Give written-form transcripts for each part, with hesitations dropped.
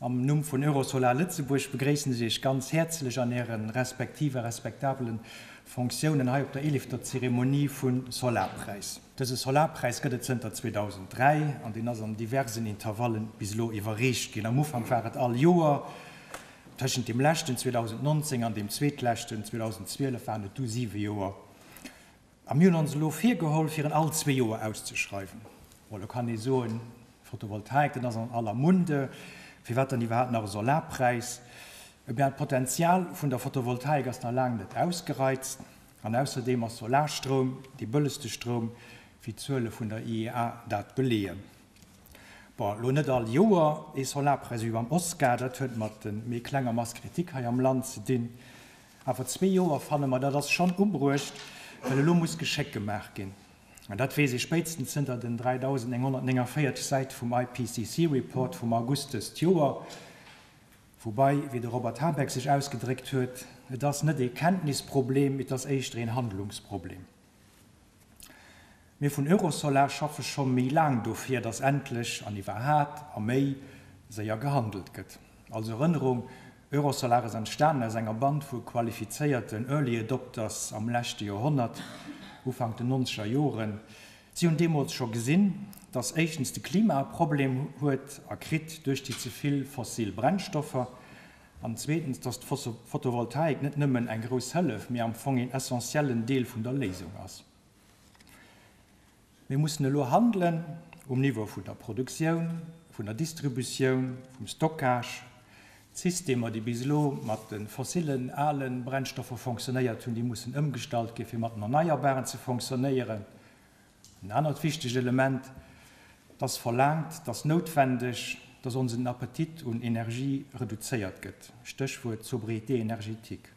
Am Numm vun Eurosolar Lëtzebuerg begréissen ech Iech ganz häerzlech an Äre respektive a respektabelen Fonctiounen hei op der eelefter Zeremonie vun Solarpräis. Dëse Solarpräis gëtt et zënter 2003 an deen ass an diversen Intervallen bis elo iwwerreecht ginn. Am Ufank war et all Joer, tëschent deem leschten 2019 an deem zweetleschten 2012 waren et du siwe Joer. A mir hunn ons elo virgeholl, fir en all zwee Joer auszeschreiwen. Bon, elo kann ee soen, Photovoltaik, dat ass an aller Munde, firwat dann iwwerhaapt nach e Solarpräis? Eh bien, d'Potenzial vun der Photovoltaik ass nach laang net ausgereizt. An ausserdeem ass Solarstroum dee bëllegste Stroum, wéi d'Zuele vun der IEA dat beleeën. Bon, elo net all Joer ee Solarpräis wéi beim Oscar, dat huet mat de méi klenger Masse critique hei am Land ze dinn. Awer zwee Joer, fanne mer, dat ass schonn ubruecht, well elo muss Geschéck gemaach ginn. An dat weess ee spéitstens zënter den 3.949 Säite vum IPCC-Report vum August dëst Joer. Woubai, wéi de Robert Habeck sech ausgedréckt huet, Et ass net ee Kenntnisproblem, et ass éischter een Handlungsproblem. Mir vun Eurosolar schaffe scho méi laang dofir, dass endlech an iwwerhat a méi séier gehandelt gëtt. Als Erënnerung, Eurosolar ass entstanen aus enger Band vu qualifizéierten Early Adopters am leschte Joerhonnert, Ufank den nonzeger Joren. Si hunn deemools scho gesinn, dass éischtens de Klima e Problem huet a kritt duerch déi ze vill fossil Brennstoffer an zweetens, dass d'Photovoltaik net nëmmen eng grouss Hëllef, mee am Fong een essentiellen Deel vun der Léisung ass. Mir mussen elo handelen um Niveau vun der Produktioun, vun der Distributioun, vum Stockage. D'Systemer, déi bis elo mat de fossilen, ale Brennstoffer fonctionnéiert hunn, déi mussen ëmgestallt gi fir mat den Erneierbaren ze fonctionnéieren. En anert wichtegt Element, Et ass verlaangt, et ass noutwendeg, dass onsen Appetit un Energie reduzéiert gëtt, Stéchwuert Sobriété énergétique.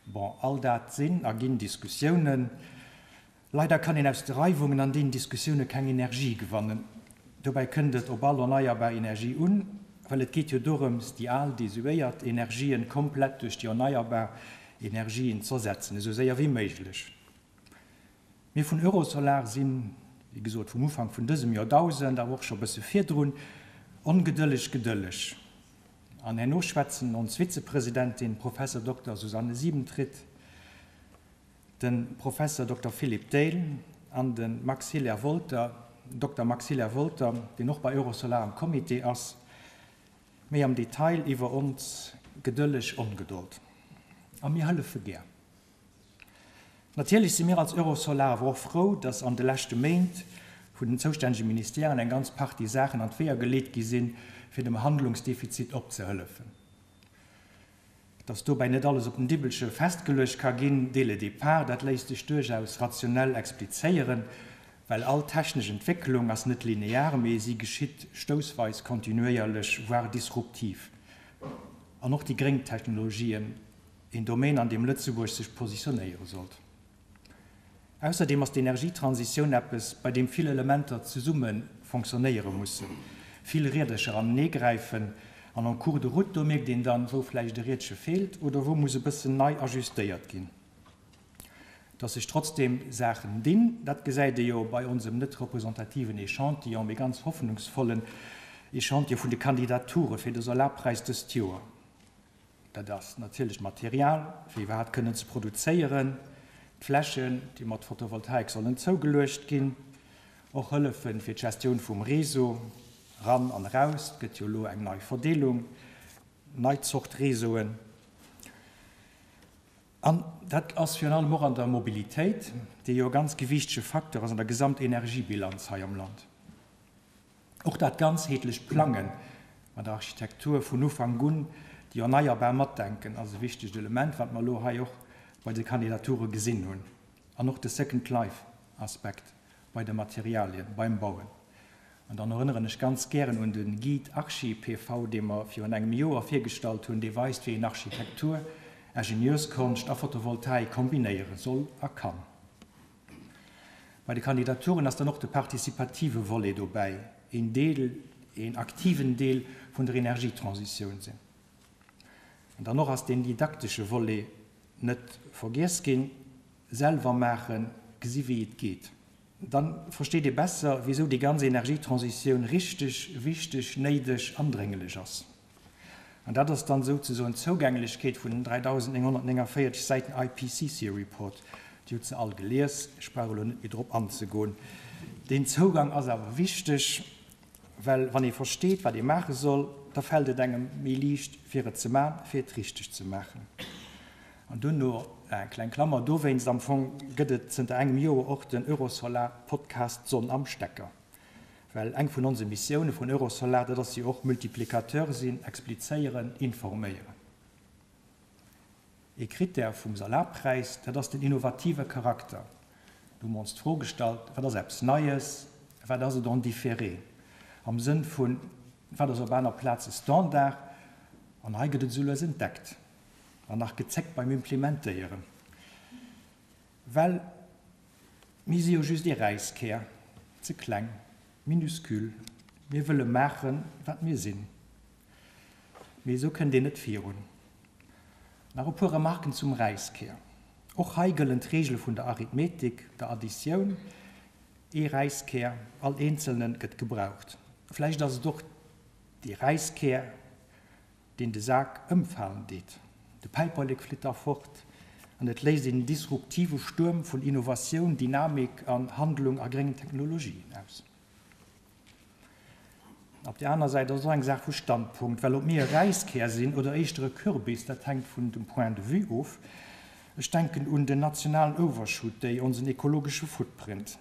Bon, all dat sinn a ginn Diskussiounen. Leider kann een aus de Reiwungen an deenen Diskussioune keng Energie gewannen. Dobäi kënnt et op all erneierbar Energie un, well et geet jo dorëms, déi al, desuéiert Energien komplett duerch déi erneierbar Energien z'ersetzen, esou séier wéi méiglech. Mir vun Eurosolar sinn, wéi gesot, vum Ufank vun dësem Joerdausend, awer och scho e bësse virdrun, ongedëlleg gedëlleg. An herno schwätzen ons Vizepresidentin Professor Dokter Susanne Siebentritt, de Professor Dokter Philippe Dale an de Max Hilaire Wolter, Dokter Max Hilaire Wolter, deen och bei Eurosolar am Comité ass, méi am Detail iwwer ons gedëlleg Ongedold. A mir hëllefe gär. Natierlech si mir als Eurosolar awer och frou, dass an de leschte Méint vun den zoustännege Ministèren eng ganz Partie Saachen an d'Weeër geleet gi sinn, fir dem Handlungsdefizit opzehëllefen. Dass dobäi net alles op den Dibbelche festgeluecht ka ginn, dès le départ, dat léisst sech duerchaus rationell explizéieren, well all technesch Entwécklung ass net linear, mee si geschitt stoussweis, kontinuéierlech, voire disruptiv. An och déi gréng Technologien Een Domaine, an deem Lëtzebuerg sech positionéiere sollt. Ausserdeem ass d'Energietransitioun eppes, bei deem vill Elementer zesumme fonctionnéiere mussen, vill Riedercher anenee gräifen an en cours de route, do mierkt een dann, wou vläicht e Riedche feelt oder wou muss e bëssen nei ajustéiert ginn. Dass sech trotzdeem Saachen dinn, dat gesäit ee jo bei onsem net representativen Echantillon, mee ganz hoffnungsvollen Echantillon vun de Kandidature fir de Solarpräis dëst Joer. Dat ass natierlech d'Material, fir iwwerhaapt kënnen ze produzéieren, d'Flächen, déi mat Photovoltaik sollen zougeluecht ginn, och Hëllefe fir d'Gestioun vum Réseau, ran an eraus, et gëtt jo elo eng nei Verdeelung, nei Zort Réseauen. An dat ass virun allem och an der Mobilitéit, déi jo e ganz gewiichtege Facteur ass an der Gesamtenergiebilanz hei am Land. Och dat ganzheetlecht Plange mat der Architektur vun Ufank un, déi erneierbar matdenken, ass e wichtegt Element, wat mer elo hei och bei de Kandidature gesinn hunn. An och de Second Life Aspekt bei de Materialien beim Bauen. An dann erënneren ech ganz gären un de Guide Archi-PV, dee mer virun engem Joer virgestallt hunn, dee weist, wéi een Architektur, IngenieursKonscht a Photovoltaik kombinéiere soll a kann. Bei de Kandidaturen ass dann och de participative Volet dobäi, een Deel, een aktiven Deel vun der Energietransitioun sinn. An dann och ass deen didaktesche Volet net vergiess ginn, selwer maachen, gesi wéi et geet. Dann versteet ee besser, wisou déi ganz Energietransitioun richteg, wichteg, néideg an dréngelech ass. An dat ass dann souzesoen d'Zougänglechkeet vun den 3949 Säiten IPCC Report. Dir hutt se all gelies, ech brauch elo net méi drop anzegoen. Deen Zougang ass awer wichteg, well wann ee versteet, wat ee maache soll, da fält et engem méi liicht, fir et ze man, fir et richteg ze maachen. An duerno, eng kleng Klammer, dowéinst am Fong gëtt et zënter engem Joer och den Eurosolar Podcast D'Sonn am Stecker. Well eng vun onse Missioune vun Eurosolar, dat ass jo och Multiplicateur sinn, explizéieren, informéieren. Ee Critère vum Solarpräis, dat ass den innovative Charakter. Do hu mer ons d'Fro gestallt, wat ass eppes Neies, wat ass et en différé? Am Sënn vun, wat ass op aner Plaze Standard an hei gëtt et esou lues entdeckt. An nach gezéckt beim Implementéieren. Well mir si jo just ee Räiskär, ze kleng, minuscule, mir wëlle maachen, wat mir sinn. Mee esou kënnt een net virun. Nach e puer Remarken zum Räiskär. Och hei gëllen d'Reegele vun der Arithmetik, der Additioun, Ee Räiskär, all eenzelne gëtt gebraucht. Vläicht ass et och dee Räiskär, deen de Sak ëmfalen deet. De Päiperlek flitt da fort an et léist een disruptive Stuerm vun Innovatioun, Dynamik an Handlung a gréngen Technologien aus. Op där aner Säit ass et och eng Saach vu Standpunkt, well ob mir e Räiskär sinn oder éischter e Kürbis, dat hänkt vun dem Point de vue of. Ech denken un den nationalen Overshoot Day, onsen ekologesche Footprint.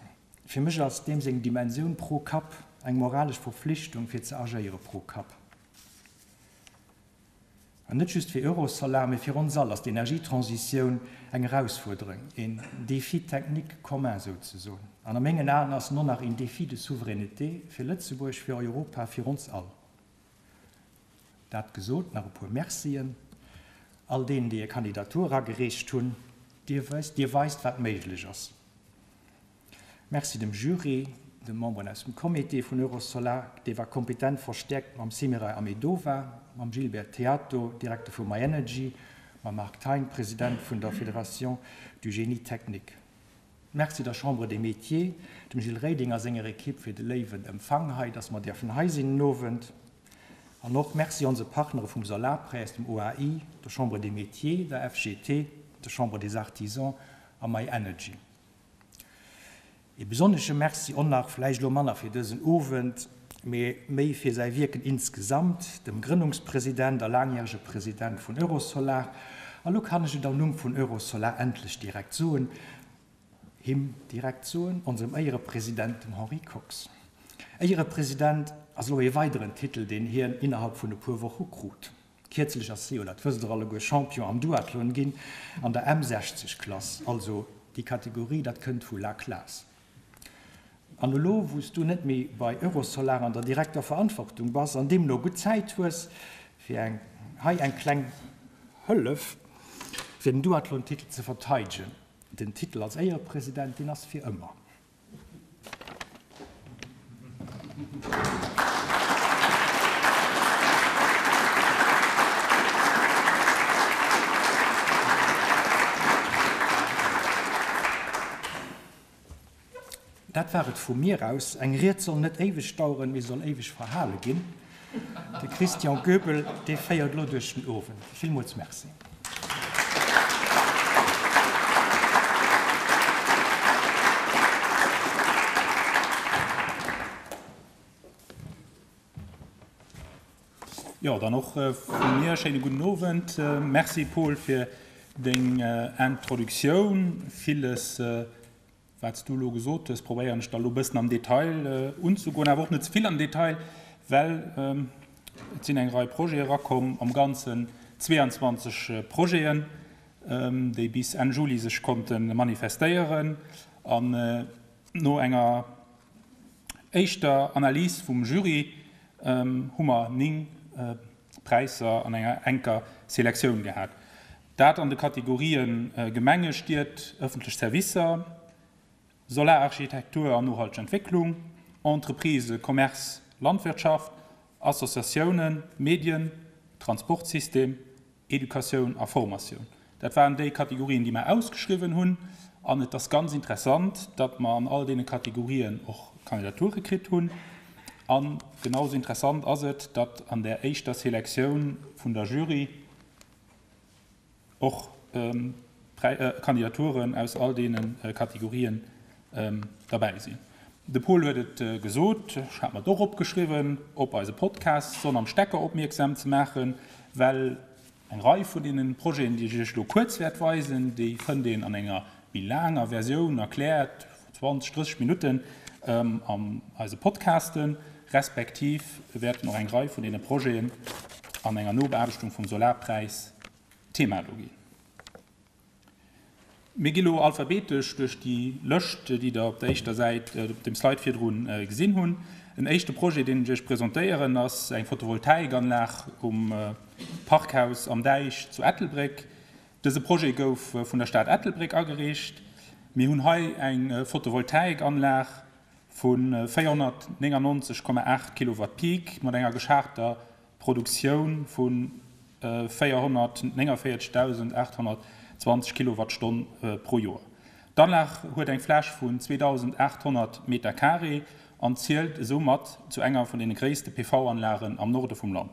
Fir mech ass deem seng Dimensioun pro Kapp eng moralesch Verflichtung fir ze agéiere pro Kapp. An net just fir Eurosolar, mee fir ons all ass d'Energietransitioun eng Erausfuerderung, een Défi technique commun souzesoen. An a mengen Aen ass en och nach een Défi de souveraineté fir Lëtzebuerg, fir Europa, fir ons all. Dat gesot, nach e puer Mercien all deenen, déi hir Kandidatur eragereecht hunn. Dir wësst, Dir weist, wat méiglech ass. Merci dem Jury, de Memberen aus dem Comité vun Eurosolar, dee war kompetent verstäerkt mam Semiray Ahmedova, mam Gilbert Theato, Direkter vu myenergy, mam Marc Thein, President vun der Fédération du Génie Technique. Merci der Chambre des Métiers, dem Gilles Reding a senger Equipe fir de léiwen Empfang hei, dass mer däerfen hei sinn den Owend. An och Merci onse Partnere vum Solarpräis, dem OAI, der Chambre des Métiers, der FGT, der Chambre des Artisans a myenergy. Ee besonnesche Merci och nach, vläicht elo manner fir dësen Owend, mee méi fir säi Wierken insgesamt, dem Grënnungspresident a laangjärege President vun Eurosolar, a lo kann ech et am Numm vun Eurosolar endlech direkt soen, him direkt soen, onsem Éierepresident, dem Henri Kox. Éierepresident ass elo ee weideren Titel, deen hien innerhalb vun e puer Woche krut. Kierzlech ass si jo, dat wësst der alleguer, Champion am Duathlon ginn an der M60 Klass, also déi Kategorie, dat kënnt vu la classe. An elo wou s du net méi bei Eurosolar an der direkter Verantwortung bass an deemno gutt Zäit hues fir eng hei eng kleng Hëllef fir den Duathlon-Titel ze verteidegen, den Titel als Éierepresident, deen ass fir ëmmer. Dat war et vu mir aus. Eng Ried soll net éiweg daueren, mee soll éiweg verhale ginn. De Christian Goebel, dee féiert elo duerch den Owend. Villmools Merci. Jo, dann och vu mir e schéine gudden Owend. Merci Paul fir deng Introduktioun. Villes Wat s du elo gesot hues, probéieren ech da elo e bëssen am Detail unzegoen, awer och net ze vill am Detail, well et sinn eng Rei Projete erakomm, am Ganzen 22 Projeten, déi bis Enn Juli sech konnte manifestéieren. An no enger éischter Analys vum Jury hu mer 9 Präisser an enger enker Selektioun gehat. Dat an de Kategorien Gemenge, Stied, ëffentlech Servicer, Solararchitektur an nohalteg Entwécklung, Entreprisë, Commerce, Landwirtschaft, Associatiounen, Medien, Transportsystem, Educatioun a Formatioun. Dat waren déi Kategorien, déi mer ausgeschriwwen hunn. An et ass ganz interessant, datt mer an all deene Kategorien och Kandidature kritt hunn. A genau esou interessant ass et, datt an där éischter Selektioun vun der Jury och Kandidaturen aus all deene Kategorien derbäi sinn. De Paul huet et gesot, ech hat mer et och opgeschriwwen, op eise Podcast Sonn am Stecker opmierksam ze maachen, well Eng Rei vun deenen Projeten, déi ech Iech elo kuerz wäert weisen, déi fënnt een an enger méi laanger Versioun, erkläert, vu 20, 30 Minutten, an eise Podcasten, respektiv wäerten och eng Rei vun deene Projeten an enger Nobeaarbechtung vum Solarpräis Thema do ginn. Mir gi lo alphabetesch duerch déi Lëscht, déi Der op der éischter Säit, op dem Slide virdru gesinn hunn. En éischte Projet, deen ech Iech presentéieren, ass eng Photovoltaikanlag um Parkhaus am Däich zu Ettelbréck. Dëse Projet gouf vun der Stad Ettelbréck agereecht. Mir hunn hei eng Photovoltaikanlag vu 499,8 Kilowatt Peak mat enger geschaarter Produktioun vu 449.820 Kilowattstonn pro Joer. D'Anlag huet eng Fläch vun 2.800 Meter carré an zielt esou mat zu enger vun deene gréisste PV-Anlagen am Norde vum Land.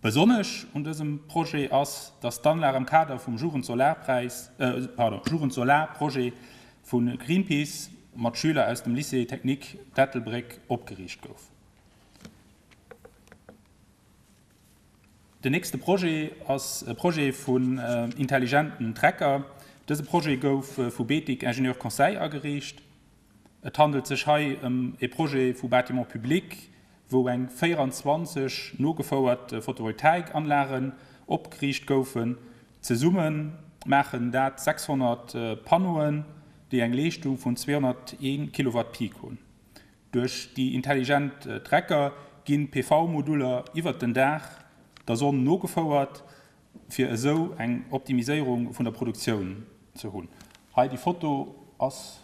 Besonnesch un dësem Projet ass, datt d'Anlag am Kader vum Jugendsolarpräis, pardon, Jugendsolarprojet vu Greenpeace mat Schüler aus dem Lycée Technique d'Ettelbréck opgeriicht gouf. Den nächste Projet ass e Projet vun intelligenten Trecker. Dëse Projet gouf vu Betic Ingénieurs Conseil agereecht. Et handelt sech hei ëm e Projet vu Bâtiments publics, wou eng 24 nogefouert Photovoltaikanlagen opgeriicht goufen. Zesumme maachen dat 600 Panneauen, déi eng Leeschtung vun 201 Kilowatt Peak hunn. Duerch déi intelligent Tracker ginn d'PV-Moduller iwwert den Dag der Sonn nogefouert, fir esou eng Optimiséierung vun der Produktioun ze hunn. Hei déi Foto ass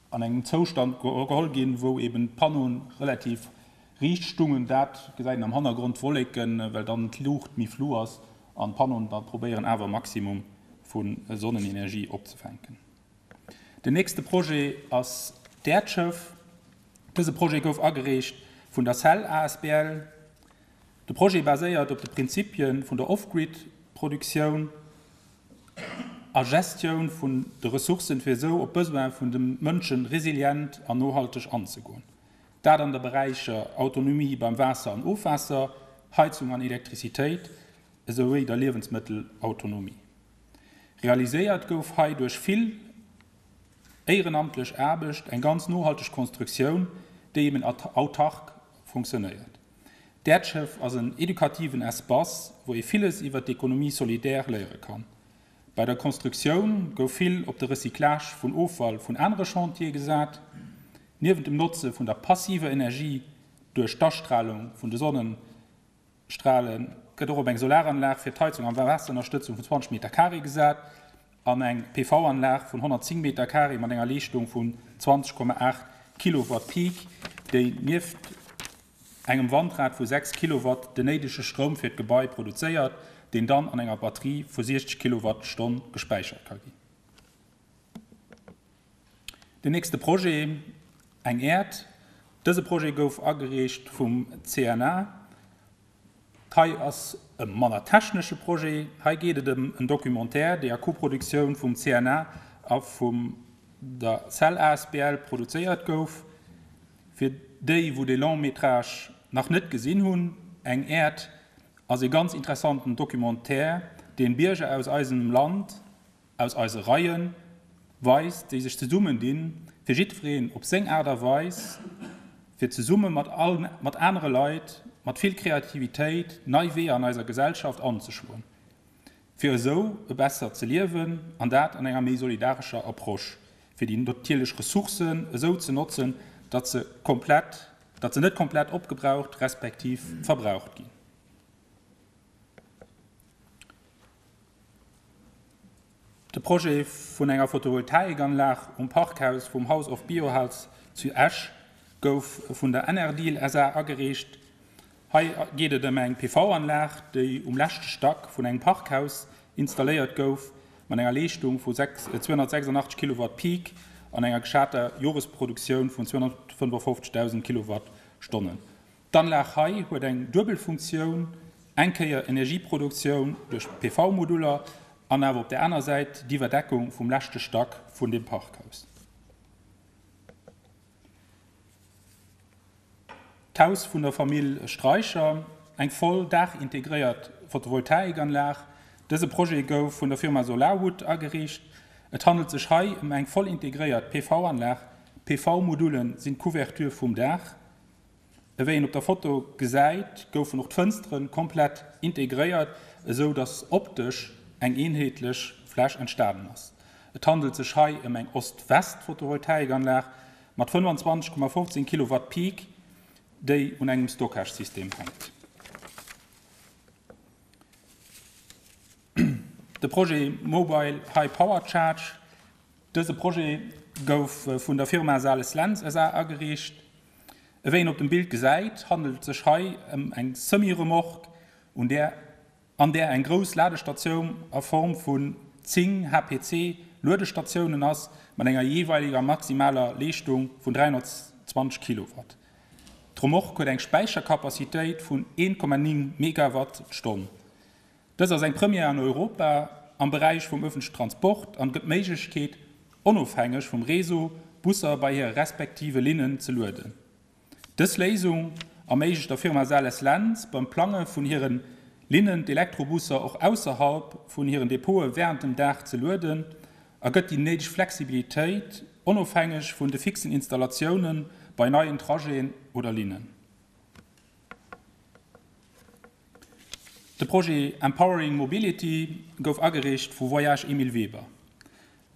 an engem Zoustand geholl ginn, wou eben d'Pannoen relativ riicht stungen. Dat gesäit een am Hannergrond d'Wolleken, well dann d'Luucht méi flu ass an d'Pannoen da probéieren awer e Maximum vu Sonnenenergie opzefänken. Den nächste Projet ass d'Äerdschëff. Dëse Projet gouf agereecht vun der cell asbl. De Projet baséiert op de Prinzipie vun der Off-Grid-Produktioun a Gestioun vun de Ressourcen, fir esou op d'Besoin vun de Mënsche resilient an nohalteg anzegoen. Dat an de Beräicher Autonomie beim Waasser an Ofwaasser, Heizung an Elektrizitéit, esouwéi der Liewensmëttelautonomie. Realiséiert gouf hei duerch vill éierenamtlech Aarbecht eng ganz nohalteg Konstruktioun, déi eben autark funktionéiert. D'Äerdschëff ass en edukativen Espace, wou ee villes iwwer d'Economie solidaire léiere kann. Bei der Konstruktioun gouf vill op de Recyclage vun Offall vun anere Chantiere gesat. Niewent dem Notze vun der passiver Energie duerch d'Astralung vun de Sonnen, Strale gëtt och op eng Solaranlag fir d'Heizung an Waasserënnerstëtzung vun 20 Meter carré gesat an eng PV-Anlag vun 110 Meter carré mat enger Leeschtung vun 20,8 Kilowatt Peak, déi nieft engem Wandrad vu 6 Kilowatt den néidege Stroum fir d'Gebai produzéiert, deen dann an enger Batterie vu 60 Kilowattstonn gespäichert ka ginn. Den nächste Projet, eng Äerd. Dëse Projet gouf agereecht vum CNA. Hei ass e manner technesche Projet. Hei geet et ëm en Documentaire, dee a Koproduktioun vum CNA a vum der cell asbl produzéiert gouf. Fir déi, wou dee Long-métrage nach net gesinn hunn, Eng Äerd ass e ganz interessanten Documentaire, deen Bierger aus eisem Land, aus eise Reie weist, déi sech zesummen dinn, fir jiddwereen op seng Aart a Weis, fir zesumme mat all, mat anere Leit, mat vill Kreativitéit nei Weeër an eiser Gesellschaft anzeschloen, fir esou e bessert ze liewen, an dat an enger méi solidarescher Approche, fir déi natierlech Ressourcen esou ze notzen, datt se komplett, datt se net komplett opgebraucht respektiv verbraucht ginn. De Projet vun enger Photovoltaikanlag um Parkhaus vum House of Biohealth zu Esch gouf vun der NRDeal SA agereecht. Hei geet et ëm eng PV-Anlag, déi um leschte Stack vun engem Parkhaus installéiert gouf. mat enger Leeschtung vu 286 Kilowatt Peak an enger geschater Joresproduktioun vun 255.000 Kilowattstonnen. D'Anlag hei huet eng duebel Funktioun, eng Kéier Energieproduktioun duerch PV-Moduller an awer op där aner Säit d'Iwwerdeckung vum leschte Stack vun dem Parkhaus. D'Haus vun der Famill Streicher, eng voll daachintegréiert Photovoltaikanlag. Dëse Projet gouf vun der Firma Solarwood ageriicht. Et handelt sech hei ëm eng voll integréiert PV-Anlag. D'PV-Module sinn d'Couverture vum Daach. Ewéi een op der Foto gesäit, goufen och d'Fënstere komplett integréiert, esou datt optesch eng eenheetlech Fläch entstanen ass. Et handelt sech hei ëm eng Ost-West-Photovoltaikanlag mat 25,15 Kilowatt Peak, déi un engem Stockage-System hänkt. De Projet Mobile High Power Charge, Dëse Projet gouf vun der Firma Sales Lentz SA ageriicht. Ewéi een op dem Bild gesäit, handelt et sech hei ëm eng Semi-Remorque, un där an där eng grouss Ladestatioun a Form vun 10 HPC Luedestatiounen ass, mat enger jeeweileger maximaler Leeschtung vun 320 Kilowatt. D'Remorque huet eng Späichercapacitéit vun 1,9 Megawatt d'Stonn. Dës ass eng Première an Europa am Beräich vum ëffentlechen Transport an gëtt d'Méiglechkeet, onofhängeg vum Réseau Busser bei hire respektive Linnen ze lueden. Dës Léisung erméiglecht der Firma Sales Lentz beim Plange vun hiren Linnen d'Elektrobusser och ausserhalb vun hiren Depote wärend dem Dag ze lueden a gëtt déi néideg Flexibilitéit, onofhängeg vun de fixen Installatioune bei neien Trajeten oder Linnen. De Projet Empowering Mobility gouf agereecht vu Voyages Emile Weber.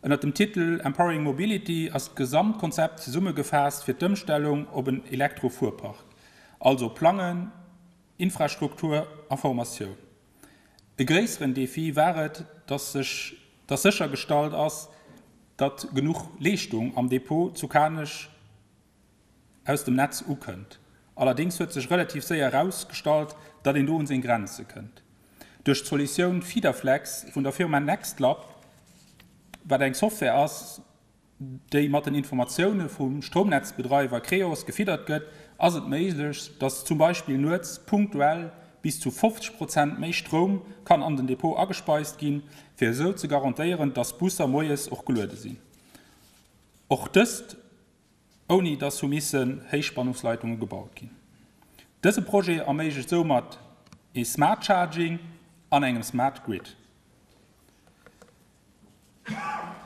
Ënnert dem Titel Empowering Mobility ass d'Gesamtkonzept zesummegefaasst fir d'Ëmstellung op en Elektro-Fuerpark, also Plangen, Infrastruktur a Formatioun. E gréisseren Defi war et, dass sech dass séchergestallt ass, datt genuch Leeschtung am Depot zu Kanech aus dem Netz ukënnt. Allerdéngs huet sech relativ séier erausgestallt, datt een do un seng Grenze kënnt. Duerch d'Solutioun Feederflex vun der Firma Nextlab, wat eng Software ass, déi mat den Informatioune vum Stroumnetzbedreiwer Creos gefiddert gëtt, ass et méiglech, datt zum Beispill nuets punktuell bis zu 50 Prozent méi Stroum kann an den Depot agespeist ginn, fir esou ze garantéieren, datt d'Busser moies och geluede sinn. Och dëst ouni dass hu missen Héichspannungsleitunge gebaut ginn. Dëse Projet erméiglecht soumat ee Smart Charging an engem Smart Grid.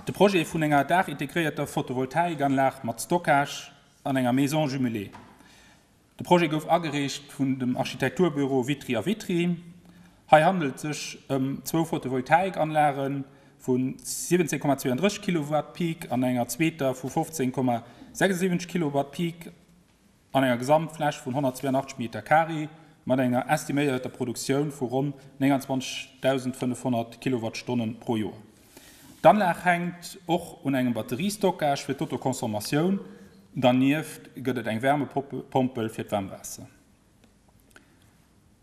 De Projet vun enger daachintegréierter Photovoltaikanlag mat Stockage an enger Maison jumelée. De Projet gouf agereecht vun dem Architekturbüro Vitry a Vitry. Hei handelt et sech ëm zwou Photovoltaikanlage vu 17,32 Kilowatt Peak an enger zweeter vu 15,76 Kilowatt Peak an enger Gesamtfläch vun 182 Meter Carré mat enger estiméierter Produktioun vu ronn 29.500 Kilowattstonne pro Joer. D'Anlag hänkt och un engem Batteriestockage fir d'Autoconsommatioun. Dernieft gëtt et eng Wärmepompel fir d'Waarmwaasser.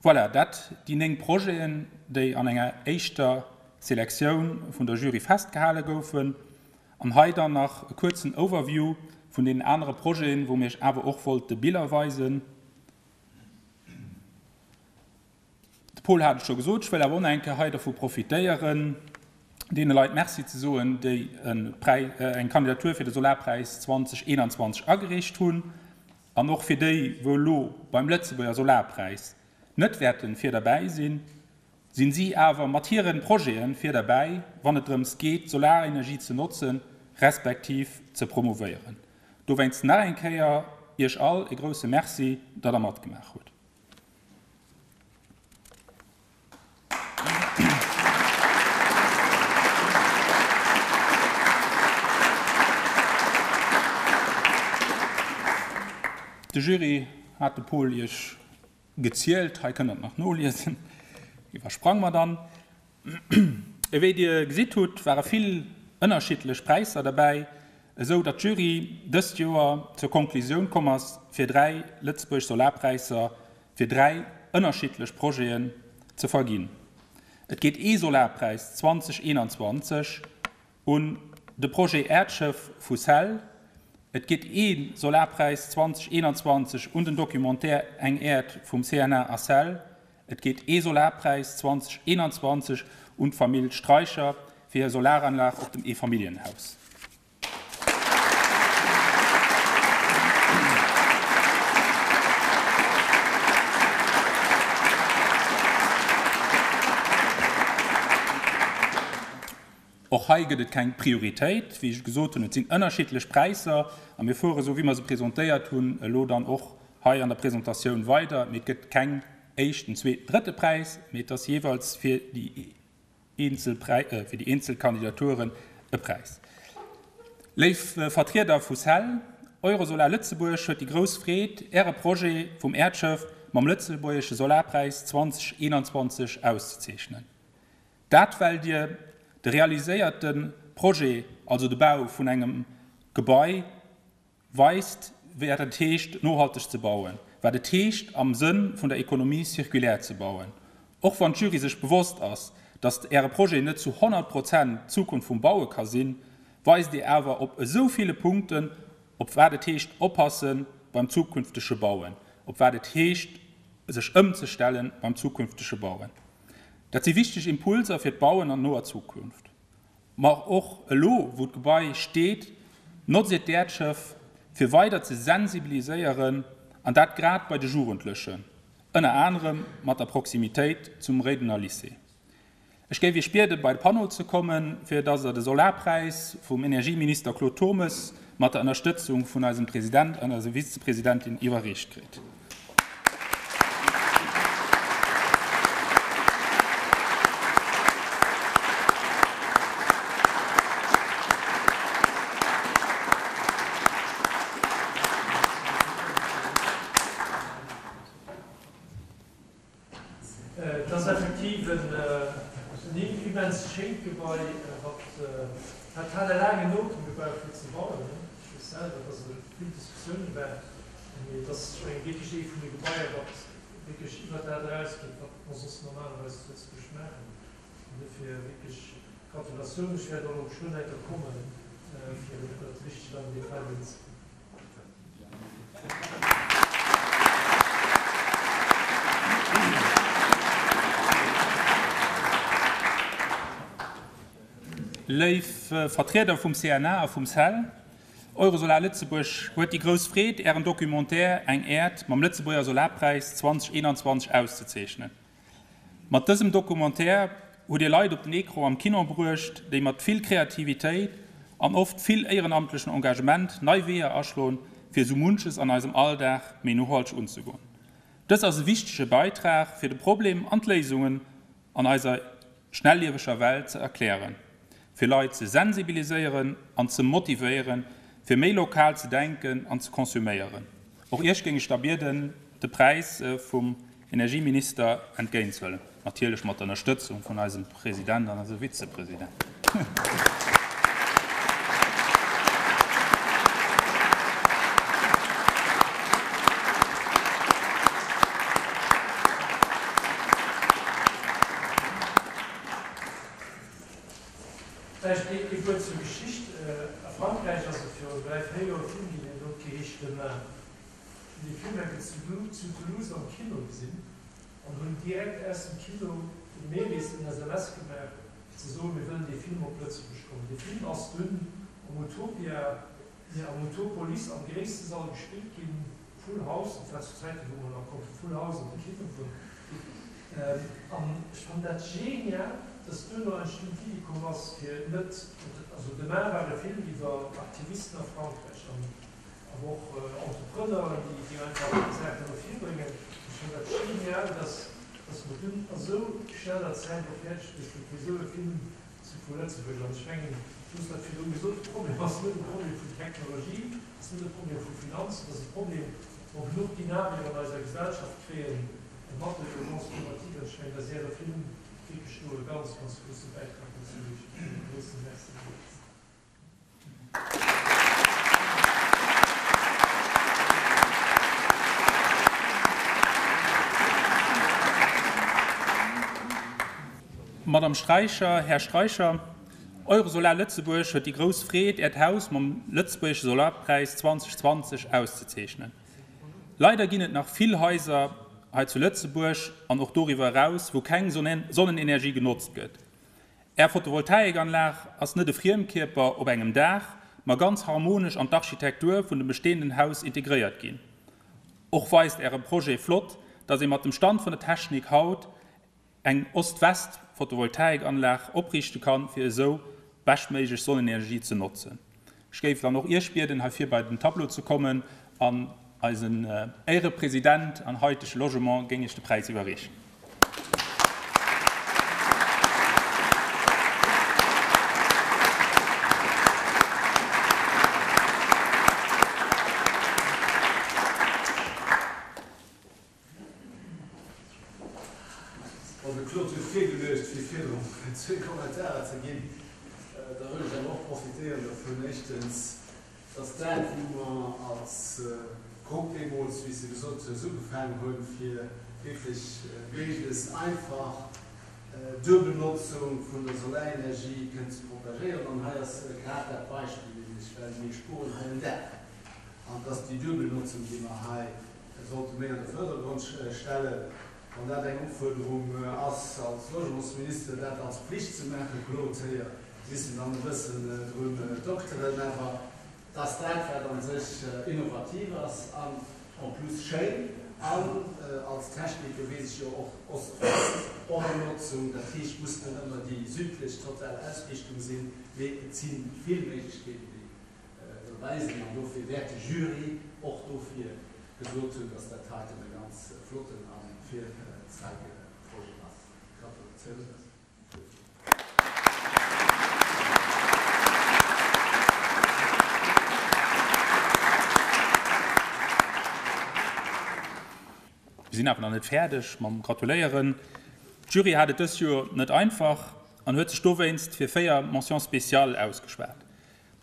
Voilà, dat déi 9 Projeten, déi an enger éischter Selektioun vun der Jury festgehale goufen. An hei dann nach e kuerzen Overview vun deenen anere Projeten, wou mir iech awer och wollte Biller weisen. De Paul hat et scho gesot, ech wëll awer och nach eng Kéier hei dervu profitéieren, deene Leit Merci ze soen, déi eng Kandidatur fir de Solarpräis 2021 agereecht hunn, an och fir déi, wou elo beim Lëtzebuerger Solarpräis net wäerte vir derbäi sinn, sinn si awer mat hire Projete vir derbäi, wann et drëms geet, d'Solarenergie ze notzen, respektiv ze promouvéieren. Dowéinst nach eng Kéier Iech all e grouse Merci, datt Der matgemaach hutt. De Jury hat de Paul Iech gezielt, hei kënnt der et nach noliesen, iwwersprange mer dann. Ewéi Dir gesitt hutt, ware vill ënnerschiddlech Präisser derbäi, esou datt d'Jury dëst Joer zur Konklusioun komm ass, fir 3 Lëtzebuerg Solarpräisser fir 3 ënnerschiddlech Projeten ze verginn. Et geet ee Solarpräis 2021 un de Projet Äerdschëff vu Cell. Et geet ee Solarpräis 2021 un den Documentaire Eng Äerd vum CNA a Cell. Et geet ee Solarpräis 2021 un d'Famill Streicher fir hir Solaranlag op dem Eefamilljenhaus. Och hei gëtt et keng Prioritéit. Wéi ech gesot hunn, et sinn ënnerschiddlech Präisser a mir fuere esou wéi mer se presentéiert hunn elo dann och hei an der Presentatioun weider. Mee et gëtt keng éischten, zweeten, drëtte Präis, mee et ass jeeweils fir déi eenzel fir déi eenzel Kandidaturen e Präis. Léif Vertrieder vu cell, Eurosolar Lëtzebuerg huet déi grouss Freed, Äre Projet vum Äerdschëff mam Lëtzebuergesche Solarpräis 2021 auszezeechnen. Dat well Dir de realiséierte Projet, also de Bau vun engem Gebai, weist, wat et heescht, nohalteg ze bauen, wat et heescht, am Sënn vun der Économie circulaire ze bauen. Och wann d'Jury sech bewosst ass, datt Äre Projet net zu 100 Prozent d'Zukunft vum Baue ka sinn, weist Dir awer op esou ville Punkten, op wat et heescht, oppasse beim zukünftege Bauen, op wat et heescht, sech ëmzestelle beim zukünftege Bauen. Dat si wichteg Impulser fir d'Bauen an noer Zukunft. Ma och elo, wou d'Gebai steet, notzt Dir d'Äerdschëff, fir weider ze sensibiliséieren, an dat grad bei de Jugendlechen, ënner anerem mat der Proximitéit zum Réidener Lycée. Ech géif Iech bieden, bei de Panneau ze kommen, fir dass Der de Solarpräis vum Energieminister Claude Turmes mat der Ënnerstëtzung vun eisem President an eiser Vizepresidentin iwwerreecht kritt. Et ass effektiv en immens schéint Gebai, wat hat hat e laangen Otem gebraucht fir ze bauen. Ech weess selwer, dass et vill Diskussioune war, mee et ass, ech mengen, wierklech ee vun de Gebaier, wat wierklech iwwer dat erausgeet, wat mer soss normalerweis zu Lëtzebuerg maachen. An dofir wierklech Gratulatioun. Ech wäert och elo geschwënn eng Kéier kommen, fir et richteg am Detail unzekucken. Léif Vertrieder vum CNA a vum cell, Eurosolar Lëtzebuerg huet déi grouss Freed, Ären Documentaire Eng Äerd mam Lëtzebuerger Solarpräis 2021 auszezeechnen. Mat dësem Documentaire hutt Dir Leit op den Ecran am Kino bruecht, déi mat vill Kreativitéit an oft vill éierenamtlechem Engagement nei Weeër aschloen, fir esou munches an eisem Alldag méi nohalteg unzegoen. Dës ass e wichtege Beitrag, fir de Problem an d'Léisungen an eiser schnellieweger Welt ze erklären, fir Leit ze sensibiliséieren an ze motivéieren, fir méi lokal ze denken an ze konsuméieren. Och Iech géing ech da bieden, de Präis vum Energieminister entgéintzehuelen, natierlech mat der Ënnerstëtzung vun eisem President an eisem Vizepresident. Vläicht ee Wuert zur Geschicht, A Frankräich ass et virun 3, 4 Joer e Film ginn, deen huet geheescht Demain. Ech hunn dee Film eng Kéier zu Toulouse am Kino gesinn an hunn direkt aus dem Kino dem Meris en SMS gemaach, fir ze soen, mir wëllen dee Film op Lëtzebuerg kommen. Dee Film ass dunn am Utopia, nee am Utopolis am gréisste Sall gespillt ginn, Full House, dat war zu Zäiten, wou mer nach konnte Full House an de Kino goen. An ech fannen dat genial, dass duerno eigentlech dunn d'Iddi komm ass, fir net, also Demain war e Film iwwer Aktivisten a Frankräich an awer och Entrepreneuren, déi einfach Saachen no vir bréngen. Ech fannen dat genial, dass dass mer dunn a sou schneller Zäit och fäerdeg bruecht hunn, fir esou e Film ze vu Lëtzebuerg. An ech mengen, du hues dat virdru gesot, de Problem ass net e Problem vun Technologie, ass net e Problem vu Finanzen, et ass e Problem, wa mer genuch Dynamik an eiser Gesellschaft kréien, mat der Urgence climatique. An ech mengen, dass Äre Film wierklech do e ganz, ganz grousse Bäitrag dozou leescht. Dofir e grousse Merci. Madame Streicher, Här Streicher, Eurosolar Lëtzebuerg huet déi grouss Freed, Äert Haus mam Lëtzebuergesche Solarpräis 2020 auszezeechnen. Leider ginn et nach vill Haiser hei zu Lëtzebuerg an och doriwwer eraus, wou keng Sonnenenergie genotzt gëtt. Är Photovoltaikanlag ass net e Friemkierper op engem Daach, ma ganz harmonesch an d'Architektur vun dem bestehenden Haus integréiert ginn. Och weist Äre Projet flott, dass ee mat dem Stand vun der Technik haut eng Ost-West-Photovoltaikanlag opriichte kann, fir esou beschtméiglech Sonnenenergie ze notzen. Ech géif dann och Iech bieden, hei vir bei den Tableau ze kommen an eisen Éierepresident an haitege Logement géing Iech de Präis iwwerreechen. Bon, de Claude huet virgeluecht, fir virdrun zwee Kommentarer ze ginn. Da wëll ech awer och profitéieren dovun. Éischtens, dass dat, wou mer als Grupp deemools, wéi s de gesot hues, ugefaangen hunn, fir wierklech méiglechst einfach Duebelnotzung vun der Solarenergie kënnen ze propagéieren, an hei ass grad dat Beispill, nämlech well mir spueren hei en Daach, an et ass déi Duebelnotzung, déi mer hei sollte méi an de Vördergrond stellen. Wann dat eng Ufuerderung ass als Logementsminister, dat als Pflicht ze maachen, Claude, héier missen dann e bëssen drun dokteren, awer dass dat, wat a sech innovativ ass an en plus schéin an als Technik weess ech jo och Ost-West och eng Notzung, dat heescht, muss net ëmmer déi südlech total Ausriichtung sinn, mee et si vill Méiglechkeeten, déi dobäi sinn an dofir wäert de Jury och dofir gesot hunn, dass dat heiten e ganz flotten a Virzeigeprojet ass. Gratulatioun dofir. Mir sinn awer nach net fäerdeg mam Gratuléieren. D'Jury hat et dës Joer net einfach an huet sech dowéinst fir 4 Mentions spéciales ausgeschwat.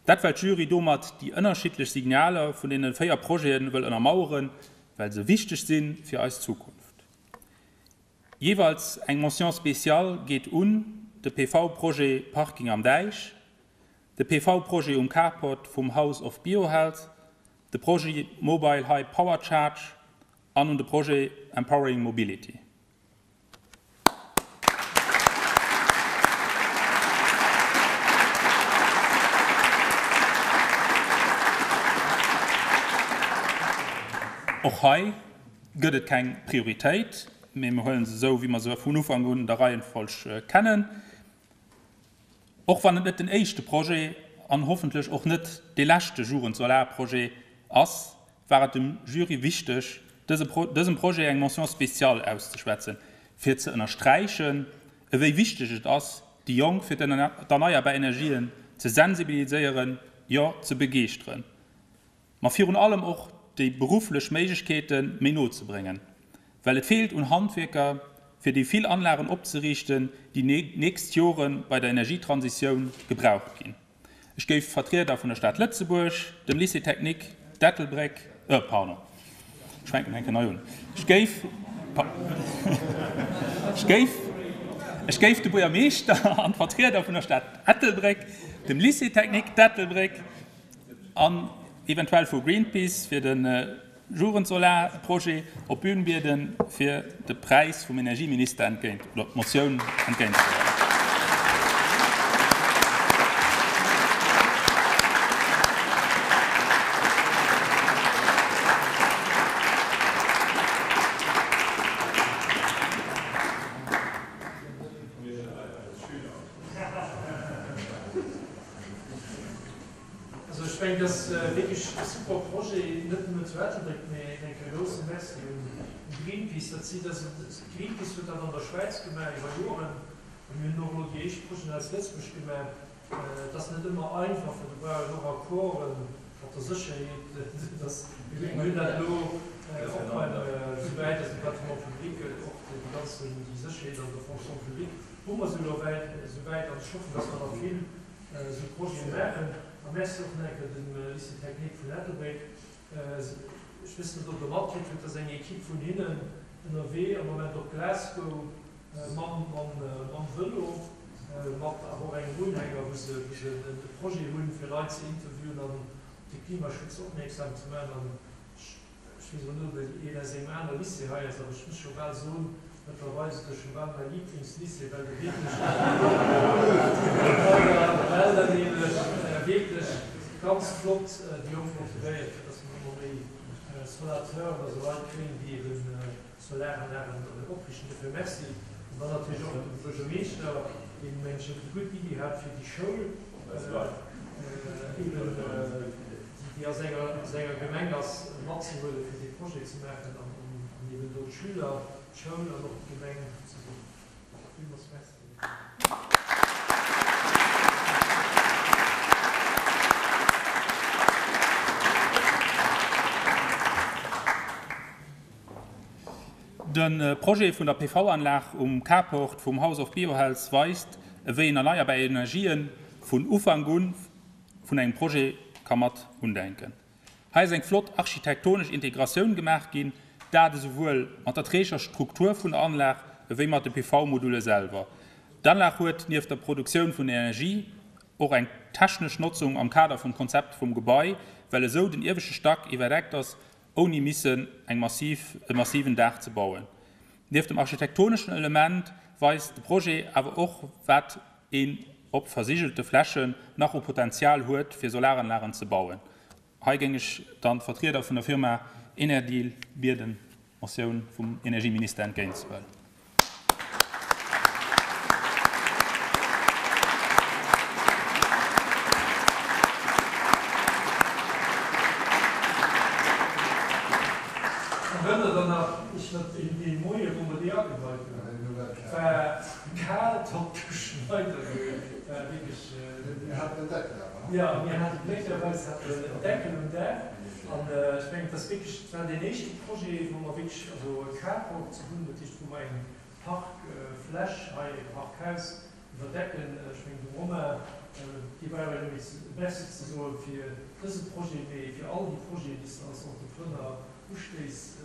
Dat well d'Jury domat déi ënnerschiddlech Signaler vun deene 4 Projete wëll ënnermaueren, well se wichteg si fir eis Zukunft. Jeeweils eng Mention spéciale geet un de PV-Projet Parking am Däich, de PV-Projet um Carport vum House of Biohealth, de Projet Mobile High Power Charge an un de Projet Empowering Mobility. Och hei gëtt et keng Prioritéit, mee mir huele se esou, wéi mer se vun Ufank un der Reihenfolg kennen. Och wann et net den éischte Projet an hoffentlech och net dee leschte Jugendsolarprojet ass, war et dem Jury wichteg, dësem Projet eng Mention spéciale auszeschwätzen, fir ze ënnersträichen, ewéi wichteg et ass, déi Jonk fir d'erneierbar Energien ze sensibiliséieren, jo ze begeeschteren. Ma virun allem och déi berufflech Méiglechkeete méi no ze bréngen, well et feelt un Handwierker, fir déi vill Anlagen opzeriichten, déi nächst Jore bei der Energietransitioun gebraucht ginn. Ech géif d'Vertrieder vun der Stad Lëtzebuerg, dem Lycée technique d'Ettelbréck, euh pardon, ech fänken eng Kéier nei un, ech géif, ech géif, ech géif de Buergermeeschter an d'Vertrieder vun der Stad Ettelbréck, dem Lycée technique d'Ettelbréck, An eventuell vu Greenpeace fir de Jugendsolar-Projet op d'Bün bieden, fir de Präis vum Energieminister entgéint, oder d'Motioun entgéint ze huelen. Also ech mengen, dat ass wierklech e super Projet, net nëmmen zu Ettelbréck, mee eng Kéier e grousse Merci un Greenpeace, datt si dat, Greenpeace huet dat an der Schwäiz gemaach iwwer Joren a mir hunn och elo déi éischt Projeten hei zu Lëtzebuerg gemaach. Et ass net ëmmer einfach, well do brauch een och Accorden mat der Sécherheet, dass, mir hunn dat elo och beim, souwäit dass de Bâtiment public gëtt, och déi ganzen, déi Sécherheet an der Fonction publique hu mer se elo wäit, souwäit an ech hoffen, dass mer nach vill esou Projete maachen. A Merci och nach eng Kéier dem Lycée technique vun Ettelbréck. Ech weess net, ob Der matkritt hutt, dass eng Equipe vun hinnen ënnerwee am Moment op Glasgow. Mam Vëlo, mat awer och engem Unhänger, wou se e Projet hunn, fir Leit ze interviewen an op de Klimaschutz opmierksam ze maachen. An ech weess elo net, ob et een aus engem anere Lycée hei ass, awer ech muss scho bal soen, mëttlerweil ass et scho bal mäi Liblingslycée, well der wierklech, well der nämlech wierklech ganz flott déi Jonk motivéiert, fir dass mer ëmmer méi Solateuren, also Leit kréien, déi eben Solaranlagen opriichten. Dofir Merci. An dann natierlech och dem Buergermeeschter, deen, mengen ech, eng gutt Iddi hat fir déi Schoul eben, déi a senger Gemeng ass, matzehuelen, fir dee Projet ze maachen an eben do d'Schüler, d'Schoul an och d'Gemeng zesummen. Villmools Merci. De Projet vun der PV-Anlag um Carport vum House of Biohealth weist, ewéi een erneierbar Energien vun Ufank un vun engem Projet ka mat undenken. Hei ass eng flott architektonesch Integratioun gemaach ginn, dat esouwuel mat der träger Struktur vun der Anlag ewéi mat de PV-Module selwer. D'Anlag huet nieft der Produktioun vun Energie och eng technesch Notzung am Kader vum Konzept vum Gebai, well esou den ieweschte Stack iwwerdeckt ass ouni missen eng massiv, e massiven Daach ze bauen. Nieft dem architektoneschen Element weist de Projet awer och, wat een op versigelte Flächen nach u Potenzial huet, fir Solaranlagen ze bauen. Hei géing ech dann d'Vertrieder vun der Firma Enerdeal bieden, d'Motioun vum Energieminister entgéintzehuelen. Erënnert der nach iech net un dee Moie wou mer déi ageweit hunn? Et war kal, et hott geschneit, also et war wierklech. Mir haten en Deckel awer, he? Jo, mir haten glécklecherweis hate mer en Deckel um Daach an ech mengen et ass wierklech, et war deen éischte Projet wou mer wierklech, also e Carport ze hunn, dat heescht wou mer eng Parkfläch hei, e Parkhaus iwwerdecken. Ech mengen dem Romain, dir brauch ech net méi Merci ze soe fir dëse Projet, mee fir all déi Projeten, déi s de als Entrepreneur ustéiss.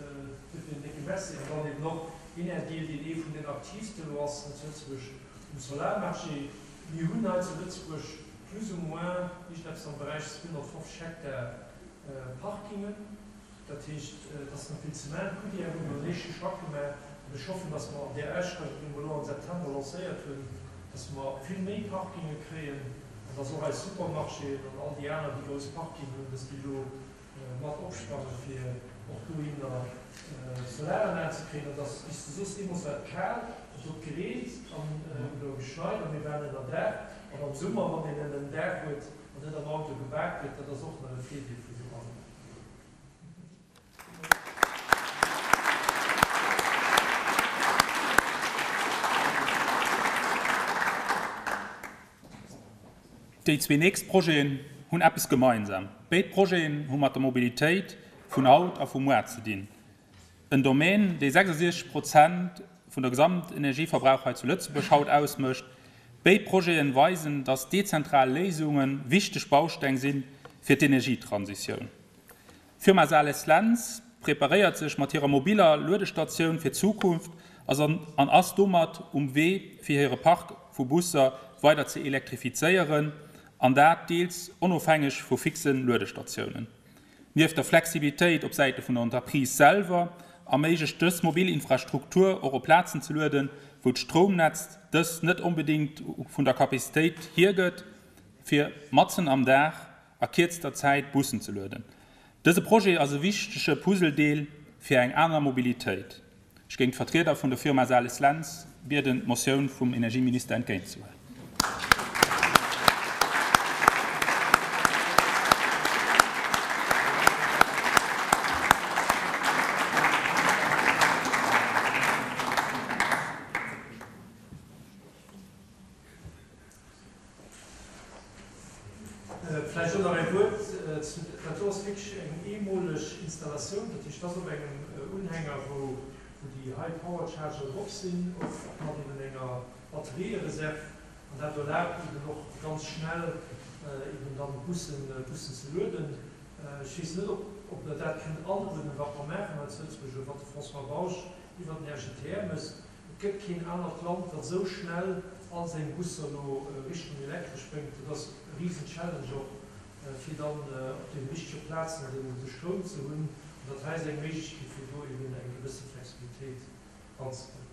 Duerfir en décke Merci. An dann eben och Enerdeal, deen ee vun den aktiivste elo ass hei zu Lëtzebuerg um Solarmarché. Mir hunn hei zu Lëtzebuerg plus ou moins iergendeppes am Beräich 250 Hektar Parkingen. Dat heescht, et ass nach vill ze maachen. D'Goodyear huet elo en éischte Schrack gemaach an ech hoffen, dass mer an där Ausschreiwung, déi mer elo am September lancéiert hunn, dass mer vill méi Parkinge kréien an dass och eis Supermarchéen an all déi aner, déi grouss Parkingen hunn, dass déi elo mat opsprangen, fir och dohinner Solaranlagen ze kréien. An dass, wéi s de soos, deemools war et kal, et huet gereent an oder geschneit a mir waren ënner Daach. An am Summer, wann een ënner Daach huet an net am Auto gebak gëtt, dat ass och nach e Virdeel vu sou Anlagen. Déi zwee nächst Projeten hunn eppes gemeinsam, Béid Projeten hu mat der Mobilitéit vun haut a vu muar ze dinn. En Domaine, dee 66 Prozent vun der Gesamtenergieverbrauch hei zu Lëtzebuerg haut ausmécht. Béid Projete weisen, dass dezentral Léisunge wichteg Bausteng si fir d'Energietransitioun. D'Firma Sales Lentz preparéiert sech mat hirer mobiller Luedestatioun fir d'Zukunft an ass domat um Wee fir hire Park vu Busser weider ze elektrifizéieren, an dat deels onofhängeg vu fixe Luedestatiounen. Nieft der Flexibilitéit op Säite vun der Entreprise selwer erméiglecht dës mobil Infrastruktur och op Plazen ze lueden, wou d'Stroumnetz dës net onbedéngt vun der Capacitéit hiergëtt, fir matzen am Dag a kierzter Zäit Bussen ze lueden. Dëse Projet ass e wichtege Puzzledeel fir eng aner Mobilitéit. Ech géing d'Vertrieder vun der Firma Sales Lentz bieden, d'Motioun vum Energieminister entgéintzehuelen. Vläicht och nach ee Wuert zu, dat do ass wierklech eng eemoleg Installatioun, dat heescht, dat ass op engem Unhänger, wou déi High Power Charger drop sinn, och mat eben enger Batteriereserv, an dat erlaabt eben och ganz schnell eben dann d'Bussen, d'Bussen ze lueden. Ech weess net, ob Der dat kënnt anuerdnen, wat mer maachen hei zu Lëtzebuerg, oder wat de François Bausch iwwert den RGTR mécht. Et gëtt keen anert Land, wat esou schnell all seng Busser elo Richtung elektresch bréngt. Dat ass e risen Challenge och, fir dann op de richtege Plazen de Stroum ze hunn. An dat hei ass eng Méiglechkeet, fir do eben eng gewësse Flexibilitéit anzebréngen.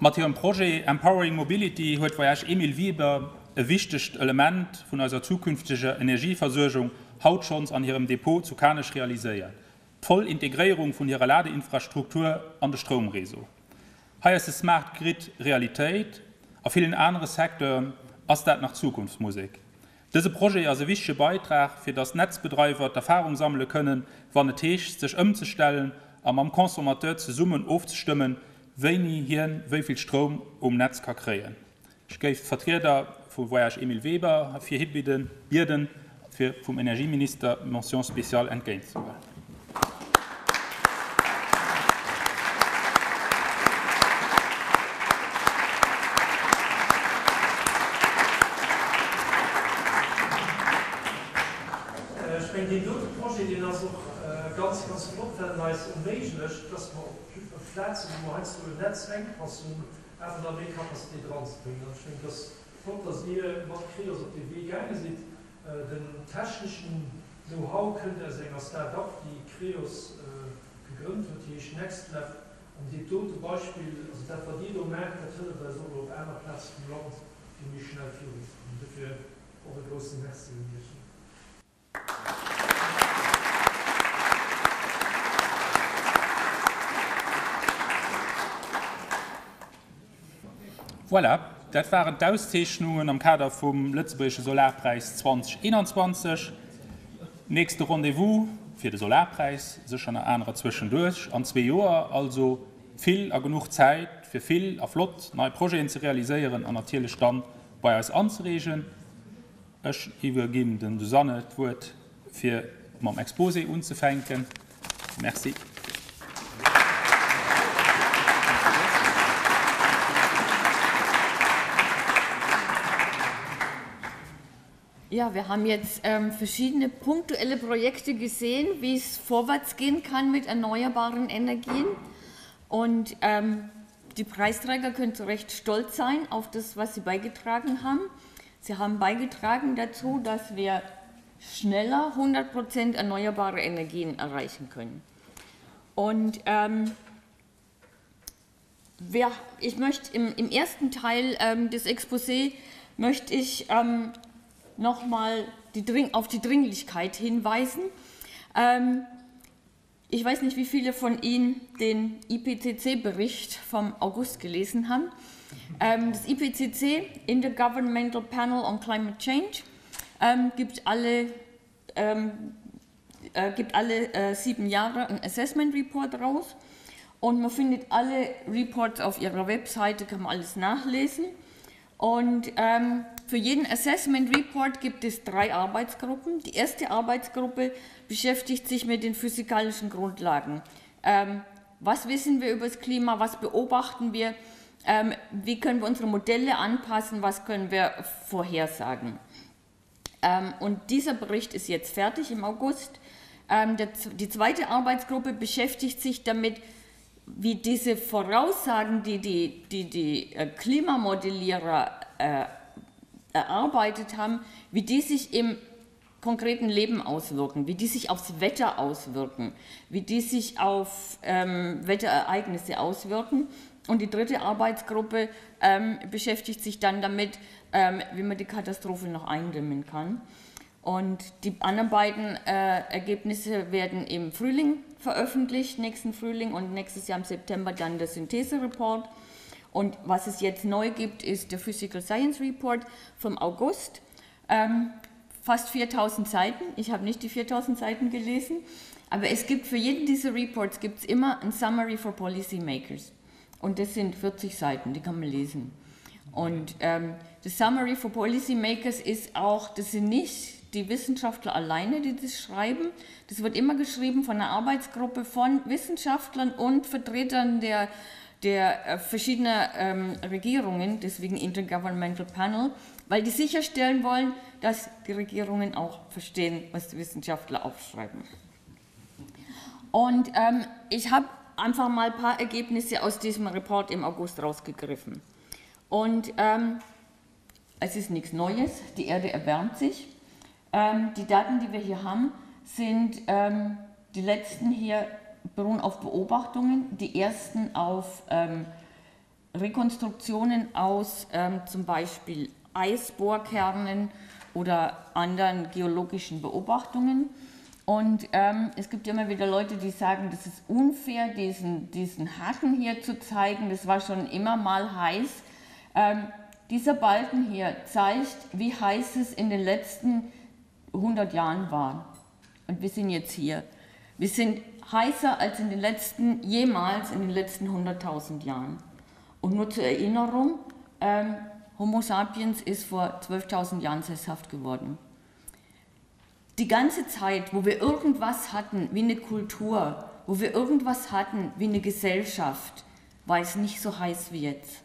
Mat hirem Projet Empowering Mobility huet Voyages Emile Wieber e wichtegt Element vun eiser zukünfteger Energieversuergung haut schonns an hirem Depot zu Kanech realiséiert, d'voll Integréierung vun hirer Ladeinfrastruktur an de Stroumreseau. Hei ass de Smart Grid Realitéit, a villen anere Secteuren ass dat nach Zukunftsmusek. Dëse Projet ass e wichtege Beitrag, fir datt d'Netzbedreiwer d'Erfarung sammele kënnen, wann et heescht, sech ëmzestellen a mam Consommateur zesummen ofzestëmmen, wéini hien wéi vill Stroum um Netz ka kréien. Ech géif d'Vertrieder vu Voyages Emile Weber heifir bieden, fir vum Energieminister d'Mention spéciale entgéintzehuelen. Ech mengen, deen dote Projet, deen ass och ganz, ganz flott, well en eis erméiglecht, dass mer op Plazen, wou mer heiansdo en Netzenkpass hunn, awer nach méi Capacitéit eranzebréngen. An ech mengen, et ass flott, dass Dir mat Creos op dee Wee gaange sidd. Den techneschen Know-how kënnt aus enger Start-up, déi Creos gegrënnt huet, déi heescht NextLab. An deet dote Beispill, also dat wat Dir do maacht, dat hëlleft eis och elo op aner Plaze vum Land, fir méi schnell virunzekommen. Dofir och e grousse Merci un Iech. Voilà, dat waren d'Auszeechnungen am Kader vum Lëtzebuergesche Solarpräis 2021. Nächste Rendez-vous fir de Solarpräis, sécher nach anerer zwëschenduerch, an zwee Joer. Also vill a genuch Zäit fir vill a flott nei Projeten ze realiséieren an natierlech dann bei eis anzereegen. Ech iwwerginn dem Susanne d'Wuert fir mam Exposé unzefänken. Merci. Ja, wir haben jetzt ähm, verschiedene punktuelle Projekte gesehen, wie es vorwärts gehen kann mit erneuerbaren Energien. Und ähm, die Preisträger können zu Recht stolz sein auf das, was sie beigetragen haben. Sie haben beigetragen dazu, dass wir schneller 100 Prozent erneuerbare Energien erreichen können. Und ähm, wer, ich möchte im, im ersten Teil ähm, des Exposé möchte ich ähm, nochmal die, auf die Dringlichkeit hinweisen. Ähm, ich weiß nicht, wie viele von Ihnen den IPCC-Bericht vom August gelesen haben. Ähm, das IPCC, Intergovernmental Panel on Climate Change, ähm, gibt alle, ähm, äh, gibt alle äh, sieben Jahre einen Assessment Report raus. Und man findet alle Reports auf ihrer Webseite, kann man alles nachlesen. Und ähm, für jeden Assessment Report gibt es drei Arbeitsgruppen. Die erste Arbeitsgruppe beschäftigt sich mit den physikalischen Grundlagen. Ähm, was wissen wir über das Klima? Was beobachten wir? Ähm, wie können wir unsere Modelle anpassen? Was können wir vorhersagen? Ähm, und dieser Bericht ist jetzt fertig im August. Ähm, der, die zweite Arbeitsgruppe beschäftigt sich damit, wie diese Voraussagen, die die, die, die äh, Klimamodellierer äh, erarbeitet haben, wie die sich im konkreten Leben auswirken, wie die sich aufs Wetter auswirken, wie die sich auf ähm, Wetterereignisse auswirken. Und die dritte Arbeitsgruppe ähm, beschäftigt sich dann damit, ähm, wie man die Katastrophe noch eindämmen kann. Und die anderen beiden äh, Ergebnisse werden im Frühling veröffentlicht, nächsten Frühling und nächstes Jahr im September dann der Synthese-Report. Und was es jetzt neu gibt, ist der Physical Science Report vom August. Ähm, fast 4000 Seiten. Ich habe nicht die 4000 Seiten gelesen, aber es gibt für jeden dieser Reports gibt's immer ein Summary for Policymakers. Und das sind 40 Seiten, die kann man lesen. Und ähm, das Summary for Policymakers ist auch, das sind nicht die Wissenschaftler alleine, die das schreiben. Das wird immer geschrieben von einer Arbeitsgruppe von Wissenschaftlern und Vertretern der, der äh, verschiedener ähm, Regierungen, deswegen Intergovernmental Panel. Weil die sicherstellen wollen, dass die Regierungen auch verstehen, was die Wissenschaftler aufschreiben. Und ähm, ich habe einfach mal ein paar Ergebnisse aus diesem Report im August rausgegriffen. Und ähm, es ist nichts Neues, die Erde erwärmt sich. Ähm, die Daten, die wir hier haben, sind ähm, die letzten hier beruhen auf Beobachtungen, die ersten auf ähm, Rekonstruktionen aus ähm, zum Beispiel Eisbohrkernen oder anderen geologischen Beobachtungen. Und ähm, es gibt immer wieder Leute, die sagen, das ist unfair, diesen, diesen Haken hier zu zeigen, das war schon immer mal heiß. Ähm, dieser Balken hier zeigt, wie heiß es in den letzten 100 Jahren war. Und wir sind jetzt hier. Wir sind heißer als in den letzten, jemals in den letzten 100.000 Jahren. Und nur zur Erinnerung, ähm, Homo sapiens ist vor 12.000 Jahren sesshaft geworden. Die ganze Zeit, wo wir irgendwas hatten wie eine Kultur, wo wir irgendwas hatten wie eine Gesellschaft, war es nicht so heiß wie jetzt.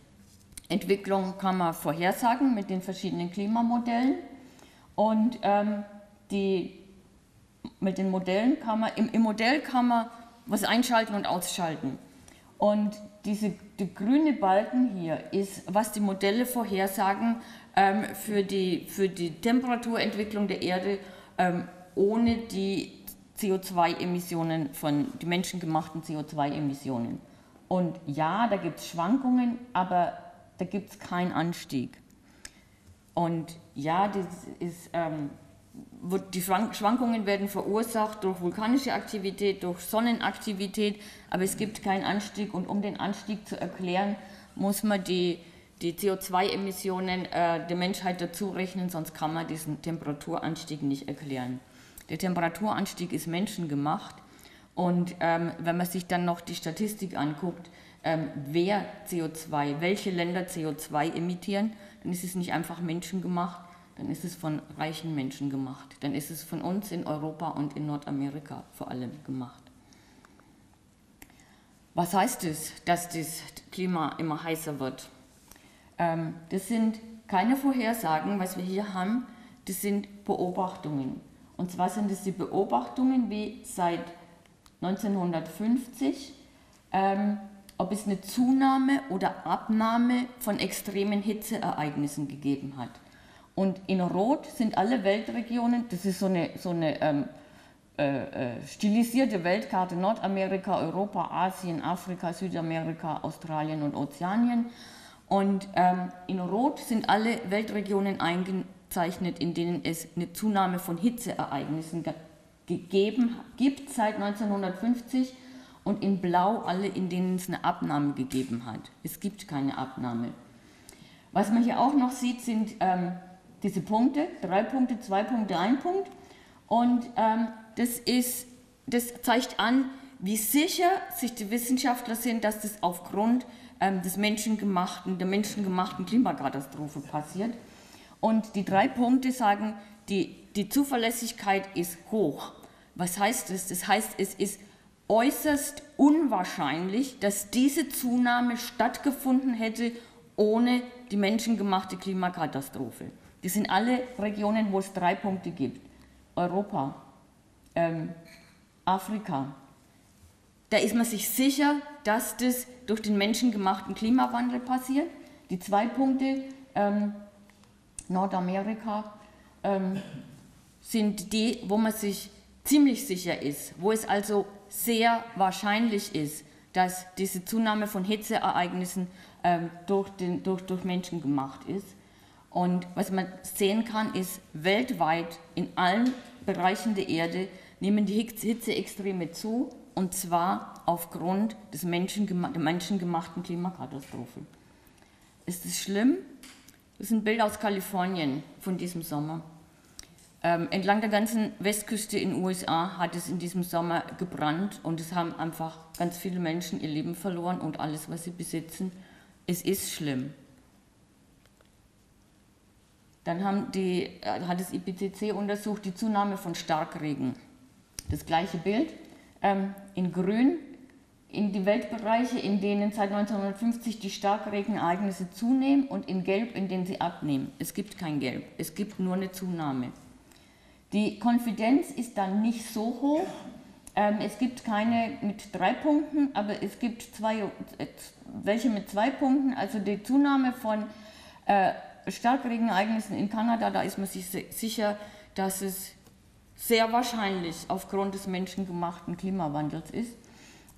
Entwicklung kann man vorhersagen mit den verschiedenen Klimamodellen. Und ähm, die, mit den Modellen kann man, im, im Modell kann man was einschalten und ausschalten. Und diese, die grüne Balken hier ist, was die Modelle vorhersagen ähm, für, die, für die Temperaturentwicklung der Erde ähm, ohne die CO2-Emissionen von die menschengemachten CO2-Emissionen. Und ja, da gibt es Schwankungen, aber da gibt es keinen Anstieg. Und ja, das ist, ähm, wird, die Schwankungen werden verursacht durch vulkanische Aktivität, durch Sonnenaktivität, aber es gibt keinen Anstieg. Und um den Anstieg zu erklären, muss man die, die CO2-Emissionen äh, der Menschheit dazu rechnen, sonst kann man diesen Temperaturanstieg nicht erklären. Der Temperaturanstieg ist menschengemacht. Und ähm, wenn man sich dann noch die Statistik anguckt, ähm, wer CO2, welche Länder CO2 emittieren, dann ist es nicht einfach menschengemacht, dann ist es von reichen Menschen gemacht. Dann ist es von uns in Europa und in Nordamerika vor allem gemacht. Was heißt es, dass das Klima immer heißer wird? Ähm, das sind keine Vorhersagen, was wir hier haben, das sind Beobachtungen. Und zwar sind es die Beobachtungen, wie seit 1950, ähm, ob es eine Zunahme oder Abnahme von extremen Hitzeereignissen gegeben hat. Und in Rot sind alle Weltregionen, das ist so eine, so eine ähm, äh, äh, stilisierte Weltkarte Nordamerika, Europa, Asien, Afrika, Südamerika, Australien und Ozeanien. Und ähm, in Rot sind alle Weltregionen eingezeichnet, in denen es eine Zunahme von Hitzeereignissen gegeben gibt seit 1950 und in Blau alle, in denen es eine Abnahme gegeben hat. Es gibt keine Abnahme. Was man hier auch noch sieht, sind ähm, diese Punkte, drei Punkte, zwei Punkte, ein Punkt. Und ähm, das, ist, das zeigt an, wie sicher sich die Wissenschaftler sind, dass das aufgrund ähm, des menschengemachten, der menschengemachten Klimakatastrophe passiert. Und die drei Punkte sagen, die, die Zuverlässigkeit ist hoch. Was heißt das? Das heißt, es ist äußerst unwahrscheinlich, dass diese Zunahme stattgefunden hätte ohne die menschengemachte Klimakatastrophe. Das sind alle Regionen, wo es drei Punkte gibt. Europa, ähm, Afrika. Da ist man sich sicher, dass das durch den menschengemachten Klimawandel passiert. Die zwei Punkte, ähm, Nordamerika, ähm, sind die, wo man sich ziemlich sicher ist, wo es also sehr wahrscheinlich ist, dass diese Zunahme von Hitzeereignissen ähm, durch, den, durch, durch Menschen gemacht ist. Und was man sehen kann, ist, weltweit in allen Bereichen der Erde nehmen die Hitzeextreme zu, und zwar aufgrund des menschengema der menschengemachten Klimakatastrophe. Ist es schlimm? Das ist ein Bild aus Kalifornien von diesem Sommer. Ähm, entlang der ganzen Westküste in den USA hat es in diesem Sommer gebrannt und es haben einfach ganz viele Menschen ihr Leben verloren und alles, was sie besitzen. Es ist schlimm. Dann haben die, äh, hat das IPCC untersucht die Zunahme von Starkregen. Das gleiche Bild ähm, in Grün. In die Weltbereiche, in denen seit 1950 die Starkregenereignisse zunehmen und in Gelb, in denen sie abnehmen. Es gibt kein Gelb, es gibt nur eine Zunahme. Die Konfidenz ist dann nicht so hoch. Ähm, es gibt keine mit drei Punkten, aber es gibt zwei, äh, welche mit zwei Punkten. Also die Zunahme von äh, Starkregenereignissen in Kanada, da ist man sich sicher, dass es sehr wahrscheinlich aufgrund des menschengemachten Klimawandels ist.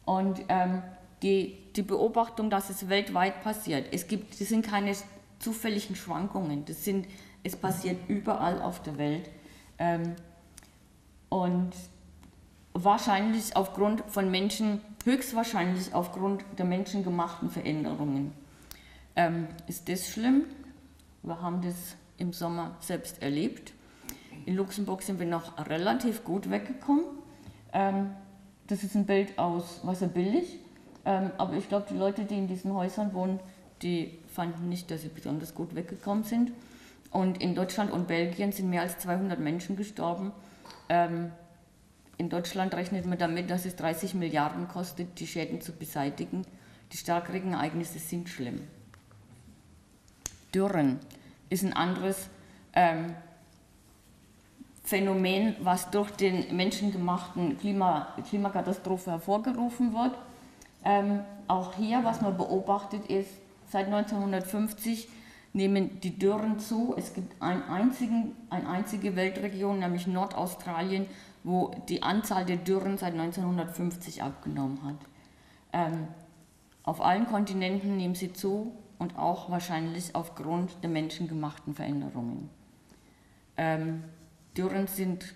Und ähm, die, die Beobachtung, dass es weltweit passiert, es gibt, das sind keine zufälligen Schwankungen, das sind, es passiert überall auf der Welt. Ähm, und wahrscheinlich aufgrund von Menschen, höchstwahrscheinlich aufgrund der menschengemachten Veränderungen. Ähm, ist das schlimm? Wir haben das im Sommer selbst erlebt. In Luxemburg sind wir noch relativ gut weggekommen. Ähm, das ist ein Bild aus Wasserbillig. Ähm, aber ich glaube, die Leute, die in diesen Häusern wohnen, die fanden nicht, dass sie besonders gut weggekommen sind. Und in Deutschland und Belgien sind mehr als 200 Menschen gestorben. Ähm, in Deutschland rechnet man damit, dass es 30 Milliarden kostet, die Schäden zu beseitigen. Die Starkregenereignisse sind schlimm. Dürren ist ein anderes ähm, Phänomen, was durch den menschengemachten Klima, Klimakatastrophe hervorgerufen wird. Ähm, auch hier, was man beobachtet, ist, seit 1950 nehmen die Dürren zu. Es gibt einen einzigen, eine einzige Weltregion, nämlich Nordaustralien, wo die Anzahl der Dürren seit 1950 abgenommen hat. Ähm, auf allen Kontinenten nehmen sie zu und auch wahrscheinlich aufgrund der menschengemachten Veränderungen. Ähm, Dürren sind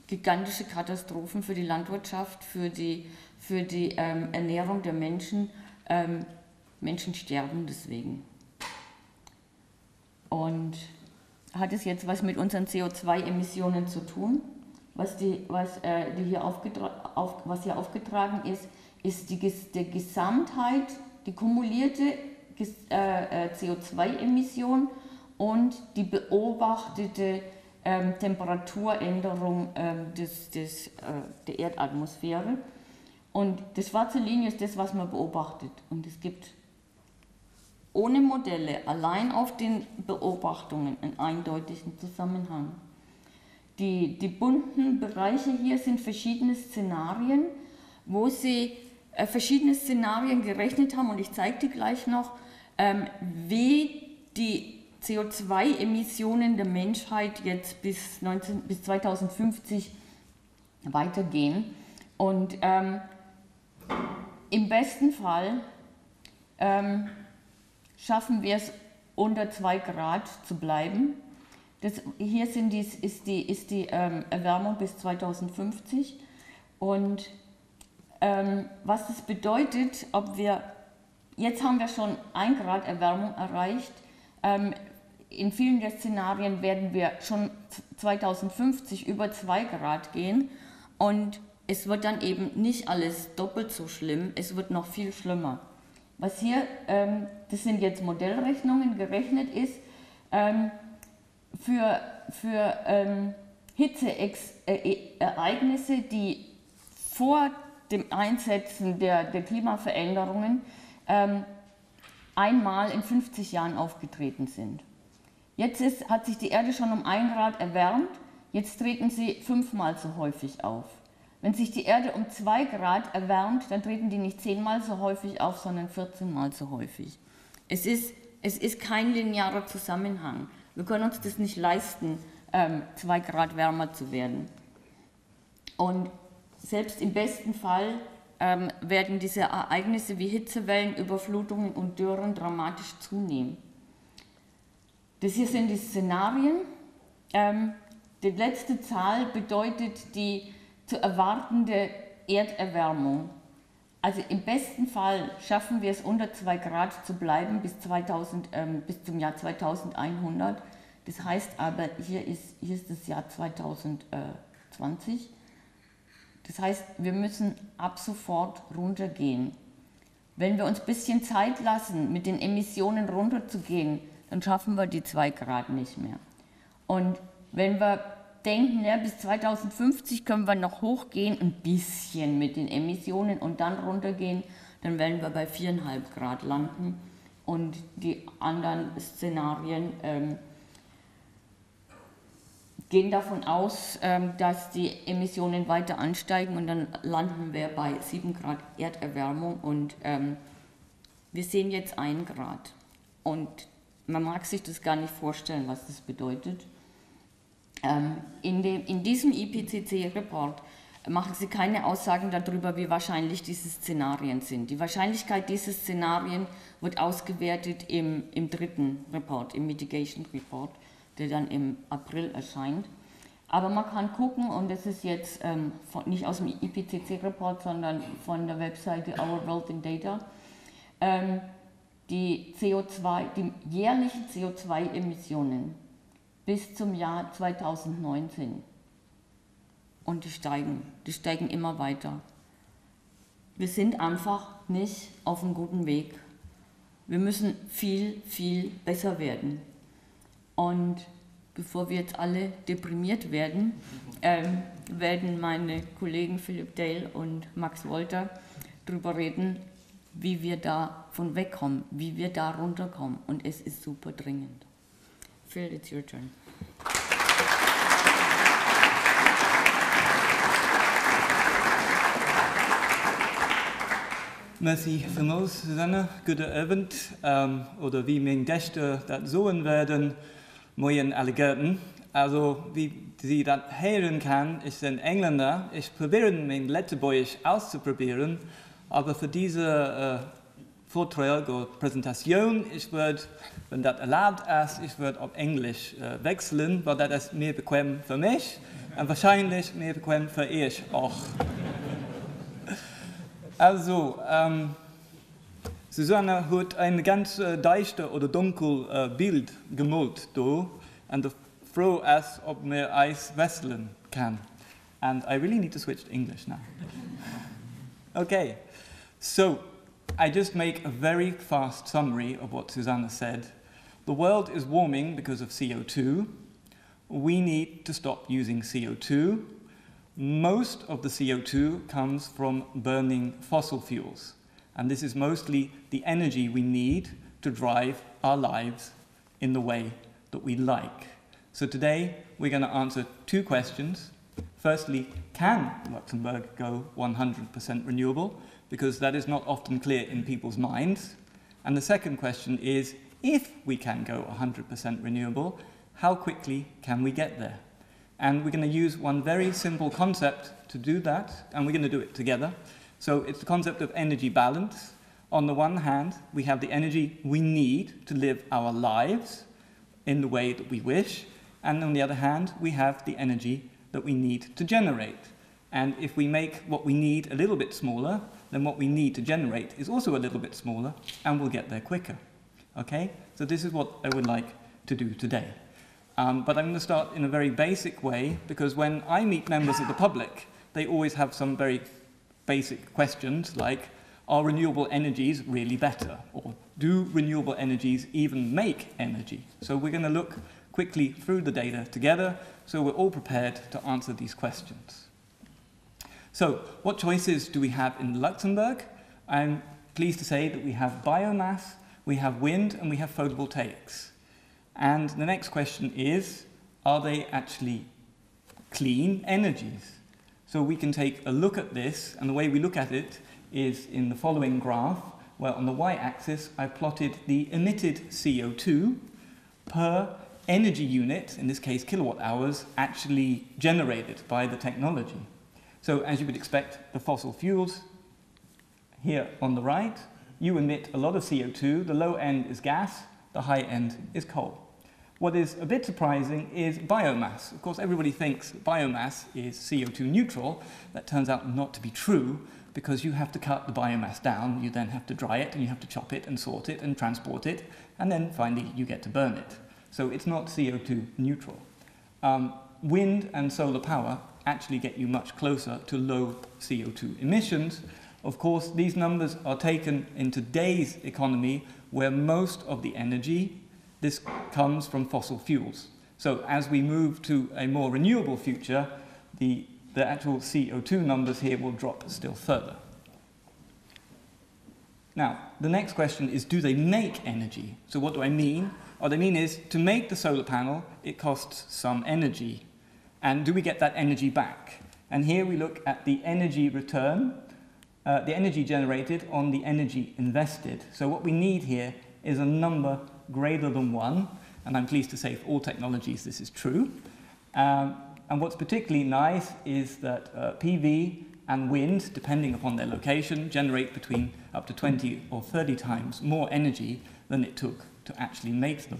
gigantische Katastrophen für die Landwirtschaft, für die, für die ähm, Ernährung der Menschen. Ähm, Menschen sterben deswegen. Und hat es jetzt was mit unseren CO2-Emissionen zu tun? Was, die, was, äh, die hier auf, was hier aufgetragen ist, ist die, die Gesamtheit, die kumulierte äh, äh, CO2-Emission und die beobachtete ähm, Temperaturänderung ähm, des, des, äh, der Erdatmosphäre. Und die schwarze Linie ist das, was man beobachtet. Und es gibt ohne Modelle, allein auf den Beobachtungen, einen eindeutigen Zusammenhang. Die, die bunten Bereiche hier sind verschiedene Szenarien, wo sie äh, verschiedene Szenarien gerechnet haben und ich zeige die gleich noch, ähm, wie die CO2-Emissionen der Menschheit jetzt bis, 19, bis 2050 weitergehen. Und ähm, im besten Fall ähm, schaffen wir es, unter 2 Grad zu bleiben. Das, hier sind die, ist die, ist die ähm, Erwärmung bis 2050. Und ähm, was das bedeutet, ob wir, jetzt haben wir schon 1 Grad Erwärmung erreicht, ähm, in vielen der Szenarien werden wir schon 2050 über 2 Grad gehen und es wird dann eben nicht alles doppelt so schlimm, es wird noch viel schlimmer. Was hier, ähm, das sind jetzt Modellrechnungen, gerechnet ist, ähm, für, für ähm, Hitzeereignisse, äh, die vor dem Einsetzen der, der Klimaveränderungen ähm, einmal in 50 Jahren aufgetreten sind. Jetzt ist, hat sich die Erde schon um 1 Grad erwärmt, jetzt treten sie fünfmal so häufig auf. Wenn sich die Erde um 2 Grad erwärmt, dann treten die nicht zehnmal so häufig auf, sondern 14 mal so häufig. Es ist, es ist kein linearer Zusammenhang. Wir können uns das nicht leisten, ähm, 2 Grad wärmer zu werden. Und selbst im besten Fall ähm, werden diese Ereignisse wie Hitzewellen, Überflutungen und Dürren dramatisch zunehmen. Das hier sind die Szenarien. Ähm, die letzte Zahl bedeutet die zu erwartende Erderwärmung. Also im besten Fall schaffen wir es, unter 2 Grad zu bleiben bis, 2000, ähm, bis zum Jahr 2100. Das heißt aber, hier ist, hier ist das Jahr 2020. Das heißt, wir müssen ab sofort runtergehen. Wenn wir uns ein bisschen Zeit lassen, mit den Emissionen runterzugehen, dann schaffen wir die 2 Grad nicht mehr. Und wenn wir. denken, ja, bis 2050 können wir noch hochgehen, ein bisschen mit den Emissionen und dann runtergehen, dann werden wir bei 4,5 Grad landen. Und die anderen Szenarien ähm, gehen davon aus, ähm, dass die Emissionen weiter ansteigen und dann landen wir bei 7 Grad Erderwärmung und ähm, wir sehen jetzt 1 Grad. Und man mag sich das gar nicht vorstellen, was das bedeutet. Ähm, in, dem, in diesem IPCC-Report machen sie keine Aussagen darüber, wie wahrscheinlich diese Szenarien sind. Die Wahrscheinlichkeit dieser Szenarien wird ausgewertet im, im dritten Report, im Mitigation Report, der dann im April erscheint. Aber man kann gucken, und das ist jetzt ähm, von, nicht aus dem IPCC-Report, sondern von der Webseite Our World in Data, ähm, die, CO2, die jährlichen CO2-Emissionen bis zum Jahr 2019. Und die steigen, die steigen immer weiter. Wir sind einfach nicht auf einem guten Weg. Wir müssen viel, viel besser werden. Und bevor wir jetzt alle deprimiert werden, ähm, werden meine Kollegen Philipp Dale und Max Wolter darüber reden, wie wir davon wegkommen, wie wir da runterkommen. Und es ist super dringend. Phil, it's your turn. Merci villmools, Susanne. Gudde Owend, oder wéi meng Gäschte dat soen werden, Moien alleguerten. Also, wéi Sie dat héieren kann, ech sen Engländer. Ech probieren meng Letzebuergesch auszeprobieren, aber fir diese Vortrag oder Präsentatioun, ech würd, wenn dat erlaubt ass, ech würd op Englisch wechselen, well dat ass méi bequem fir mech an wahrscheinlech méi bequem fir Iech och. Also, Susanne huet ein ganz deischter oder dunkel Bild gemolt do, an de Fro ass, ob mir eis wesselen kann. And I really need to switch to English now. Okay, so I just make a very fast summary of what Susanna said. The world is warming because of CO2. We need to stop using CO2. Most of the CO2 comes from burning fossil fuels. And this is mostly the energy we need to drive our lives in the way that we like. So today we're going to answer two questions. Firstly, can Luxembourg go 100% renewable? Because that is not often clear in people's minds. And the second question is, if we can go 100% renewable, how quickly can we get there? And we're going to use one very simple concept to do that, and we're going to do it together. So it's the concept of energy balance. On the one hand, we have the energy we need to live our lives in the way that we wish, and on the other hand, we have the energy that we need to generate. And if we make what we need a little bit smaller, then what we need to generate is also a little bit smaller, and we'll get there quicker. Okay? So this is what I would like to do today. Um, but I'm going to start in a very basic way, because when I meet members of the public, they always have some very basic questions like, are renewable energies really better? Or do renewable energies even make energy? So we're going to look quickly through the data together so we're all prepared to answer these questions. So what choices do we have in Luxembourg? I'm pleased to say that we have biomass, we have wind, and we have photovoltaics. And the next question is, are they actually clean energies? So we can take a look at this, and the way we look at it is in the following graph, where on the y-axis I plotted the emitted CO2 per energy unit, in this case kilowatt hours, actually generated by the technology. So as you would expect, the fossil fuels here on the right, you emit a lot of CO2. The low end is gas, the high end is coal. What is a bit surprising is biomass. Of course, everybody thinks biomass is CO2 neutral. That turns out not to be true because you have to cut the biomass down, you then have to dry it, and you have to chop it and sort it and transport it, and then finally you get to burn it. So it's not CO2 neutral. Um, wind and solar power actually get you much closer to low CO2 emissions. Of course, these numbers are taken in today's economy where most of the energy this comes from fossil fuels. So as we move to a more renewable future, the, the actual CO2 numbers here will drop still further. Now, the next question is, do they make energy? So what do I mean? What I mean is, to make the solar panel, it costs some energy. And do we get that energy back? And here we look at the energy return, uh, the energy generated on the energy invested. So what we need here is a number greater than one, and I'm pleased to say for all technologies this is true. Um, and what's particularly nice is that uh, PV and wind, depending upon their location, generate between up to 20 or 30 times more energy than it took to actually make them.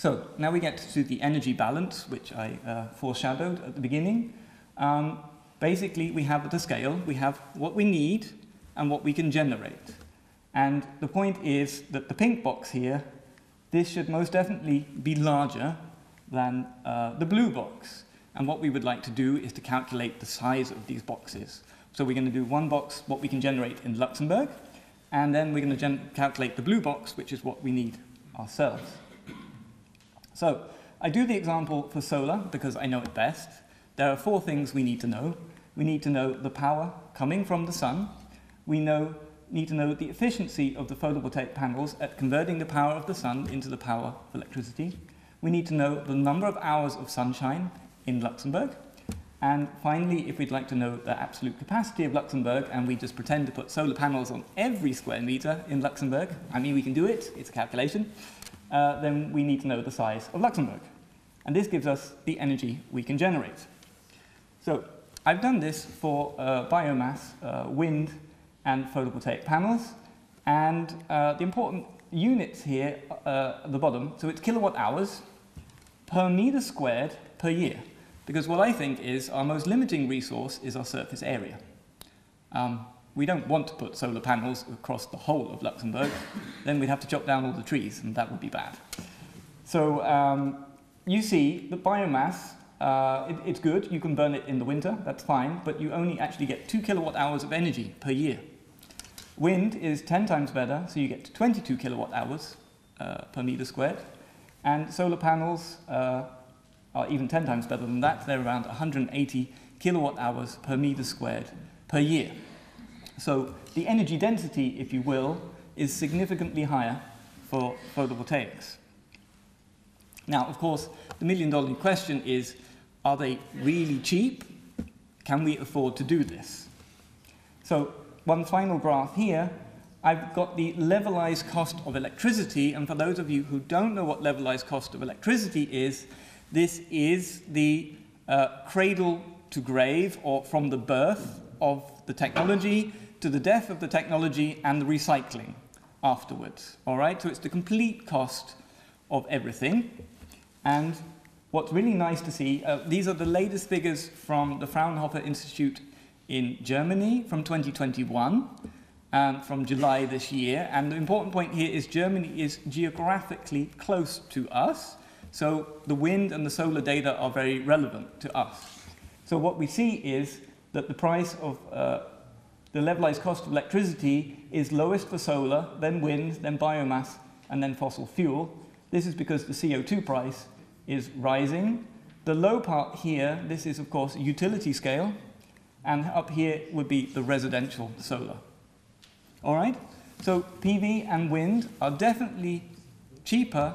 So now we get to the energy balance, which I uh, foreshadowed at the beginning. Um, basically, we have the scale, we have what we need and what we can generate. And the point is that the pink box here, this should most definitely be larger than uh, the blue box. And what we would like to do is to calculate the size of these boxes. So we're going to do one box, what we can generate in Luxembourg, and then we're going to calculate the blue box, which is what we need ourselves. So I do the example for solar because I know it best. There are four things we need to know. We need to know the power coming from the sun. We know, need to know the efficiency of the photovoltaic panels at converting the power of the sun into the power of electricity. We need to know the number of hours of sunshine in Luxembourg. And finally, if we'd like to know the absolute capacity of Luxembourg, and we just pretend to put solar panels on every square meter in Luxembourg, I mean, we can do it, it's a calculation, uh, then we need to know the size of Luxembourg. And this gives us the energy we can generate. So I've done this for uh, biomass, uh, wind, and photovoltaic panels. And uh, the important units here uh, at the bottom, so it's kilowatt hours per meter squared per year. Because what I think is our most limiting resource is our surface area. Um, we don't want to put solar panels across the whole of Luxembourg. then we'd have to chop down all the trees, and that would be bad. So um, you see that biomass, uh, it, it's good. You can burn it in the winter, that's fine, but you only actually get 2 kilowatt hours of energy per year. Wind is 10 times better, so you get 22 kilowatt hours uh, per meter squared. And solar panels uh, are even 10 times better than that. They're around 180 kilowatt hours per meter squared per year. So the energy density, if you will, is significantly higher for photovoltaics. Now, of course, the million dollar question is, are they really cheap? Can we afford to do this? So one final graph here, I've got the levelized cost of electricity, and for those of you who don't know what levelized cost of electricity is, this is the uh, cradle to grave, or from the birth of the technology to the death of the technology and the recycling afterwards. All right, so it's the complete cost of everything. And what's really nice to see, uh, these are the latest figures from the Fraunhofer Institute in Germany from 2021, um, from July this year. And the important point here is Germany is geographically close to us. So the wind and the solar data are very relevant to us. So what we see is that the price of uh, the levelized cost of electricity is lowest for solar, then wind, then biomass, and then fossil fuel. This is because the CO2 price is rising. The low part here, this is of course utility scale, and up here would be the residential solar. All right? So PV and wind are definitely cheaper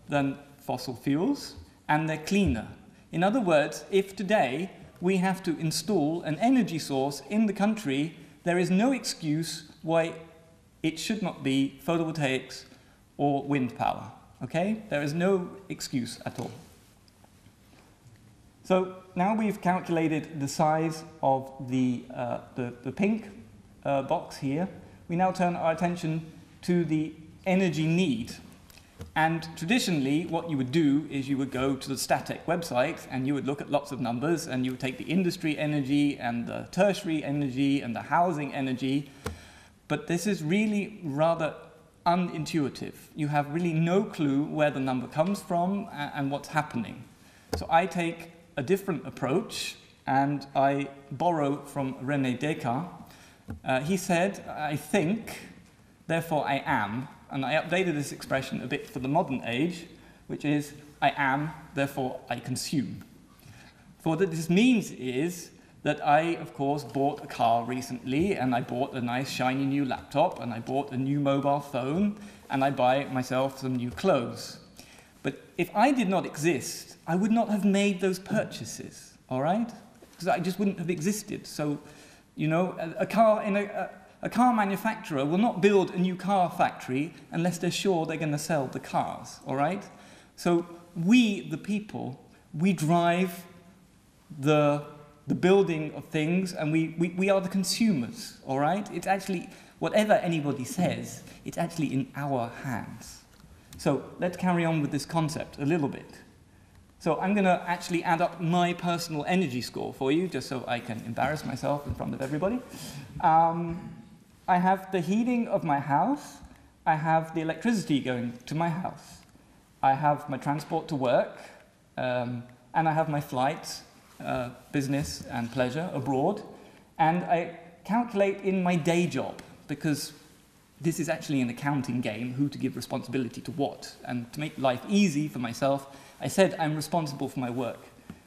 than fossil fuels, and they're cleaner. In other words, if today we have to install an energy source in the country, there is no excuse why it should not be photovoltaics or wind power. Okay? There is no excuse at all. So now we've calculated the size of the, uh, the, the pink uh, box here. We now turn our attention to the energy need. And traditionally, what you would do is you would go to the Statec website and you would look at lots of numbers and you would take the industry energy and the tertiary energy and the housing energy. But this is really rather unintuitive. You have really no clue where the number comes from and what's happening. So I take a different approach and I borrow from René Descartes. Uh, he said, I think, therefore I am. And I updated this expression a bit for the modern age. which is I am, therefore I consume. For what this means is that I, of course, bought a car recently, and I bought a nice shiny new laptop, and I bought a new mobile phone, and I buy myself some new clothes. But if I did not exist, I would not have made those purchases, all right? Because I just wouldn't have existed. So, you know, a, a car in a, a, a car manufacturer will not build a new car factory unless they're sure they're going to sell the cars, all right? So we, the people, we drive the, the building of things and we, we, we are the consumers, all right? It's actually, whatever anybody says, it's actually in our hands. So let's carry on with this concept a little bit. So I'm going to actually add up my personal energy score for you, just so I can embarrass myself in front of everybody. Um, I have the heating of my house. I have the electricity going to my house. I have my transport to work. Um, and I have my flights, uh, business and pleasure abroad. And I calculate in my day job, because this is actually an accounting game, who to give responsibility to what. And to make life easy for myself, I said I'm responsible for my work.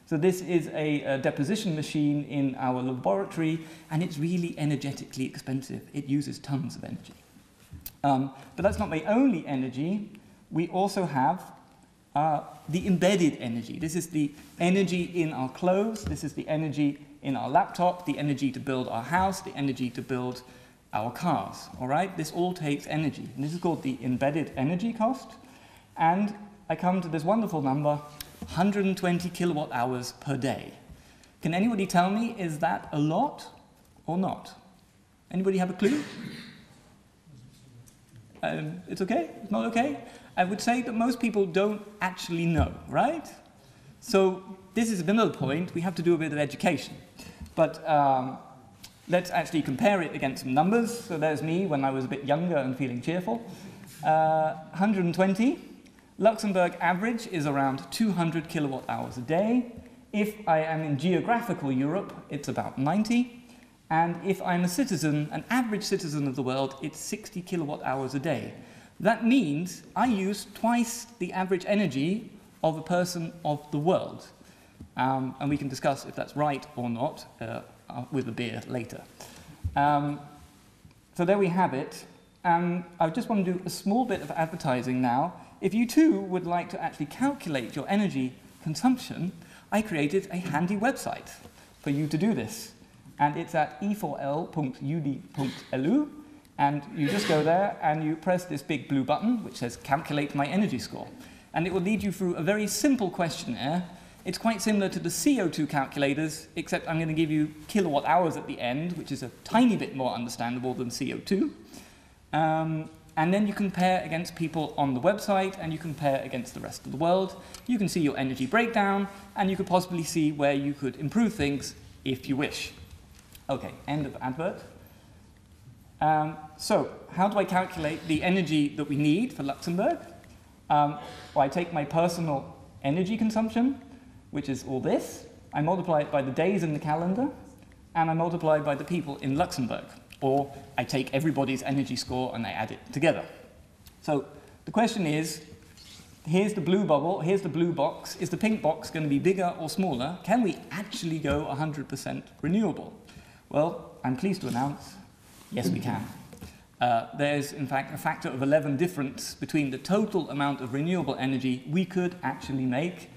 So this is a, a deposition machine in our laboratory, and it's really energetically expensive. It uses tons of energy. Um, but that's not my only energy. We also have uh, the embedded energy. This is the energy in our clothes. This is the energy in our laptop, the energy to build our house, the energy to build our cars, all right? This all takes energy. And this is called the embedded energy cost. And I come to this wonderful number, 120 kilowatt hours per day. Can anybody tell me, is that a lot or not? Anybody have a clue? Um, it's okay? It's not okay? I would say that most people don't actually know, right? So this is another point. We have to do a bit of education. But um, let's actually compare it against some numbers. So there's me when I was a bit younger and feeling cheerful. Uh, 120. Luxembourg average is around 200 kilowatt hours a day. If I am in geographical Europe, it's about 90. And if I'm a citizen, an average citizen of the world, it's 60 kilowatt hours a day. That means I use twice the average energy of a person of the world. Um, and we can discuss if that's right or not uh, uh, with a beer later. Um, so there we have it. Um, I just want to do a small bit of advertising now. If you too would like to actually calculate your energy consumption, I created a handy website for you to do this. And it's at e4l.ud.lu. And you just go there and you press this big blue button, which says calculate my energy score. And it will lead you through a very simple questionnaire It's quite similar to the CO2 calculators, except I'm going to give you kilowatt hours at the end, which is a tiny bit more understandable than CO2. Um, and then you compare against people on the website, and you compare against the rest of the world. You can see your energy breakdown, and you could possibly see where you could improve things if you wish. Okay, end of advert. Um, so, how do I calculate the energy that we need for Luxembourg? Um, well, I take my personal energy consumption, which is all this. I multiply it by the days in the calendar, and I multiply by the people in Luxembourg. Or I take everybody's energy score and I add it together. So the question is, here's the blue bubble, here's the blue box. Is the pink box going to be bigger or smaller? Can we actually go 100% renewable? Well, I'm pleased to announce, yes, we can. Uh, there's, in fact, a factor of 11 difference between the total amount of renewable energy we could actually make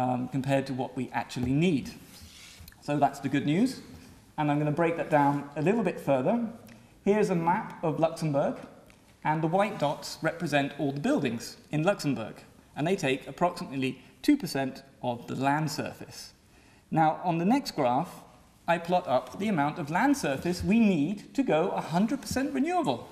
um, compared to what we actually need. So that's the good news. And I'm going to break that down a little bit further. Here's a map of Luxembourg, and the white dots represent all the buildings in Luxembourg, and they take approximately 2% of the land surface. Now, on the next graph, I plot up the amount of land surface we need to go 100% renewable.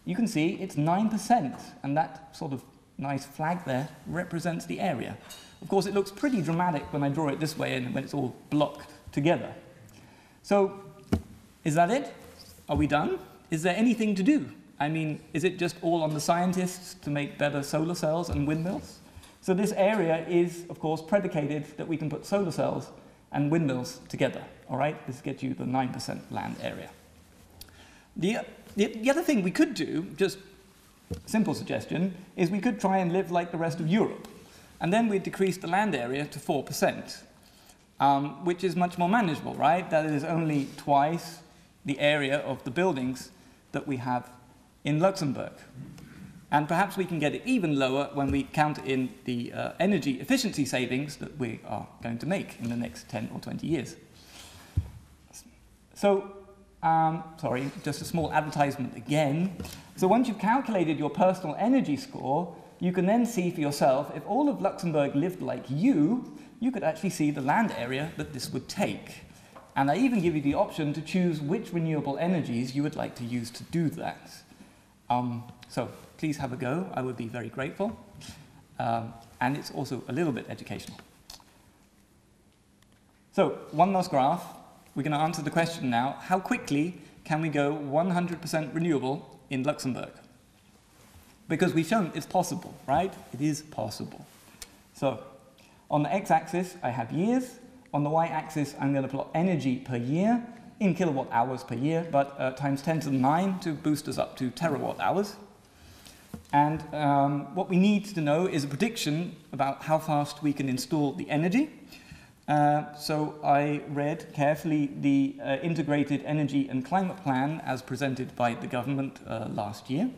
You can see it's 9%, and that sort of nice flag there represents the area. Of course, it looks pretty dramatic when I draw it this way and when it's all blocked together. So, is that it? Are we done? Is there anything to do? I mean, is it just all on the scientists to make better solar cells and windmills? So this area is, of course, predicated that we can put solar cells and windmills together, all right? This gets you the 9% land area. The, the, the other thing we could do, just simple suggestion, is we could try and live like the rest of Europe. And then we decrease the land area to 4%, um, which is much more manageable, right? That is only twice the area of the buildings that we have in Luxembourg. And perhaps we can get it even lower when we count in the uh, energy efficiency savings that we are going to make in the next 10 or 20 years. So, um, sorry, just a small advertisement again. So once you've calculated your personal energy score, you can then see for yourself if all of Luxembourg lived like you, you could actually see the land area that this would take. And I even give you the option to choose which renewable energies you would like to use to do that. Um, so please have a go. I would be very grateful. Um, and it's also a little bit educational. So one last graph. We're going to answer the question now, how quickly can we go 100% renewable in Luxembourg? Because we've shown it's possible, right? It is possible. So on the x-axis, I have years. On the y-axis, I'm going to plot energy per year in kilowatt hours per year, but uh, times 10 to the 9 to boost us up to terawatt hours. And um, what we need to know is a prediction about how fast we can install the energy. Uh, so I read carefully the uh, Integrated Energy and Climate Plan as presented by the government uh, last year.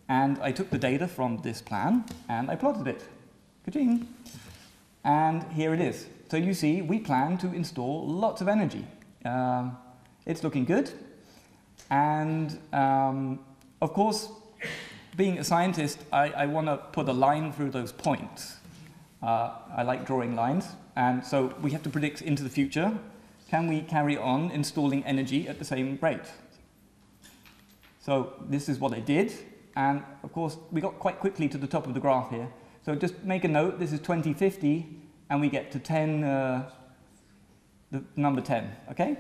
And I took the data from this plan and I plotted it. Ka-ching. And here it is. So you see, we plan to install lots of energy. Um, it's looking good. And um, of course, being a scientist, I, I want to put a line through those points. Uh, I like drawing lines. And so we have to predict into the future. Can we carry on installing energy at the same rate? So this is what I did. And of course, we got quite quickly to the top of the graph here. So just make a note, this is 2050, and we get to 10, uh, the number 10, okay?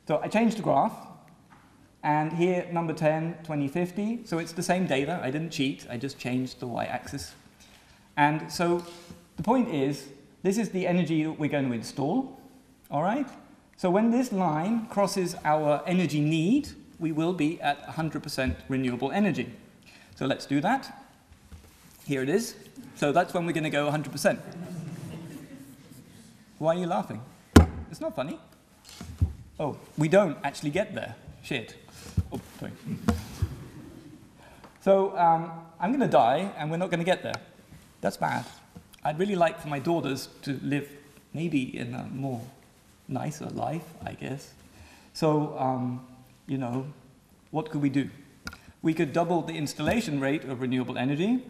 So I changed the graph, and here, number 10, 2050. So it's the same data. I didn't cheat. I just changed the y-axis. And so the point is, this is the energy that we're going to install, all right? So when this line crosses our energy need, we will be at 100% renewable energy. So let's do that. Here it is. So that's when we're going to go 100%. Why are you laughing? It's not funny. Oh, we don't actually get there. Shit. Oh, sorry. So um, I'm going to die, and we're not going to get there. That's bad. I'd really like for my daughters to live maybe in a more nicer life, I guess. So, um, you know, what could we do? We could double the installation rate of renewable energy.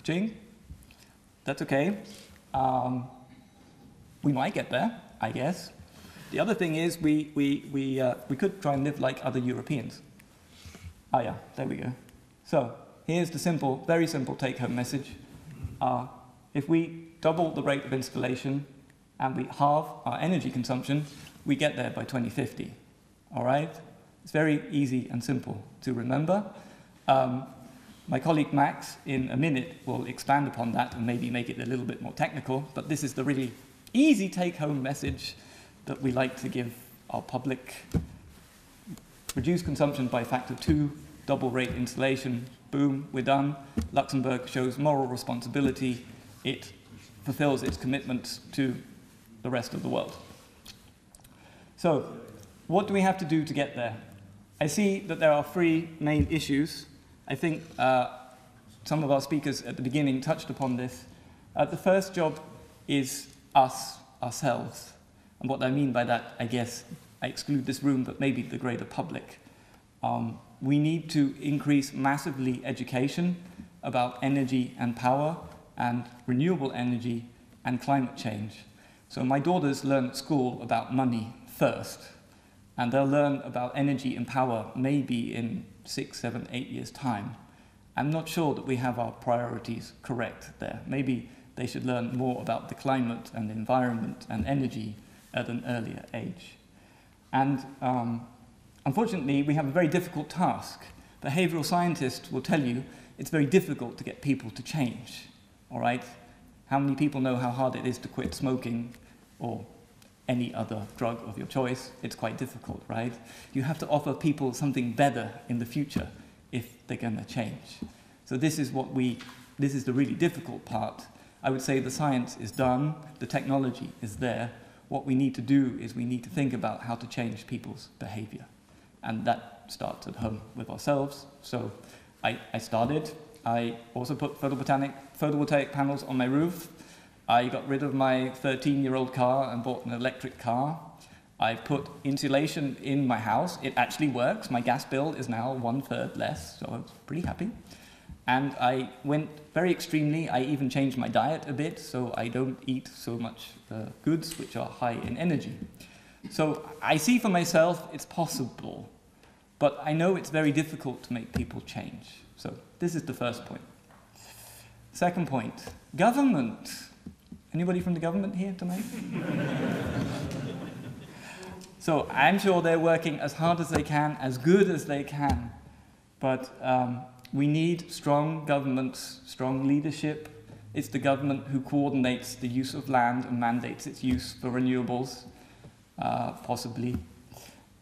Ching. That's okay. Um, we might get there, I guess. The other thing is we, we, we, uh, we could try and live like other Europeans. Ah, yeah, there we go. So here's the simple, very simple take-home message. Uh, if we double the rate of installation and we halve our energy consumption, we get there by 2050. All right? It's very easy and simple to remember. Um, my colleague Max, in a minute, will expand upon that and maybe make it a little bit more technical, but this is the really easy take-home message that we like to give our public. Reduce consumption by factor two, double rate insulation, boom, we're done. Luxembourg shows moral responsibility. It fulfills its commitment to the rest of the world. So, what do we have to do to get there? I see that there are three main issues. I think uh, some of our speakers at the beginning touched upon this. Uh, the first job is us, ourselves. And what I mean by that, I guess, I exclude this room, but maybe the greater public. Um, we need to increase massively education about energy and power and renewable energy and climate change. So my daughters learn at school about money first, and they'll learn about energy and power maybe in six, seven, eight years' time. I'm not sure that we have our priorities correct there. Maybe they should learn more about the climate and the environment and energy at an earlier age. And um, unfortunately, we have a very difficult task. Behavioral scientists will tell you it's very difficult to get people to change, all right? How many people know how hard it is to quit smoking or any other drug of your choice? It's quite difficult, right? You have to offer people something better in the future if they're going to change. So this is what we, this is the really difficult part. I would say the science is done, the technology is there. What we need to do is we need to think about how to change people's behavior. And that starts at home with ourselves. So I, I started. I also put photovoltaic, photovoltaic panels on my roof. I got rid of my 13-year-old car and bought an electric car. I've put insulation in my house. It actually works. My gas bill is now one third less, so I'm pretty happy. And I went very extremely. I even changed my diet a bit, so I don't eat so much uh, goods which are high in energy. So I see for myself it's possible, but I know it's very difficult to make people change. So this is the first point. Second point, government. Anybody from the government here tonight? so I'm sure they're working as hard as they can, as good as they can, but um, we need strong governments, strong leadership. It's the government who coordinates the use of land and mandates its use for renewables, uh, possibly.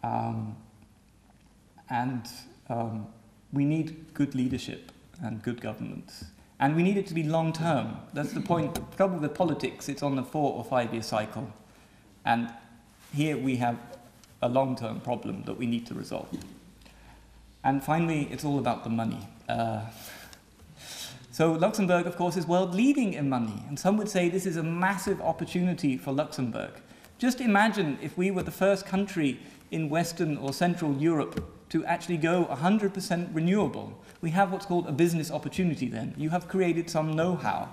Um, and um, we need good leadership and good governance. And we need it to be long term. That's the point. The trouble with politics, it's on the four or five year cycle. And here we have a long term problem that we need to resolve. And finally, it's all about the money. Uh, so Luxembourg, of course, is world leading in money. And some would say this is a massive opportunity for Luxembourg. Just imagine if we were the first country in Western or Central Europe to actually go 100% renewable. We have what's called a business opportunity then. You have created some know-how.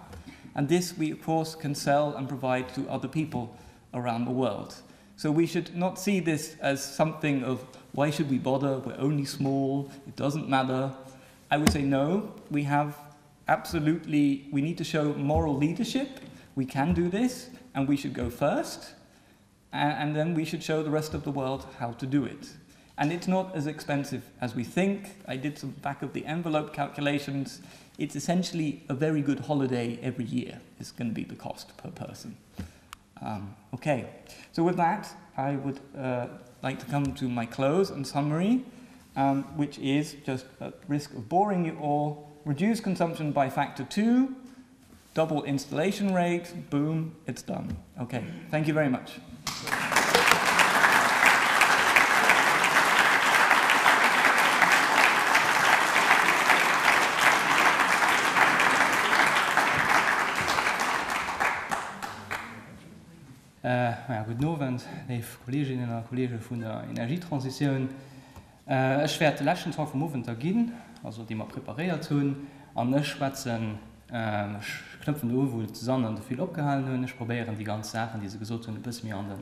And this we, of course, can sell and provide to other people around the world. So we should not see this as something of, why should we bother? We're only small. It doesn't matter. I would say no. We have absolutely, we need to show moral leadership. We can do this, and we should go first. And, then we should show the rest of the world how to do it. And it's not as expensive as we think. I did some back of the envelope calculations. It's essentially a very good holiday every year is going to be the cost per person. Um, okay, so with that, I would uh, like to come to my close and summary, um, which is just at risk of boring you all, reduce consumption by factor two, double installation rate, boom, it's done. Okay, thank you very much. Maja, gudden Owend, léif Kolleeginnen a Kolleege vun der Energietransitioun. Ech wäert de leschten Talk vum Owend da ginn, also dee mer preparéiert hunn, an ech schwätzen, ech knëpfen do u wou d'Susanne an de Phil opgehalen hunn. Ech probéieren déi ganz Saachen, déi se gesot hunn, e bësse méi an de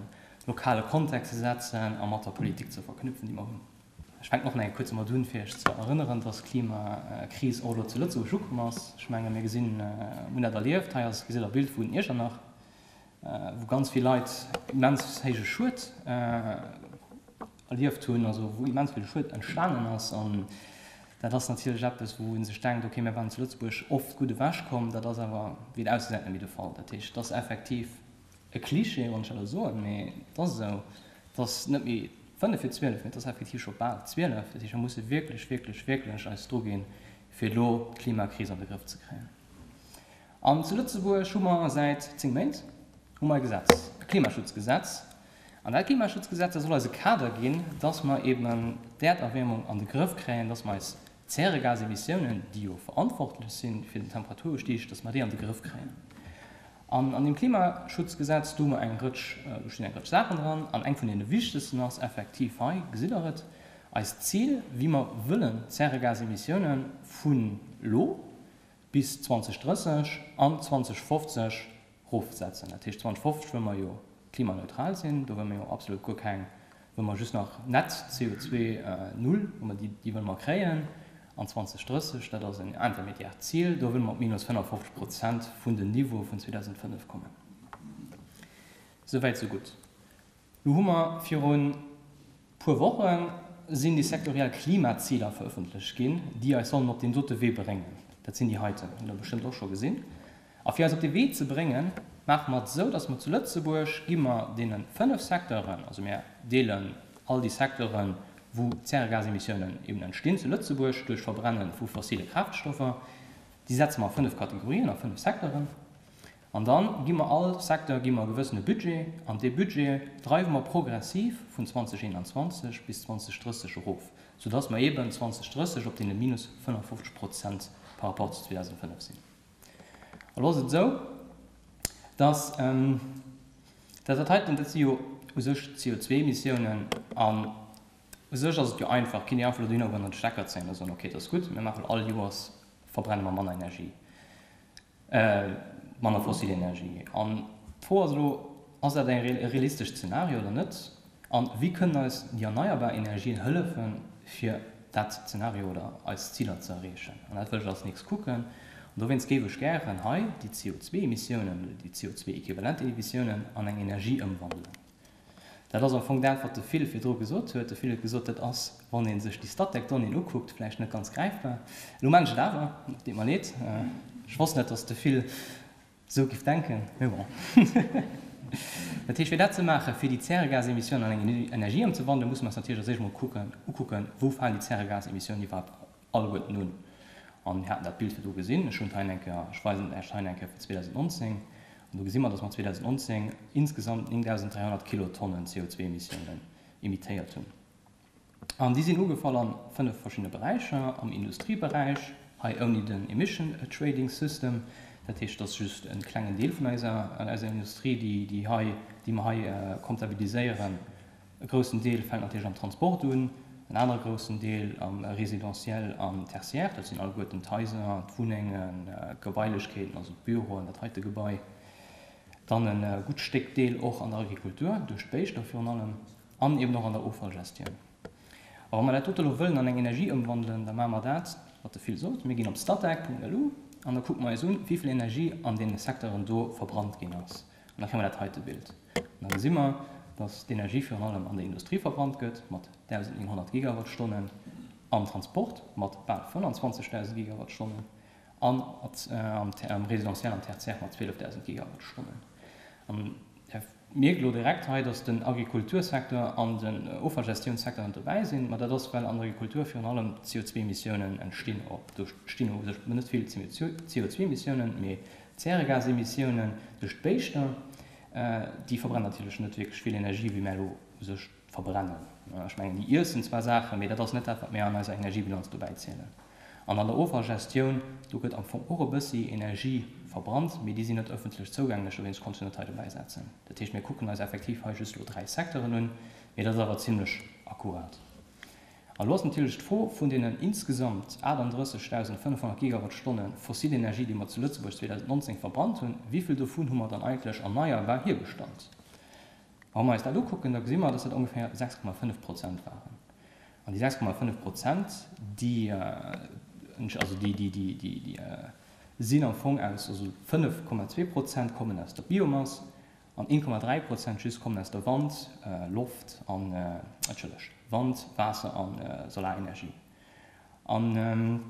lokale Kontext ze setzen a mat der Politik ze verknüpfen, déi mer hunn. Ech fänken och nach eng Kéier kuerz domat un, fir Iech ze erënneren, dass d'Klimakris och elo zu Lëtzebuerg ukomm ass. Ech menge mir gesinn, mir hunn dat erlieft. Hei ass, gesitt Der e Bild vun Iechternach, wou ganz vill Leit immens héije Schued erlieft hunn, also wou immens vill Schued entstanen ass. An dat ass natierlech eppes, wou ee sech denkt, okay, mir waren zu Lëtzebuerg oft gutt ewechkomm, dat ass awer, wéi et ausgesäit, net méi de Fall. Dat heescht, et ass effektiv e Klischee, wann ech dat elo soen, mee et ass esou, et ass net méi fënnef vir 12, mee et ass effektiv scho bal 12. Dat heescht, mir musse wierklech, wierklech, wierklech eis druginn, fir elo d'Klimakris an de Grëff ze kréien. An zu Lëtzebuerg hu mer säit 10 Méint hu mer e Gesetz, e Klimaschutzgesetz. An dat Klimaschutzgesetz, dat soll eis e Kader ginn, dass mer eben d'Äerderwiermung an de Grëff kréien, dass mer eis Zäregasemissiounen, déi jo verantwortlech si fir den Temperaturustieg, dass mer déi an de Grëff kréien. An an deem Klimaschutzgesetz, do hu mer eng Rëtsch, do stinn eng Rëtsch Saachen dran. An eng vun deene wichtegsten ass effektiv hei, gesitt Der et, eist Zil, wéi mer wëllen d'Zäregasemissiounen vun elo bis 2030 an 2050 rofsetzen. Dat heescht, 2050 wëlle mer jo klimaneutral sinn, do wëlle mer jo absolut guer keng, wëlle mer just nach net CO2 null, wëlle mer déi, déi wëlle mer kréien. An 2030, dat ass en intermédiaire Zil, do wëlle mer op minus 55 Prozent vun den Niveaue vun 2005 kommen. Souwäit sou gutt. Lo hu mer virun puer Woche sinn déi sektoriell Klimaziler verëffentlecht ginn, déi eis sollen op deen dote Wee bréngen. Dat sinn déi heiten, hutt Der bestëmmt och scho gesinn. A fir eis op dee Wee ze bréngen, maache mer et esou, dass mer zu Lëtzebuerg gi mer deene fënnf Secteuren, also mir deelen all déi Secteuren, wou Zäregasemissiounen eben entstinn zu Lëtzebuerg duerch Verbrenne vu fossile Kraaftstoffer, déi setze mer a fënnf Kategorien, a fënnf Secteuren. An da gi mer all Secteur gi mer e gewëssene Budget, an dee Budget dreiwe mer progressiv vun 2021 bis 2030 erof, soudass mer eeben 2030 op deene minus 55 Prozent par rapport zu 2005 sinn. Elo ass et esou, dass dat dat heiten, dat si jo u sech CO2-Emissiounen, an u sech ass et jo einfach, kinnt ee einfach elo dohinner goen an de Stecker zéien a soen, okay, et ass gutt, mir maachen all Joers verbrenne mer manner Energie. Manner fossil Energie. An d'Fro ass elo, Ass dat e realistescht Zeenario oder net? A wéi kënnen eis déi erneierbar Energien hëllefen, fir dat Zeenario oder eis Ziler ze erreechen? An dat wëll ech als nächst kucken. An dowéinst géif ech gären hei déi CO2-Emissiounen oder déi CO2-Äquivalent-Emissiounen an eng Energie ëmwandelen. Dat ass am Fong dat, wat de Phil virdru gesot huet. De Phil huet gesot, dat ass, wann ee sech déi Statec-Donnéeën ukuckt, vläicht net ganz gräifbar. Elo maachen ech et awer, et deet mer leed. Ech wosst net, datt de Phil esou giff denken, mee bon. Dat heescht, fir dat ze maachen, fir déi Zäregasemissiounen an eng Energie ëmzewandelen, musse mer eis natierlech als éischt emol kucken, ukucken, wou falen déi Zäregasemissiounen iwwerhaapt alleguerten un. An mir haten dat Bild virdru gesinn. Ech hunn et hei eng Kéier, ech weisen et Iech hei eng Kéier fir 2019. An do gesi mer, dass mer 2019 insgesamt 9.300 Kilotonnen CO2-Emissiounen emittéiert hunn. An déi sinn ugefall a fënnef verschiddene Beräicher, am Industrieberäich, hei ouni den Emission Trading System, dat heescht, dat ass just e klengen Deel vun eiser, eiser Industrie, déi, déi hei, déi mer hei comptabiliséieren. E groussen Deel fält natierlech am Transport un, en anere groussen Deel am Résidentiel an Tertiaire, dat sinn alleguerten d'Haiser, d'Wunnengen, d'Gebailechkeeten, also d'Büroen, dat heite Gebai. Dann e gutt Stéck Deel och an der Agrikultur, duerch d'Béischter virun allem, an eben och an der Offallgestioun. A wa mer dat dote elo wëllen an eng Energie ëmwandelen, da maache mer dat, wat de Phil sot, mir ginn op statec.lu an da kucke mer eis un, wéi vill Energie an deene Secteuren do verbrannt ginn ass. An da kréie mer dat heite Bild. An da gesi mer, dass d'Energie virun allem an der Industrie verbrannt gëtt mat 1.900 Gigawattstonnen, am Transport mat bal 25.000 Gigawattstonnen an am Résidentiel an Tertiaire mat 12.000 Gigawattstonnen. An Der mierkt elo direkt hei, dass den Agrikultursecteur an den Offallgestiounssecteur net dobäi sinn. Ma dat ass, well an der Agrikultur virun allem d'CO2-Emissiounen entstinn. Do stinn u sech net vill CO2-Emissiounen, mee Zäregasemissiounen duerch d'Béischter, déi verbrennen natierlech net wierklech vill Energie, wéi mär elo u sech verbrennen. Ech mengen, déi iessen zwar Saachen, mee dat ass net dat, wat mär an eiser Energiebilanz dobäi zielen. An an der Offallgestioun, do gëtt am Fong och e bëssi Energie verbrannt, mee déi sinn net ëffentlech zougänglech, dowéinst konnt ech se net hei dobäi setzen. Dat heescht, mir kucken eis effektiv hei just elo 3 Secteuren un, mee dat ass awer zimlech akkurat. An elo ass natierlech d'Fro, vun deenen insgesamt 38.500 Gigawattstonne fossil Energie, déi mer zu Lëtzebuerg 2019 verbrannt hunn, wéi vill dovun hu mer dann eigentlech erneierbar hiergestallt? A wa mer eis dat ukucken, da gesi mer, dass dat ongeféier 6,5 Prozent waren. An déi 6,5 Prozent, déi, also déi, déi, déi, déi sinn am Fong aus, also 5,2 Prozent kommen aus der Biomass, An 1,3 Prozent just kommen aus der Wand, Loft an, entschëllegt, Wand, Waasser a Solarenergie. An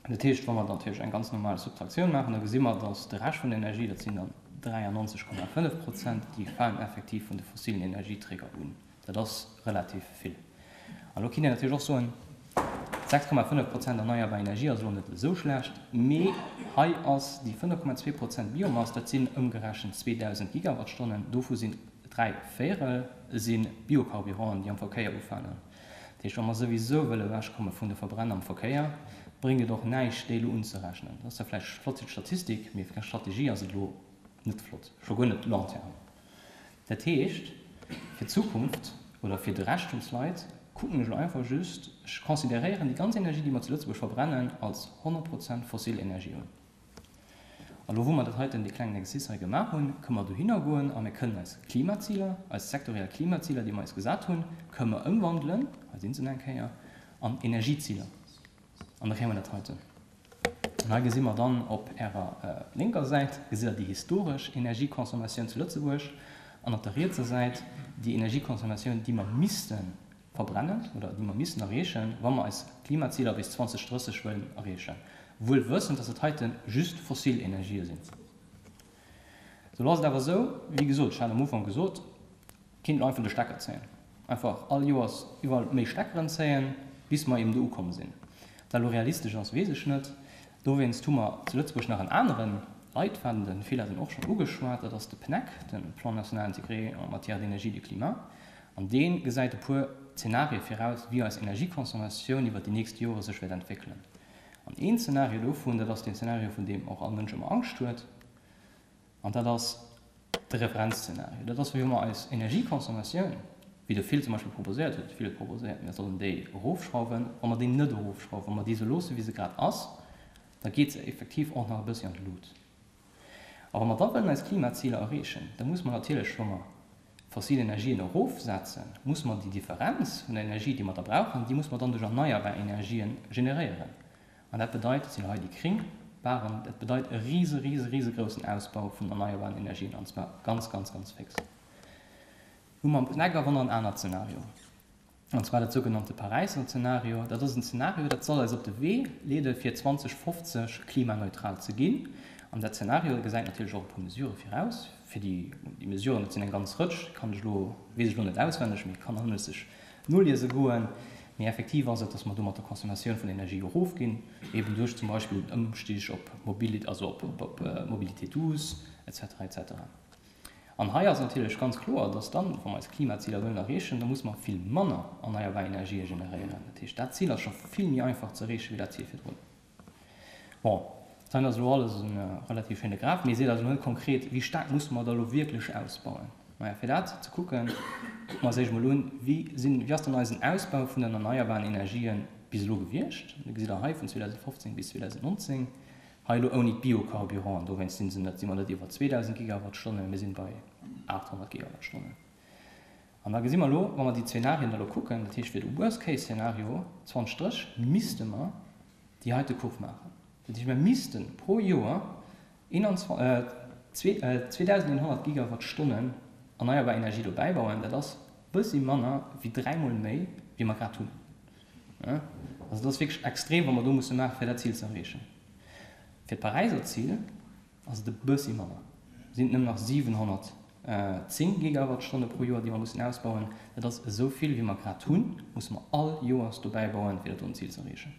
dat heescht, wa mer dann natierlech eng ganz normal Subtraktioun maachen, da gesi mer, datt de Rescht vun der Energie, dat sinn dann 93,5 Prozent, déi falen effektiv vun de fossilen Energieträger un. Dat ass relativ vill. An elo kinnt een natierlech och soen, 6,5 Prozent erneierbar Energie ass elo net esou schlecht, mee hei ass déi 5,2 Prozent Biomass, dat sinn ëmgerechent 2.000 Gigawattstonnen, dovu sinn dräi Véierel si Biocarburanten, déi am Verkéier ufalen. Dat heescht, wa mer souwisou wëlle ewechkomme vun de Verbrenner am Verkéier, bréngt et och näischt, déi elo unzerechnen. Dat ass zwar vläicht flott fir d'Statistik, mee fir d'Strategie ass et elo net flott, scho guer net long terme. Dat heescht, fir d'Zukunft oder fir de Rescht vum Slide kucken ech elo einfach just, ech consideréieren déi ganz Energie, déi mer zu Lëtzebuerg verbrennen, als 100 Prozent fossil Energie un. A lo wou mer dat heiten, dee klengen Exercice hei gemaach hunn, kënne mer dohinner goen a mir kënnen eis Klimaziler, eis sektoriell Klimaziler, déi mer eis gesat hunn, kënne mer ëmwandelen, hei si se nach eng Kéier, an Energieziler. An da kréie mer dat heiten. An hei gesi mer dann op Ärer lénker Säit, gesitt Der déi historesch Energieconsommatioun zu Lëtzebuerg an op der rietser Säit déi Energieconsommatioun, déi mer misste verbrennen oder déi mer missten erreechen, wa mer eis Klimaziler bis 2030 wëllen erreechen, wuel wëssend, dass dat heite just fossil Energië sinn. Sou, elo ass et awer esou, wéi gesot, ech hat am Ufank gesot, Kinnt einfach de Stecker zéien. Einfach all Joers iwwerall méi Steckeren zéien, bis mer eben do ukomm sinn. Ob dat elo realistesch ass, weess ech net. Dowéinst hu mer zu Lëtzebuerg nach en aneren. Leitfaden, de Phil hat en och schonn ugeschwat, dat ass de PNEC, de Plan national intégré en matière d'énergie et de climat. An dee gesäit e puer Zenarie viraus, wéi eis Energieconsommatioun iwwert déi nächst Jore sech wäert entwéckelen. An een Zenario dovun, dat ass deen Zenario, vun deem och all Mënsch ëmmer Angscht huet, an dat ass de Referenzzenario. Dat ass, wéi wa mer eis Energieconsommatioun, wéi de Phil zum Beispill proposéiert huet, de Phil huet proposéiert, mir sollen déi erofschrauwen, wa mer déi net erofschrauwen, wa mer déi esou loosse wéi se grad ass, da geet se effektiv och nach e bëssi an d'Lut. A wa mer da wëllen eis Klimaziler erreechen, da muss mer natierlech, wa mer fossil Energien erofsetzen, muss mer déi Differenz vun der Energie, déi mer da brauchen, déi muss mer dann duerch erneierbar Energien generéieren. An dat bedeit, dat sinn hei déi gréng Barren, dat bedeit e rise, rise, risegroussen Ausbau vun erneierbaren Energien, an zwar ganz, ganz, ganz féx. Hu mer am PNEC awer nach en anert Zenario. An zwar dat sougenannte Paräisser Zenario. Dat ass en Zenario, dat soll eis op de Wee leede fir 2050 klimaneutral ze ginn. An dat Zenario gesäit natierlech och e puer Mesurë viraus. Fir déi Mesuren, dat sinn eng ganz Rëtsch, kann ech elo, weess ech elo net auswenneg, mee kann alles sech noliese goen. Mee effektiv ass et, dass mer do mat der Consommatioun vun Energie erofginn, eben duerch zum Beispill den Ëmstig op Mobilité, also op Mobilité douce et cetera, et cetera. An hei ass natierlech ganz kloer, dass dann, wa mer eis Klimaziler wëllen erreechen, da muss mer vill manner erneierbar Energië generéieren. Dat heescht, dat Zil ass scho vill méi einfach ze erreeche wéi dat Zil virdrun. Bon, dat ass elo alles e relativ schéine Graph, mee seet eis elo net konkret, wéi staark musse mer da elo wierklech ausbauen. Maja, fir dat ze kucken, kucke mer eis éischt emol un, wéi sinn, wéi ass dann eisen Ausbau vun den erneierbaren Energië bis elo gewiescht. Da gesitt Der hei vun 2015 bis 2019, Hei elo ouni d'Biocarburanten, dowéinst si se net, si mer net iwwer 2.000 Gigawattstonnen, mä mir sinn bei 800 Gigawattstonnen. An da gesi mer elo, wa mer déi Zeenarien da elo kucken, dat heescht fir de Worst-Case-Szenario 2030 misste mer déi heite Kurv maachen. Dat heescht, mir misste pro Joer 2.100 Gigawattstonnen erneierbar Energie dobäi bauen. Dat ass bëssi manner wéi dräimol méi, wéi mer grad hunn. Also dat ass wierklech extrem, wat mer do musse maachen, fir dat Zil ze erreechen. Fir d'Paräiser Zil ass et e bëssi manner, sinn et nëmmen nach 710 Gigawattstonne pro Joer, déi mer mussen ausbauen. Dat ass esou vill, wéi mer grad hunn, musse mer all Joers dobäi bauen, fir dat doen Zil ze erreechen.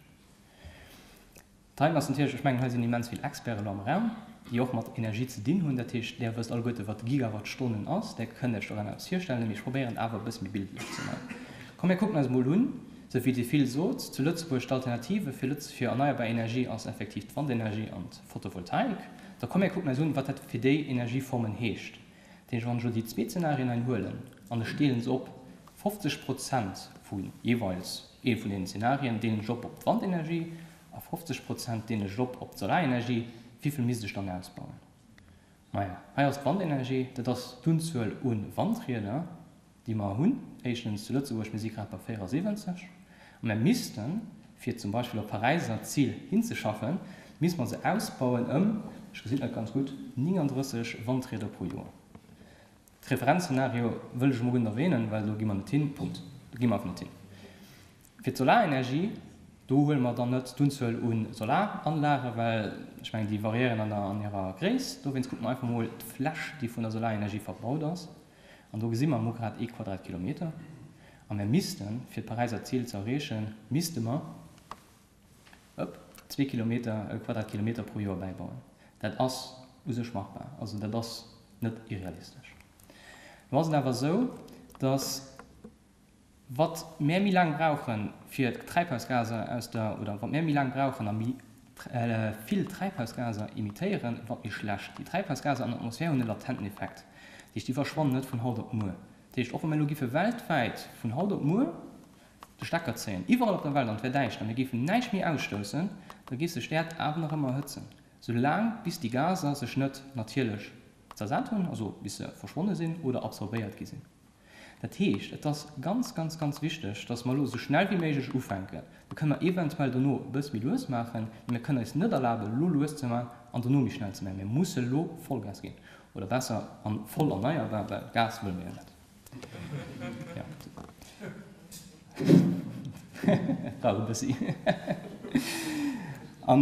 D'Heim ass natierlech, ech mengen, hei sinn immens vill Experten elo am Raum, déi och mat Energie ze dinn hunn. Dat heescht, Där wësst alleguerte wat Gigawattstonnen ass, Där kënnt Iech doranner eppes virstellen, mee ech probéieren et awer e bësse méi bildlech ze maachen. Komm mir kucken eis emol un, sou wéi Dir vill sot, zu Lëtzebuerg d'Alternative fir Lëtz fir erneierbar Energie ass effektiv d'Wandenergie an d'Photovoltaik. Da komm mir kucken eis un, wat dat fir déi Energieformen heescht. Dat heescht, wann ech elo déi zwee Zenarien hei huelen an ech deelen se op 50 Prozent vu jeeweils ee vun deenen Zenarien deelen ech op op d'Wandenergie a 50 Prozent deelen ech op op d'Solarenergie, wéivill misst ech dann ausbauen? Maja, hei ass d'Wandenergie, dat ass d'Unzuel u Wandrieder, déi mer hunn, éischtens zu Lëtzebuerg, mir si grad bei 74, a mir missten, fir zum Beispill op d'Paräiser Zil hinzeschaffen, misste mer se ausbauen ëm, ech gesinn et net ganz gutt, 39 Wandrieder pro Joer. D'Referenzszenario wëll ech emol guer net erwähnen, well do gi mer net hin. Punkt. Do gi mer einfach net hin. Fir d'Solarenergie, do huele mer dann net d'Unzuel u Solaranlagen, well ech mengen, déi variéieren an der, an hirer Gréisst. Dowéinst kucke mer einfach mol d'Fläch, déi vun der Solarenergie verbaut ass. An do gesi mer elo grad ee Quadratkilometer. A mir missten, fir d'Paräiser Zil ze erreechen, misste mer, ëpp, zwee Kilometer, e Quadratkilometer pro Joer bäibauen. Dat ass u sech machbar, also dat ass net irrealistesch. Lo ass et awer esou, datt wat mär méi laang brauchen, fir d'Treibhausgaser aus der, oder wat mär méi laang brauchen a méi vill Treibhausgaser emittéieren, wat méi schlecht. Déi Treibhausgaser an der Atmosphär hunn e latenten Effekt, dat heescht, déi verschwannen net vun haut op muer. Dat heescht, och wa mir elo giffe weltwäit vun haut op muer de Stecker zéien, iwwerall op der Welt, an et wär däischter, mir géifen näischt méi ausstoussen, da géif sech d'Äerd awer nach ëmmer erhëtzen, soulaang bis déi Gaser sech net natierlech zersat hunn, also bis se verschwonne sinn oder absorbéiert gi sinn. Dat heescht, et ass ganz, ganz, ganz wichteg, dass mer elo esou schnell wéi méiglech ufänken. Da kënne mer eventuell dono e bësse méi lues maachen, mee mir kënnen eis net erlaben, elo lues ze maachen an dono méi schnell ze maachen. Mir musse elo Vollgas ginn, oder besser, an voll erneierbar, well Gas wëlle mir jo net. Ja. Brauch e bëssi. An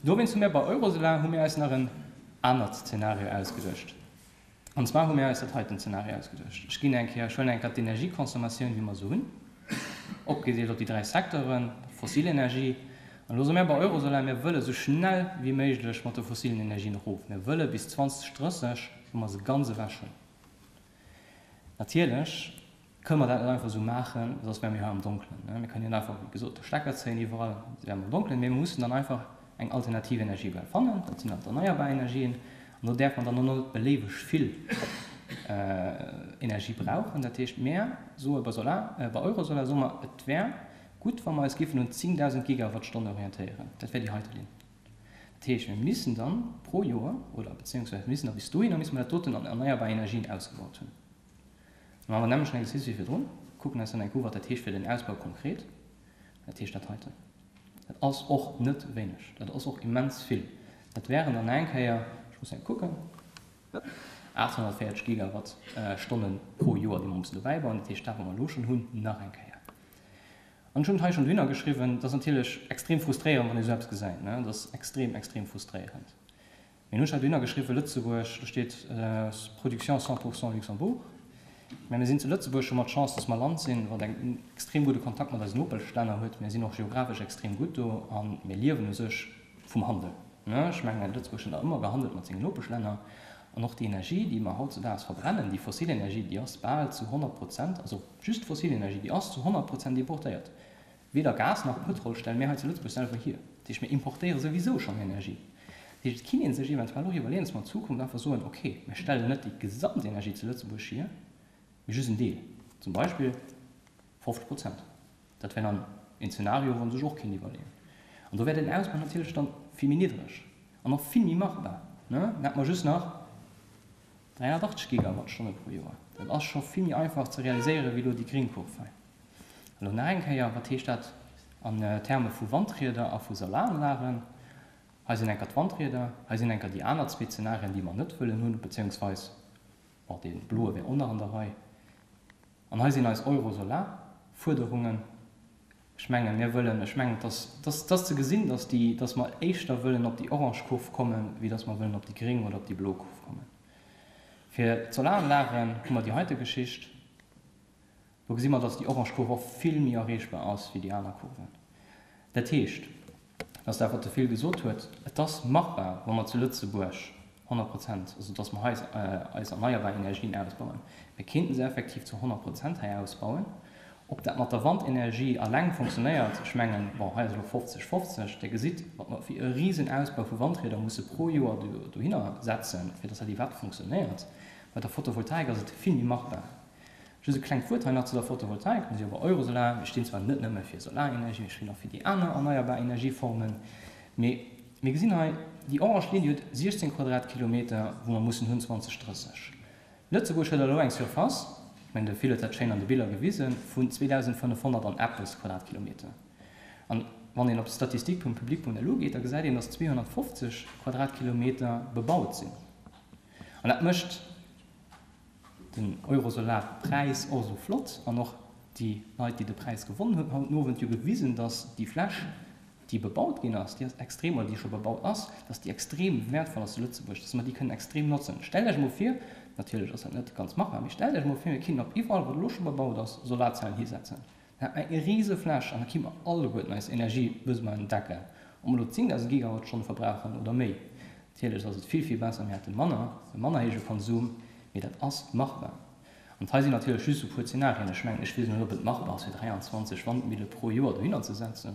dowéinst hu mir bei Eurosolar hu mir eis nach en anert Zeenario ausgeduecht. An zwar hu mir eis dat heiten Zeenario ausgeduecht. Ech ginn eng Kéier, ech huelen eng Kéier d'Energieconsommatioun, wéi mer se hunn, opgedeelt op déi dräi Secteuren, fossil Energie. An elo soe mir bei Eurosolar, mir wëlle sou schnell wéi méiglech mat de fossilen Energien erof. Mir wëlle bis 2030, wou mer se ganz ewech hunn. Natierlech kënne mer dat net einfach esou maachen, soss wäre mir hei am Donkelen. Mir kënnen jo net einfach, wéi gesot, de Stecker zéien iwwerall, da wäre mer am Donkelen. Mee mir mussen dann einfach eng alternativ Energiequell fannen, dat sinn dann d'erneierbar Energien. An do däerf mer dann och net beléiweg vill Energie brauchen. Dat heescht, mir soe bei Solar, bei Eurosolar soe mer, et wär gutt, wa mer eis géifen un 10.000 Gigawattstonne orientéieren. Dat wär déi heite Linn. Dat heescht, mir missten dann pro Joer, oder beziéungsweis mir missten da bis dohinner, misste mer dat doten an erneierbar Energien ausgebaut hunn. Da maache mer nämlech en Exercice wéi virdrun, kucken eis dann eng u, wat dat heescht fir den Ausbau konkret. Dat heescht dat heiten. Dat ass och net wéineg, dat ass och immens vill. Dat wären dann eng Kéier, ech muss eng kucken, 840 Gigawattstonnen pro Joer, déi mer mussen dobäi bauen. Dat heescht dat, wat mer elo schonn hunn, nach eng Kéier. An ech hunn et hei schonn dohinner geschriwwen, et ass natierlech extrem frustréierend, wann ee esou eppes gesäit. Dat ass extrem, extrem frustréierend. Mir hunn hei dohinner geschriwwen, Lëtzebuerg, do steet Production 100 pour cent Luxembourg. Mä mir sinn zu Lëtzebuerg, hu mer d'Chance, dass mer e Land sinn, wat eng extrem gudde Kontakt mat eisen Nopeschlänner huet. Mir sinn och geographesch extrem gutt do a mir liewen u sech vum Handel. Ech mengen, Lëtzebuerg huet nach ëmmer gehandelt mat sengen Nopeschlänner. An och déi Energie, déi mer hautzedaags verbrennen, déi fossil Energie, déi ass bal zu 100 Prozent, also just d'fossil Energie, déi ass zu 100 Prozent importéiert. Weder Gas nach Pëtrol stelle mir hei zu Lëtzebuerg selwer hier. Dat heescht, mir importéiere souwisou schonn Energie. Dat heescht, et kinnt ee sech eventuell och iwwerleeën, dass mer an Zukunft einfach soen, okay, mir stellen net déi gesamt Energie zu Lëtzebuerg hier, mee just en Deel, zum Beispill 50 Prozent. Dat wär dann een Zeenario, wou ee sech och kinnt iwwerleeën. An do wär den Ausbau natierlech dann vill méi niddreg an och vill méi machbar. Dann hätte mer just nach 380 Gigawattstonne pro Joer. Dat ass scho vill méi einfach ze realiséieren, wéi elo déi gréng Kurv hei. Elo nach eng Kéier, Wat heescht dat an Terme vu Wandrieder a vu Solaranlagen? Hei sinn enker d'Wandrieder, hei sinn enker déi aner zwee Zenarien, déi mer net wëllen hunn, beziéungsweis, bon, dee bloe wär och nach an der Rei. An hei sinn eis Eurosolar-Fuerderungen. Ech mengen, mir wëllen, ech mengen, et ass, et ass, et ass ze gesinn, dass déi, dass mer éischter wëllen op déi orange Kurv kommen, wéi dass mer wëllen op déi gréng oder op déi blo Kurv kommen. Fir d'Solaranlagen hu mer déi heite Geschicht. Do gesi mer, dass déi orange Kurv och vill méi erreechbar ass wéi déi aner Kurven. Dat heescht, dass dat, wat de Phil gesot huet, et ass machbar, wa mer zu Lëtzebuerg 100 Prozent, also dass mer hei eis erneierbar Energien ausbauen. Mir kéinten se effektiv zu 100 Prozent hei ausbauen. Ob dat mat der Wandenergie alleng funktionéiert, ech mengen, bon, hei ass elo 50, 50, Dir gesitt, wat mer fir e Risenausbau vu Wandrieder musse pro Joer dohinner setzen, fir dass dat iwwerhaapt funktionéiert. Bei der Photovoltaik ass et vill méi machbar. Just e klengt Wuert hei nach zu der Photovoltaik. Mir si jo bei Eurosolar. Mir stinn zwar net nëmme fir Solarenergie, mir stinn och fir déi aner erneierbar Energieformen. Mee mir gesinn hei, déi orange Linn, déi huet 16 Quadratkilometer, wou mer mussen hunn 2030. Lëtzebuerg huet elo eng Surface, ech mengen de Phil huet dat schéin an de Biller gewisen, vun 2.500 an eppes Quadratkilometer. An wann een op statistique.public.lu geet, da gesäit een, dass 250 Quadratkilometer bebaut sinn. An dat mécht. Den Eurosolar Präis och esou flott an och déi Leit déi de Präis gewonnen hunn haut den Owend jo gewisen, dass déi Fläch déi bebaut ginn ass, déi ass extrem, oder déi scho bebaut ass, dass déi extrem wäertvoll ass zu Lëtzebuerg, dass mer déi kënnen extrem notzen. Stellt Iech emol vir, natierlech ass dat net ganz machbar, mee stellt Iech emol vir mir kinnen op iwwerall wou et elo scho bebaut ass Solarzellen hisetzen. Da hätt mer eng rise Fläch an da kinne mer alleguerten eis Energiebesoinen decken, ob mer elo 10.000 Gigawattstonne verbrauchen oder méi. Natierlech ass et vill, vill besser, mir hätte manner, e manner héije Konsum, mee dat ass machbar. An hei sinn natierlech just e puer Zenarien. Ech mengen, ech weess net, ob et machbar ass, fir 23 Wandmille pro Joer dohinner ze setzen,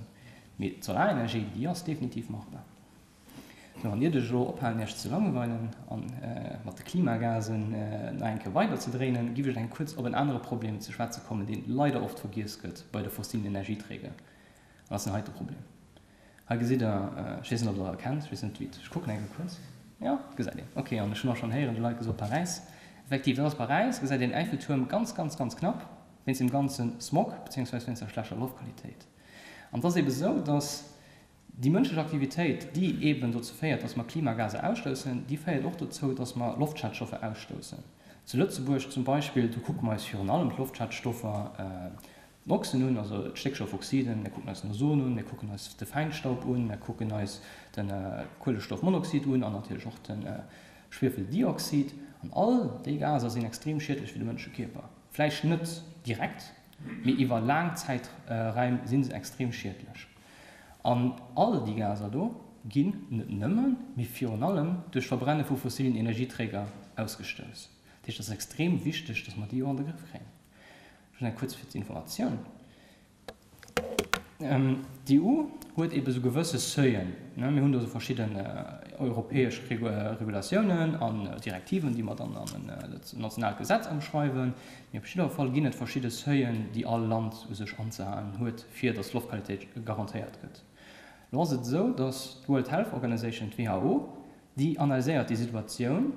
mee d'Solarenergie, déi ass definitiv machbar. Sou, an iert ech elo ophalen Iech ze langweilen an mat de Klimagasen nach eng Kéier weider ze dréinen, giff ech eng kuerz op en anere Problem ze schwätze kommen, deen leider oft vergiess gëtt bei de fossilen Energieträger, an dat ass den heite Problem. Hei gesitt Der, ech weess net ob Der erkennt, ech weess net wéi et, ech kucken eng Kéier kuerz, jo, gesäit een, ok, an ech hunn och schonn héieren, de Leit gesot Paräis, effektiv, dat ass Paräis, gesäit een Eiffeltuerm ganz, ganz, ganz knapp wéinst dem ganze Smog, beziéungsweis wéinst der schlechter Loftqualitéit. An et ass eebe sou, dass Déi mënschlech Aktivitéit, déi eeben dozou féiert, dass mer Klimagaser ausstoussen, déi féiert och dozou, dass mer Loftschadstoffer ausstoussen. Zu Lëtzebuerg zum Beispill, do kucke mer eis virun allem d'Loftschadstoffer, d'Noxen un, also d'Stéckstoffoxiden, mir kucken eis den Ozon un, mir kucken eis de Fäinstaub un, mir kucken eis de Kuelestoffmonoxid un an natierlech och de Schwiefeldioxid. An all déi Gaser sinn extrem schiedlech fir de Mënschekierper. Vläicht net direkt, mee iwwer laang Zäiträim si se extrem schiedlech. An all déi Gaser do ginn net nëmmen, mee virun allem duerch d'Verbrenne vu fossilen Energieträger ausgestouss. Dat heescht, et ass extrem wichteg, dass mer déi och an de Grëff kréien. Just eng kuerz fir d'Informatioun. D'EU huet eebe sou gewësse Seuilen. Mir hunn do sou verschidden europäesch Regulatiounen an Direktiven, déi mer dann an en nationaalt Gesetz ëmschreiwen. Mee op jidder Fall ginn et verschidde Seuilen, déi all Land u sech anzehalen huet, fir datt d'Loftqualitéit garantéiert gëtt. Elo ass et esou, datt d'World Health Organization, d'WHO, Déi analyséiert déi Situatioun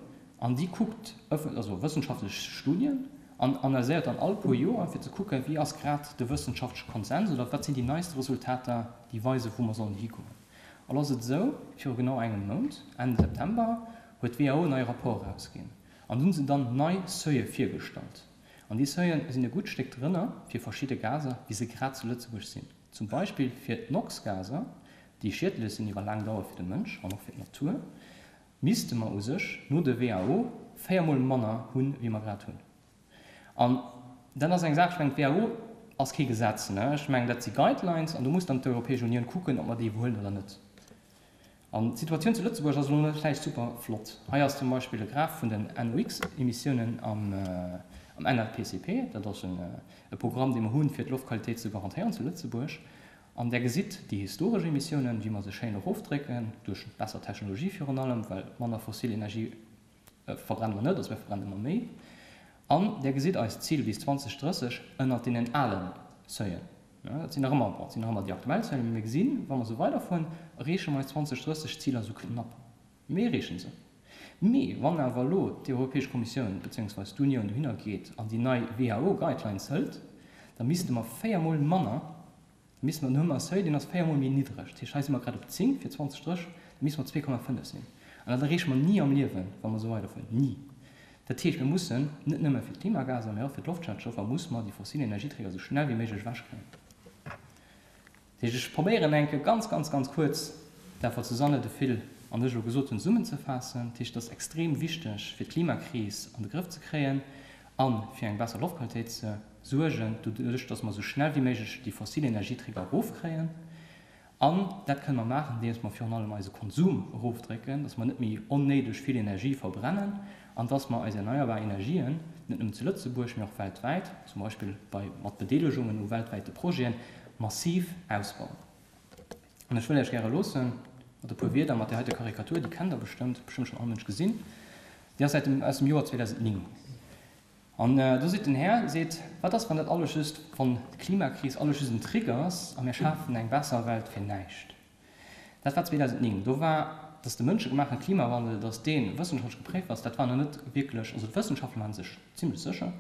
an déi kuckt also wëssenschaftlech Studien an analyséiert dann all puer Joer, fir ze kucken, wéi ass grad de wëssenschaftleche Konsens oder wat sinn déi neiste Resultater, déi weisen, wou mer sollen higoen. Elo ass et esou, viru genau engem Mount, Enn September, huet d'WHO en neie Rapport erausginn an do hu se dann nei Seuile virgestallt. An déi Seuilen sinn e gutt Stéck drënner fir verschidde Gaser, wéi se grad zu Lëtzebuerg sinn. Zum Beispill fir d'NOx-Gaser, déi schiedlech sinn iwwer laang Dauer fir de Mënsch an och fir d'Natur, misste mer u sech no de WHO 4 mol manner hunn, wéi mer grad hunn. An dat ass eng Saach, ech mengen, d'WHO ass kee Gesetz, ne? Ech mengen, dat si Guidelines an do muss dann d'Europäesch Unioun kucken, ob mer déi huelen oder net. An d'Situatioun zu Lëtzebuerg ass elo net vläicht super flott. Hei ass zum Beispill e Graph vun den NOx-Emissiounen am NLPCP. Dat ass e Programm, dee mer hunn, fir d'Loftqualitéit ze garantéieren zu Lëtzebuerg. An där gesitt déi historesch Emissiounen, wéi mer se schéin erofdrécken, duerch besser Technologie virun allem, well manner fossil Energie verbrenne mer net, also mir verbrenne ëmmer méi. An där gesitt eist Zil bis 2030 ënnert deenen ale Seuilen. Dat sinn nach ëmmer, bon, et sinn nach ëmmer déi aktuell Zuelen, mee mir gesinn, wa mer esou weiderfueren, erreeche mer eis 2030 Ziler esou knapp. Mir erreeche se. Mee wann awer elo d'Europäesch Kommissioun beziéungsweis d'Unioun dohinner geet an déi nei WHO-Guidelines hëlt, da misste mer véiermol manner, da misste mer, dann hu mer e Seuil, deen ass véiermol méi niddreg. Dat heescht, hei si mer grad op 10 fir 2030, da misste mer 2,5 sinn. An dat erreeche mer ni am Liewen, wa mer esou weiderfueren. Ni! Dat heescht, mir mussen net nëmme fir d'Klimagaser, mä och fir d'Loftschadstoffer musse mer déi fossil Energieträger esou schnell wéi méiglech ewechkréien. Dat heescht, ech probéieren eng Kéier ganz, ganz, ganz kuerz dat, wat d'Susanne, de Phil an ech elo gesot hunn, zesummenzefaassen. Dat heescht, et ass extrem wichteg, fir d'Klimakris an de Grëff ze kréien a fir eng besser Loftqualitéit ze suergen, doduerch datt mer esou schnell wéi méiglech déi fossil Energieträger erofkréien. An dat kënne mer maachen, andeems mer virun allem eise Konsum erofdrécken, dass mer net méi onnéideg vill Energie verbrennen an dass mer eis erneierbar Energien, net nëmmen zu Lëtzebuerg, mee och weltwäit, zum Beispill bei mat Bedeelegungen u weltwäite Projeten, massiv ausbauen. An ech wëll Iech gäre loosse mat e puer Wierder, mat där heite Karikatur, déi kennt Der bestëmmt, bestëmmt schonn all Mënsch gesinn, déi ass säit dem, aus dem Joer 2009. An do seet den Här, seet, wat ass, wann dat alles just, wann d'Klimakris alles just en Trick ass a mir schafen eng besser Welt fir näischt? Dat war 2009. Do war, dass de mënschegemaachte Klimawandel, dass dee wëssenschaftlech gepréift ass, dat war nach net wierklech, also d'Wëssenschaftler waren sech zimlech sécher,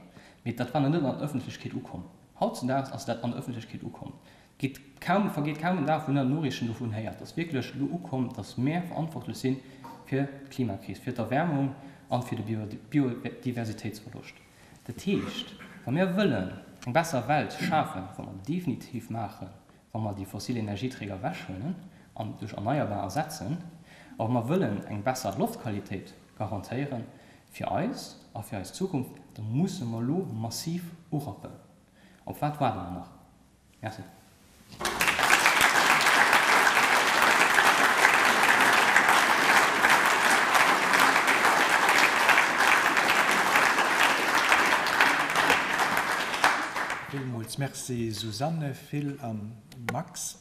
mee dat war nach net an d'Ëffentlechkeet ukomm. Hautzedaags ass dat an der Ëffentlechkeet ukomm. Geet kaum, vergeet kaum en Dag, wou een an den Noriichten dovun héiert, dass wierklech elo ukomm, dass mär verantwortlech si fir d'Klimakris, fir d'Erwärmung an fir de Biodiversitéitsverloscht. Dat heescht, wa mir wëllen eng besser Welt schafen, wat mer definitiv maachen, wa mer déi fossil Energieträger ewechhuelen an duerch erneierbar ersetzen, a wa mer wëllen eng besser Loftqualitéit garantéiere fir eis a fir eis Zukunft, da musse mer elo massiv urappen. Op wat waarde mer nach? Merci. Villmools Merci Susanne, Phil a Max.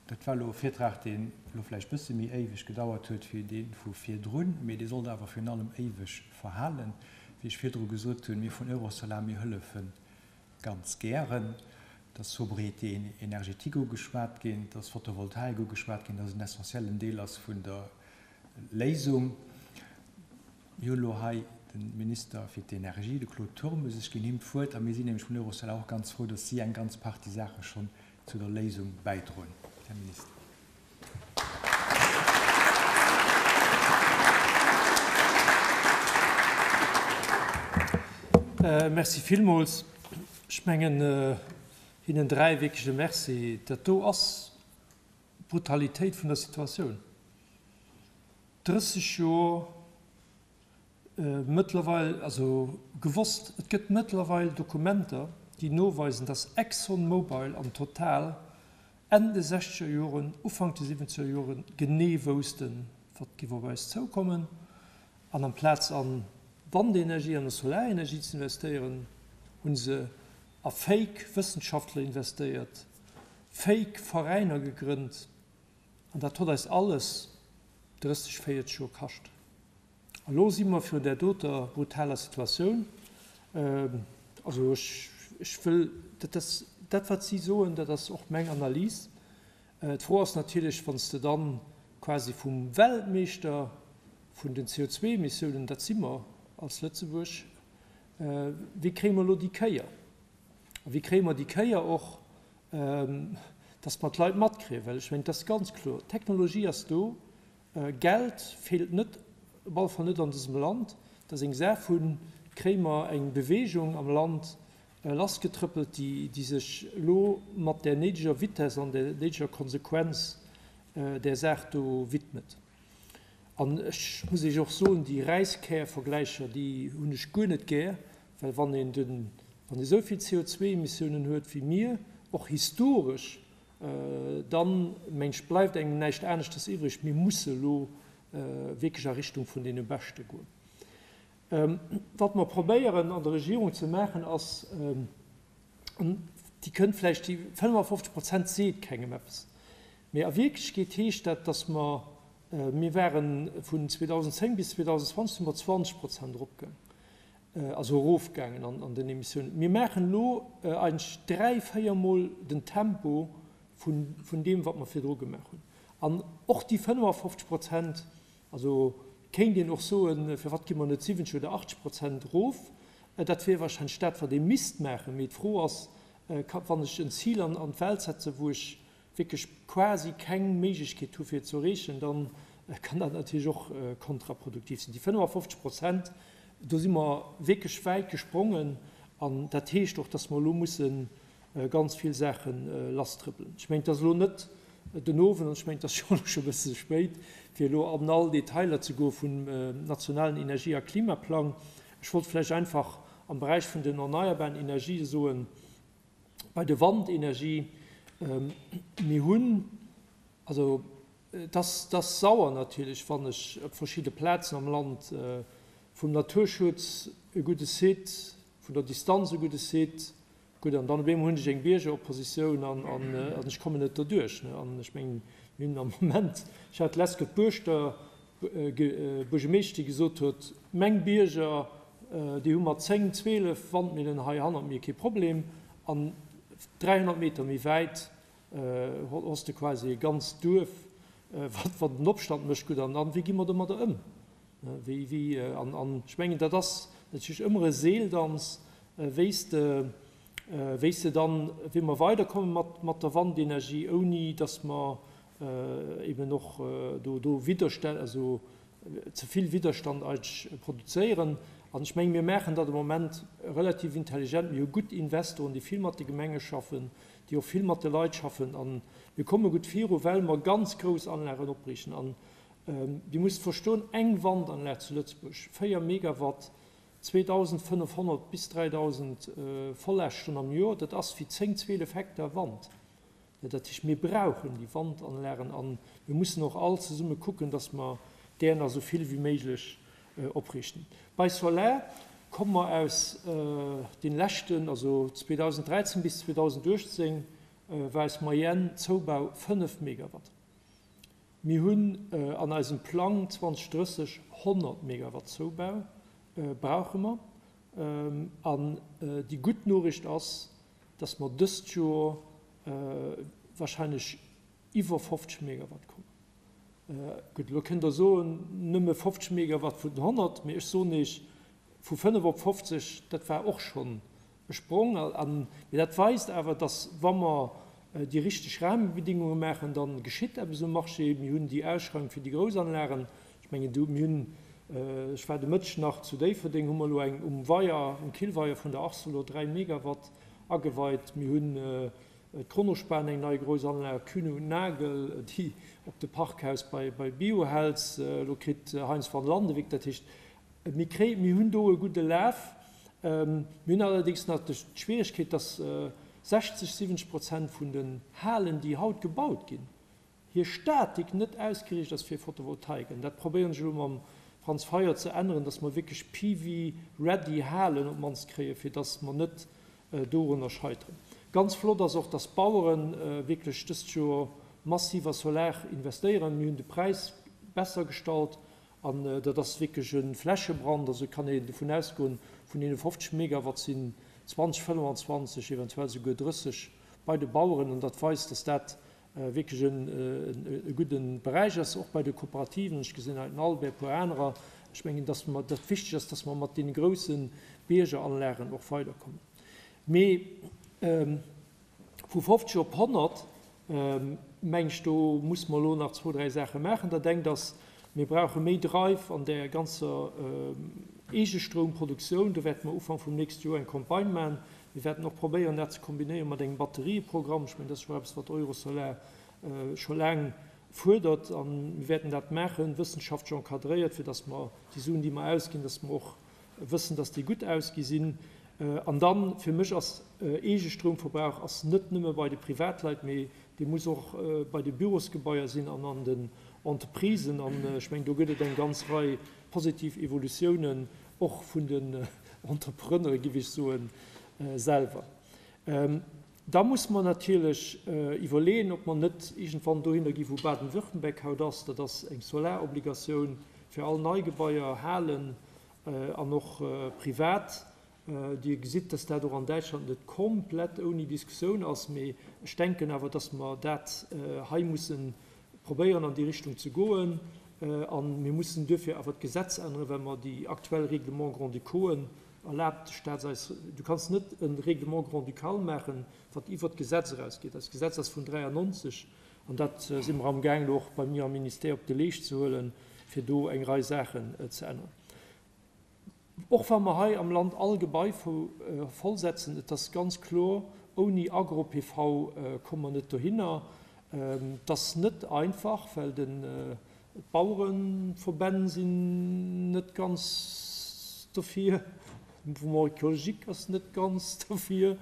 Dat war elo e Virtrag, deen elo vläicht bësse méi éiweg gedauert huet wéi dee vu virdrun, mee dee sollt awer virun allem éiweg verhalen. Wéi ech virdru gesot hunn, mir vun Eurosolar, mir hëllefen Ganz gären. Et ass Sobriété énergétique ugeschwat ginn, et ass Photovoltaik ugeschwat ginn, dass en essentiellen Deel ass vun der Léisung. Mir hunn elo hei de Minister fir d'Energie, de Claude Turmes. Ech ginn him d'Wuert a mir sinn nämlech vun Eurosolar och ganz frou, dass si eng ganz Partie Saache schonn zu der Léisung bäidroen. Här Minister. Merci villmools. Ech mengen, hinnen dräi wierklech e Merci. Dat do ass d'Brutalitéit vun der Situatioun. 30 Joer mëttlerweil, also gewosst, et gëtt mëttlerweil Dokumenter, déi noweisen, dass ExxonMobil an Total. Enn de sechzeger Joren, Ufank de siwwenzeger Joren genee woussten, wat giff op eis zoukommen, an amplaz a Wandenergie an a Solarenergie ze investéieren, hu se a fake Wëssenschaftler investéiert, fake Veräiner gegrënnt, an dat hott eis alles 30, 40 Joer kascht. A lo si mer virun där doter brutaler Situatioun. Also ech, ech wëll, dat ass dat, wat si soen, dat ass och meng Analys. D'Fro ass natierlech, wann s de dann quasi vum Weltmeeschter vun den CO2-Emissiounen, dat si mer als Lëtzebuerg, wéi kréie mer elo déi Kéier? A wéi kréie mer déi Kéier och, dass mer d'Leit matkréien? Well ech mengen, et ass ganz kloer, d'Technologie ass do, Geld feelt net, op alle Fall net an dësem Land. Dat ass eng Saach vu, kréie mer eng Bewegung am Land lassgetrëppelt, déi sech elo mat där néideger Vitesse an där néideger Konsequenz där Saach do widmet. An ech muss Iech och soen, déi Räiskär-Vergläicher, déi hunn ech guer net gär, well wann een den, wann ee esou vill CO2-Emissiounen huet wéi mir, och historesch, Dann, mengt ech, bleift engem näischt aneschtes iwwreg, mir musse elo wierklech a Richtung vun deene Beschte goen. Wat mer probéieren an der Regierung ze maachen ass, an déi kënnt vläicht, déi 55 Prozent seet kengem eppes, mee a Wierklechkeet heescht dat, datt mer, mir ware vun 2010 bis 2020 si mer 20 Prozent eropgaang, also erofgaangen an den Emissiounen. Mir maachen elo eigentlech dräi-, véiermol den Tempo vun deem, wat mer virdru gemaach hunn. An och déi 55 Prozent, also kéint een och soen, firwat gi mer net 70 oder 80 Prozent erof? Dat wier wahrscheinlech dat, wat ee misst maachen. Mee d'Fro ass, wann ech en Zil an d'Welt setzen, wou ech wierklech quasi keng Méiglechkeet hu fir et ze erreechen, da kann dat natierlech och kontraproduktiv sinn. Déi 55 Prozent, do si mer wierklech wäit gesprongen an dat heescht och, dass mer elo musse ganz vill Saache lasstrëppelen. Ech mengen, et ass elo net den Owend an ech mengen, et ass jo elo scho e bësse spéit, fir elo an all Detailer ze goe vum nationalen Energie a Klimaplang. Ech wollt vläicht einfach am Beräich vun den erneierbaren Energië soen, Bei der Wandenergie, mir hunn, also et ass, et ass sauer natierlech, wann ech op verschidde Plazen am Land vum Naturschutz e gudde Site, vun der Distanz e gudde Site, gutt, an dann op eemol hunn ech eng Biergeroppositioun an ech kommen net derduerch. An ech mengen, mir hunn am Moment, ech hat d'lescht Kéier d'Buerschter Buergermeeschter, déi gesot huet, Meng Bierger, déi hu mat 10, 12 Wandmillen hei hannert mir kee Problem, an 300 Meter méi wäit hues de quasi e ganzt Duerf, wat en Opstand mécht. Gutt, an wéi gi mer domadder ëm? Wéi, wéi, an ech mengen, dat ass natierlech ëmmer e Seeldanz, wéi s de, wéi s de dann, wéi mer weiderkomme mat, mat der Wandenergie, ouni datt mer eben och do Widderstänn, also ze vill Widderstand eigentlech produzéieren. An ech menge mir maachen dat am Moment relativ intelligent. Mir hu gutt Investoren, déi vill mat de Gemenge schaffen, déi och vill mat de Leit schaffen. A mir komme gutt viru, well mer ganz grouss Anlagen opriichten. An Dir musst verstoen, eng Wandanlag zu Lëtzebuerg, 4 Megawatt, 2.500 bis 3.000 Vollaaschtstonnen am Joer, dat ass wéi 10, 12 Hektar Wand. Dat heescht, mir brauchen déi Wandanlagen a mir mussen och all zesumme kucken, dass mer där nach esou vill wéi méiglech opriichten. Bei Solar komme mer aus deene leschten, also 2013 bis 2018 war eis Moyenne Zoubau 5 Megawatt. Mir hunn an eisem Plang 2030 100 Megawatt Zoubau brauche mer. An déi gutt Noriicht ass, dass mer dëst Joer wahrscheinlech iwwer 50 Megawatt kommen. Gutt, elo kënnt Der soen, nëmme 50 Megawatt vun den 100, mee ech soen Iech, vu 5 op 50, dat war och schonn e Sprong. Mee dat weist awer, dass, wa mer déi richteg Rahmebedingunge maachen, da geschitt eppes um Marché. Mir hunn déi Ausschreiwung fir déi grouss Anlagen. Ech mengen, do, mir hunn, ech war de Mëtteg nach zu Déifferdeng, hu mer elo eng um Weier, um Killweier vun der Arcelor, 3 Megawatt ageweit. Mir hunn d'Kronospan, eng nei grouss Anlag, Kühne und Nagel, déi op de Parkhaus bei Biohelz elo kritt, Heintz van Landewyck. Dat heescht, mir kréien, mir hunn do e gudde Laf. Mir hunn allerdéngs nach d'Schwieregkeet, dass. 60, 70 Prozent vun den Halen, déi haut gebaut ginn, hir Statik net ausgeriicht ass fir Photovoltaik. An dat probéieren ech elo mam Franz Fayot ze änneren, dass mer wierklech PV-ready Halen op d'mannst kréien, fir dass mer net dorunner scheiteren. Ganz flott ass och, dass d'Bauere wierklech dëst Joer massiv a Solar investéieren. Mir hunn de Präis besser gestallt an dat ass wierklech e Flächebrand. Also et kann een dovun ausgoen, vun deene 50 Megawatt sinn 20, 25, eventuell souguer 30 bei de Baueren. An dat weist, dass dat wierklech e gudde Beräich ass, och bei de Kooperativen. Ech gesinn hei den Albert, e puer anerer. Ech mengen, dass mer, dass wichteg ass, dass mer mat deene grousse Biergeranlagen och weiderkommen. Mee vu 50 op 100, meng ech, do muss mer elo nach zwou, dräi Saache maachen. Dat engt ass, mir brauche méi Drive an där ganzer Eegestroumproduktioun. Do wäerte mer Ufank vum nächste Joer eng Campagne maachen. Mir wäerten och probéieren, dat ze kombinéieren mat engem Batterieprogramm. Ech mengen, dat ass jo eppes, wat Eurosolar scho laang fuerdert. A mir wäerten dat maachen, wëssenschaftlech encadréiert, fir dass mer déi Suen, déi mer ausginn, dass mer och wëssen, dass déi gutt ausgi sinn. An dann, fir mech ass Eegestroumverbrauch ass net nëmme bei de Privatleit, mee dee muss och bei de Bürosgebaier sinn an an den Entreprisen. An ech mengen, do gëtt et eng ganz Rei positiv Evolutiounen, och vun den Entrepreneure giff ech soen, selwer. Da muss mer natierlech iwwerleeën, ob mer net iergendwann dohinner gi wou Baden-Württemberg haut ass, dat ass eng Solarobligatioun fir all nei Gebaier, Halen an och privat. Dir gesitt, dass dat och an Däitschland net komplett ouni Diskussioun ass, mee ech denken awer, dass mer dat hei mussen probéieren an déi Richtung ze goen. A mir mussen duerfir awer d'Gesetz änneren, well mer déi aktuell Règlements grand-ducauxen erlaabt de Staat eis, du kanns net e Règlement grand-ducal maachen, wat iwwert d'Gesetz erausgeet. Eist Gesetz ass vun 93 an dat si mer amgaang elo och bei mir am Ministère op de Leescht ze huelen, fir do eng Rei Saachen ze änneren. Och wa mer hei am Land all Gebai vollsetzen, et ass ganz kloer, ouni Agro-PV komme mer net dohinner. Et ass net einfach, well d'Bauereverbänn sinn net ganz dofir, de Mouvement écologique ass net ganz dofir,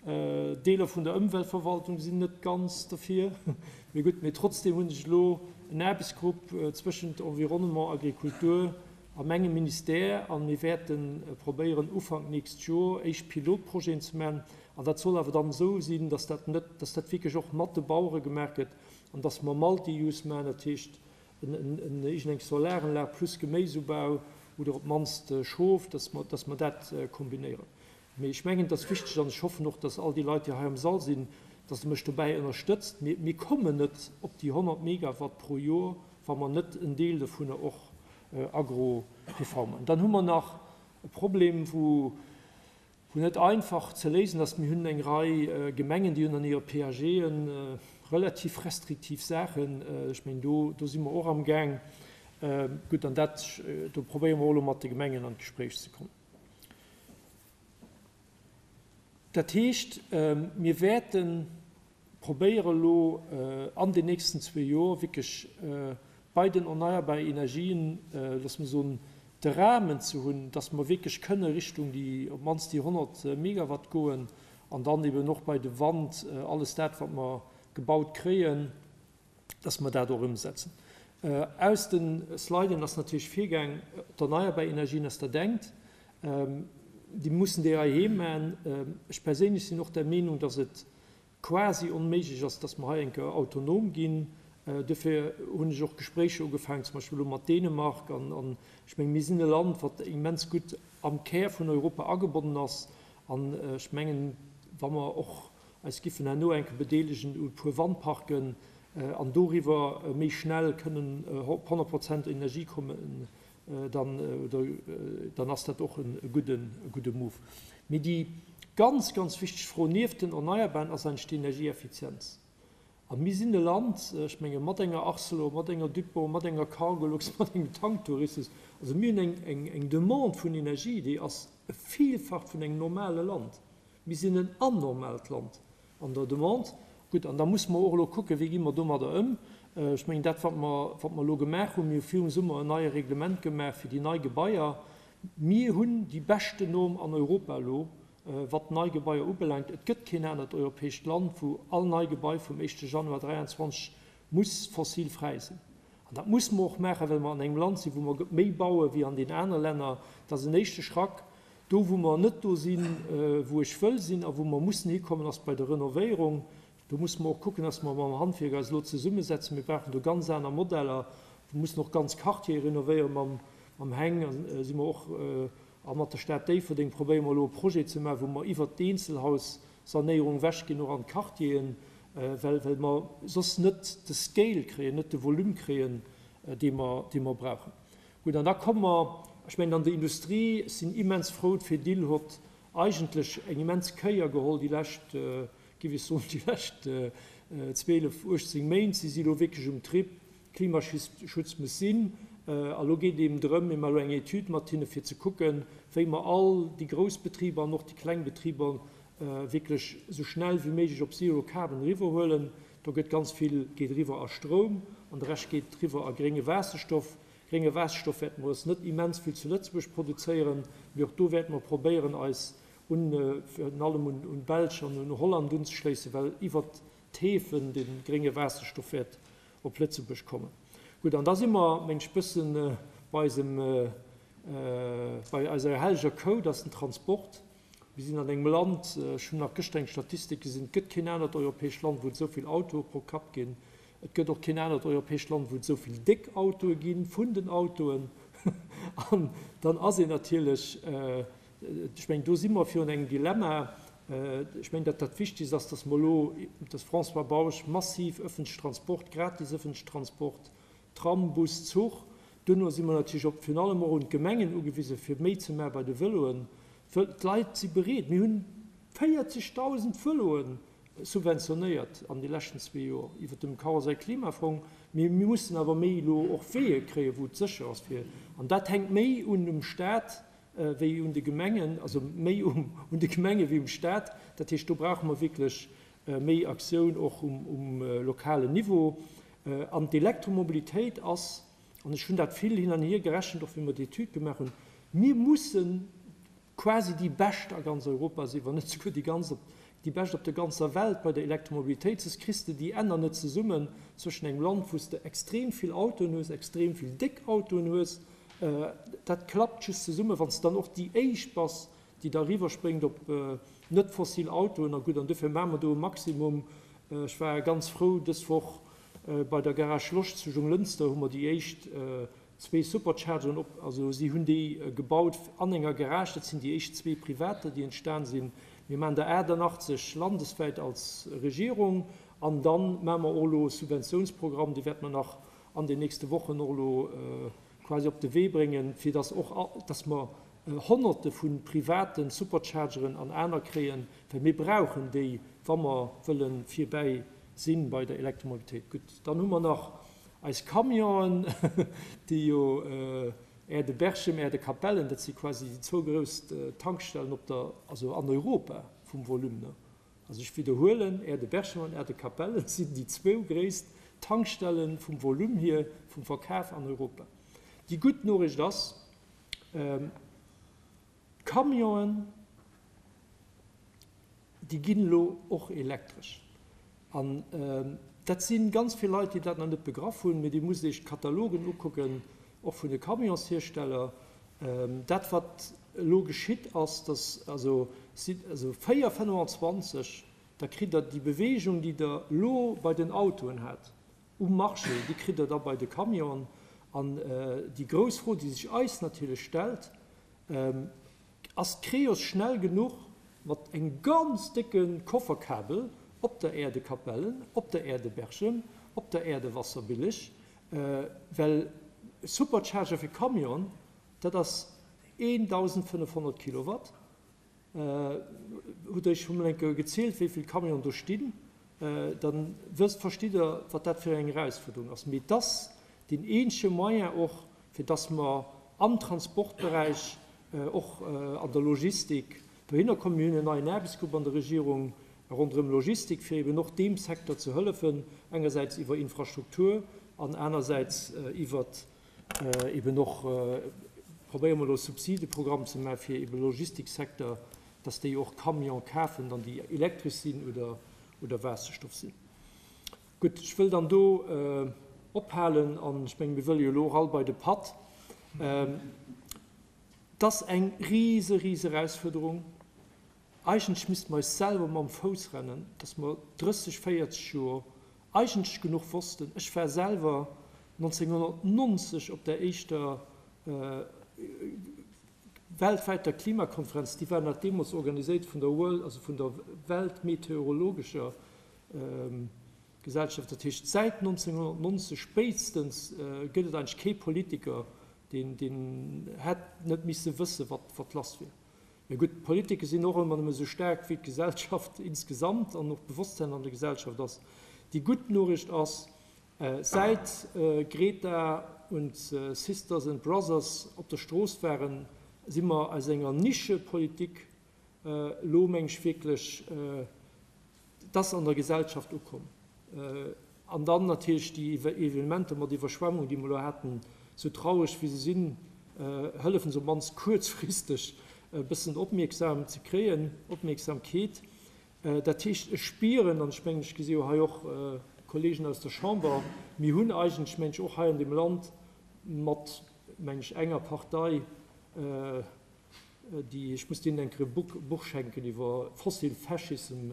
Deeler vun der Ëmweltverwaltung sinn net ganz dofir. Mee gutt, mee trotzdeem hunn ech elo en Aarbechtsgrupp zwëschent Environnement, Agrikultur a mengem Ministère a mir wäerte probéieren Ufank nächst Joer éischt Pilotprojeten ze maachen. An dat soll awer dann esou sinn, dass dat net, dass dat wierklech och mat de Bauere gemaach gëtt an dass mer Multi-use maachen, dat heescht en iergendeng Solaranlag plus Geméisubau oder op d'mannst Schof, dass mer, dass mer dat kombinéieren. Mee ech mengen, et ass wichteg an ech hoffen och, dass all déi Leit, déi hei am Sall sinn, dass Der mech dobäi ënnerstëtzt. Mir, mir kommen net op déi 100 Megawatt pro Joer, wa mer net en Deel dovunner och Agro-PV maachen. Dann hu mer nach e Problem, wou, wou net einfach ze léisen ass. Mir hunn eng Rei Gemengen, déi hunn an hire PAGe relativ restriktiv Saachen. Ech mengen, do, do si mer och amgaang. Gutt, an dat, do probéiere mer och elo mat de Gemengen an d'Gespréich ze kommen. Dat heescht, mir wäerte probéiere elo an den nächsten zwee Joer wierklech bei den erneierbare Energien, loosse mer soen, de Rahmen ze hunn, dass mer wierklech kënne Richtung déi, op d'mannst déi 100 Megawatt goen an dann eben och bei de Wand alles dat, wat mer gebaut kréien, dass mer dat och ëmsetzen. Aus de Sliden ass natierlech virgaang, d'erneierbar Energien, dass Der denkt, déi mussen déi heiheem maachen. Ech perséinlech sinn och der Meenung, dass et quasi onméiglech ass, dass mer hei eng Kéier autonom ginn. Duerfir hunn ech och Gespréicher ugefaangen, zum Beispill elo mat Dänemark. An ech mengen, mir sinn e Land, wat immens gutt am Kär vun Europa agebonnen ass. An ech mengen, wa mer och eis giffen herno eng Kéier bedeelegen u e puer Wandparken an doriwwer méi schnell kënnen op 100 Prozent Energie kommen, dann, dann ass dat och e gudden, e gudde Move. Mee déi ganz, ganz wichteg Fro nieft den Erneierbaren ass eigentlech d'Energieeffizienz. A mir sinn e Land, ech menge mat enger Arcelor, mat enger Dupont, mat enger Cargolux, mat engem Tanktourismus, also mir hunn eng, eng, eng Demande vun Energie, déi ass e Vielfacht vun engem normale Land. Mir sinn en anormaalt Land an der Demande. Gutt, an da musse mer och elo kucken, wéi gi mer domadder ëm. Ech mengen, dat, wat mer, wat mer elo gemaach hunn, mir hu virum Summer en neie Reglement gemaach fir déi nei Gebaier. Mir hunn déi beschten Norm an Europa elo. wat nei Gebaier ubelaangt. Et gëtt keen anert europäescht Land, wou all nei Gebai vum éischte Januar 23 muss fossilfräi sinn. An dat musse mer och maachen, well mer an engem Land sinn, wou mer méi baue wéi an den anere Länner. Dat ass en éischte Schrack. Do, wou mer net do sinn, wou ech wëll sinn a wou mer mussen hikommen, ass bei der Renovéierung. Do musse mer och kucken, dass mer mam Handwierk eis elo zesummesetzen. Mir brauchen do ganz aner Modeller. Mir mussen och ganz Quartiere renovéieren. Mam Heng si mer och, a mat der Stad Déifferdeng probéiere mer elo e Projet ze maachen, wou mer iwwert d'Eenzelhaussanéierung ewechginn, och an d'Quartieren, well well mer soss net de Scale kréien, net de Volume kréien, dee mer, dee mer brauchen. Gutt, an da komme mer, ech mengen an der Industrie, ech sinn immens frou, d'Fedil huet eigentlech eng immens Kéier geholl déi lescht, géif ech soen, déi lescht 12, 18 Méint. Si si elo wierklech um Trip, Klimaschutz muss sinn. A lo geet et eben drëm, mir maache lo eng Etüd mat hinne fir ze kucken, wéi mer all déi grouss Betriber an och déi kleng Betriber wierklech esou schnell wéi méiglech op Zero Carbon eriwwerhuelen. Do gëtt ganz vill geet eriwwer a Stroum an de Rescht geet eriwwer a grénge Waasserstoff. Grénge Waasserstoff wäerte mer eis net immens vill zu Lëtzebuerg produzéieren, mee och do wäerte mer probéieren eis un virun allem un d'Belsch an un Holland unzeschléissen, well iwwert d'Häfen de grénge Waasserstoff wäert op Lëtzebuerg kommen. Gutt, an da si mer, meng ech, bëssen bei eisem, bei eiser helleger Kou, dat ass den Transport. Mir sinn an engem Land, ech hunn nach gëschter eng Statistik gesinn, et gëtt keen anert europäescht Land, wou et esou vill Autoe pro Kapp ginn. Et gëtt och keen anert europäescht Land, wou et esou vill déck Autoe gi vun den Autoen. An dann ass een natierlech, ech mengen, do si mer virun engem Dilemma. Ech mengen, datt dat Wichtigst ass, datt mer elo, datt François Bausch, massiv ëffentlech Transport, gratis ëffentlech Transport, Tram, Bus, Zuch. Duerno si mer natierlech op virun allem och un d'Gemengen ugewisen, fir méi ze maache bei de Vëloen. D'Leit si bereet. Mir hunn 40.000 Vëloe subventionéiert an de leschten zwee Joer iwwer dem Karussell Klimafong. Mee mir mussen awer méi elo och Weeë kréien, wou et sécher ass fir. An dat hänkt méi un um Staat wéi un de Gemengen, also méi un de Gemenge wéi um Staat. Dat heescht, do brauche mer wierklech méi Aktioun och um lokalen Niveau. An d'Elektromobilitéit ass, an ech hunn dat vill hin an hier gerechent, och wéi mer déi Etüd gemaach hunn, mir mussen quasi déi Bescht a ganz Europa sinn, wann net souguer déi ganz op, déi Bescht op der ganzer Welt bei der Elektromobilitéit, soss kriss de déi Enner net zesummen zwëschen engem Land, wou s de extrem vill Autoen hues, extrem vill déck Autoen hues. Dat klappt just zesummen, wann s de dann och déi Éischt bass, déi da eriwwerspréngt op net fossil Autoen. A gutt, an dofir maache mer do e Maximum. Ech war ganz frou, dës Woch bei der Garage Losch zu Jonglënster hu mer déi éischt zwee Superchargeren op, also si hunn déi gebaut an enger Garage, dat sinn déi éischt zwee Privater, déi entstan sinn. Mir maachen der 88 landeswäit als Regierung an da maache mer och elo e Subventiounsprogramm, dee wäerte mer nach an den nächste Wochen och elo quasi op de Wee bréngen, fir dass och, dass mer Honnerte vu private Superchargeren an aner kréien, well mir brauchen déi, wa mer wëlle virbäi si bei der Elektromobilitéit. Gutt, dann hu mer nach eis Camionen, déi jo Aire de Berchem, Aire de Capellen, dat si quasi déi zwou grouss Tankstellen op der, also an Europa vum Volume, ne? Also ech widderhuelen, Aire de Berchem an Aire de Capellen sinn déi zwou gréisst Tankstelle vum Volume hier vum Verkaf an Europa. Déi gutt Noriicht ass, D'Camionen, déi ginn elo och elektresch. An dat si ganz vill Leit, déi dat nach net begraff hunn, mee Dir musst Iech d'Katalogen ukucken, och vun de Camionshiersteller. Dat, wat elo geschitt, ass, dass also 4, 25, da kritt Der déi Beweegung, déi Der elo bei den Autoen hat, um Marché, déi kritt Der da bei de Camionen. An déi grouss Fro, déi sech eis natierlech stellt, Ass d'Creos schnell genuch mat engem ganz décke Kofferkabel op der Aire de Capellen, op der Aire de Berchem, op der Aire de Wasserbillig? Well Supercharger fir Camion, dat ass 1.500 Kilowatt. Hutt Der Iech schonn emol eng Kéier gezielt, wéi vill Camionen do stinn? Da wësst, verstitt Der, wat dat fir eng Erausfuerderung ass. Mee et ass deen eenzege Moyen och, fir dass mer am Transportberäich, och an der Logistik dohinner kommen. Mir hunn en neien Aarbechtsgrupp an der Regierung ronderëm Logistik, fir eben och deem Secteur ze hëllefen, engersäits iwwer Infrastruktur an anersäits iwwer eben och probéiere mer elo e Subsideprogramm ze maachen, fir eben de Logistiksecteur. dass déi och Camione kafen, dann déi elektresch sinn oder oder Waasserstoff sinn. Gutt, ech wëll dann do ophalen an ech mengen, mir wëlle jo elo och all bei de Patt. Et ass eng rise, rise Erausfuerderung. Eigentlech misste mer eis selwer mam Fouss rennen, dass mer 30, 40 Joer eigentlech genuch wossten. Ech war selwer 1990 op der éischter weltwäiter Klimakonferenz, déi war nach deemools organiséiert vun der World, also vun der Weltmeteorologescher Gesellschaft. Dat heescht, säit 1990 spéitstens gëtt et eigentlech kee Politiker, deen, deen hätt net misse wëssen, wat, wat lass wier. Mä gutt, d'Politike sinn och ëmmer nëmme esou staark, wéi d'Gesellschaft insgesamt an och d'Bewosstsein an der Gesellschaft ass. Déi gutt Noriicht ass, Säit Greta und Sisters and Brothers op der Strooss waren, si mer aus enger Nischepolitik elo, meng ech, wierklech, et ass an der Gesellschaft ukomm. An dann natierlech déi Evenementer mat Iwwerschwemmung, déi mer elo haten, sou traureg wéi se sinn, hëllefen se op d'mannst kuerzfristeg e bëssen opmierksam ze kréien, Opmierksamkeet. Dat heescht, ech spieren, an ech mengen, ech gesi jo hei och Kollegen aus der Chamber, mir hunn eigentlech, mengen ech, och hei an deem Land mat, mengen ech, enger Partei, déi, ech muss deenen eng Kéier e Buch schenken iwwer Fossil Fascism,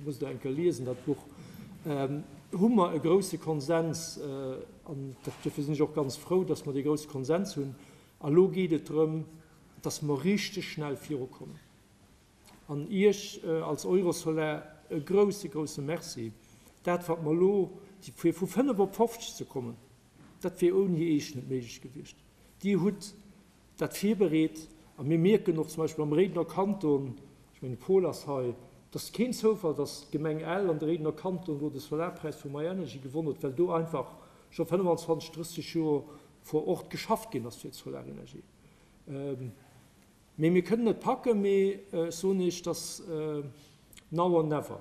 musst Der eng Kéier liesen, dat Buch, hu mer e grouse Konsens, an duerfir sinn ech och ganz frou, dass mer dee grouse Konsens hunn. A lo geet et drëm, dass mer richteg schnell virukommen. An Iech als Eurosolar e grouse, grouse Merci. Dat, wat mer elo, fir vu 5 op 50 ze kommen, dat wier ouni Iech net méiglech gewiescht. Dir hutt dat virbereet a mir mierken och zum Beispill am Réidener Kanton, ech mengen de Paul ass hei, et ass keen Zoufall, dass d'Gemeng Ell an de Réidener Kanton elo de Solarpräis vu MyEnergy gewonnen huet, well do einfach scho 25, 30 Joer vor Ort geschafft ginn ass fir d'Solarenergie. Mee mir kënnen et packen, mee ech soen Iech, dass now or never.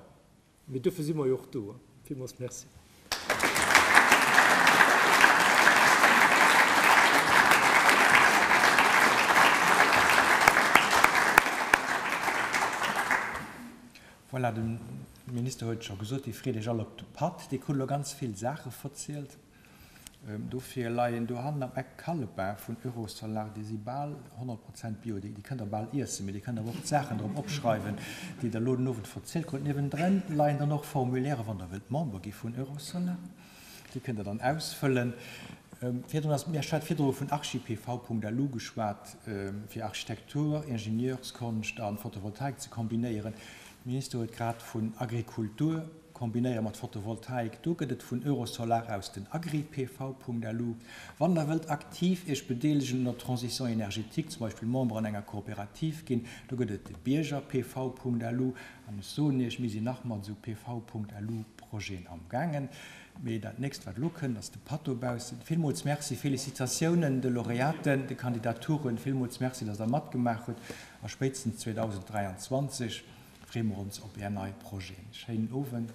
Mee duerfir si mer jo och do. Villmools Merci. Voilà, de Minister huet et scho gesot, Dir freet Iech all op de Patt. Dir krut elo ganz vill Saache verzielt. Dofir leien dohannen am Eck Calepin vun Eurosolar, déi si bal 100 Prozent bio, déi kënnt der bal iessen, mee dir kënnt awer och d'Saachen drop opschreiwen, déi der elo den Owend verzielt krut. Niewendrun leien dann och Formulaire, wann der wëllt Member gi vun Eurosolar, déi kënnt der dann ausfëllen. Virdrun ass, ech hat virdru vun archipv.lu geschwat, fir Architektur, Ingenieurskonscht a Photovoltaik ze kombinéieren. De Minister huet grad vun Agrikultur Kombinéiere mat Photovoltaik, do gëtt et vun Eurosolar aus den Agri-PV.lu. Wann der wëllt aktiv Iech bedeelegen un der Transition énergétique, zum Beispill Member an enger Kooperativ ginn, do gëtt et de Bierger-PV.lu. An ech soen Iech, mir sinn nach mat esou PV.lu Projeten am gaangen. Mee dat nächst wat elo kënnt, ass de Patt dobaussen. Villmools Merci, Félicitatiounen de Laureaten, de Kandidaturen, villmools Merci, dass der matgemaach hutt a spéitstens 2023 Freeë mer ons op Är nei Projeten. Schéinen Owend.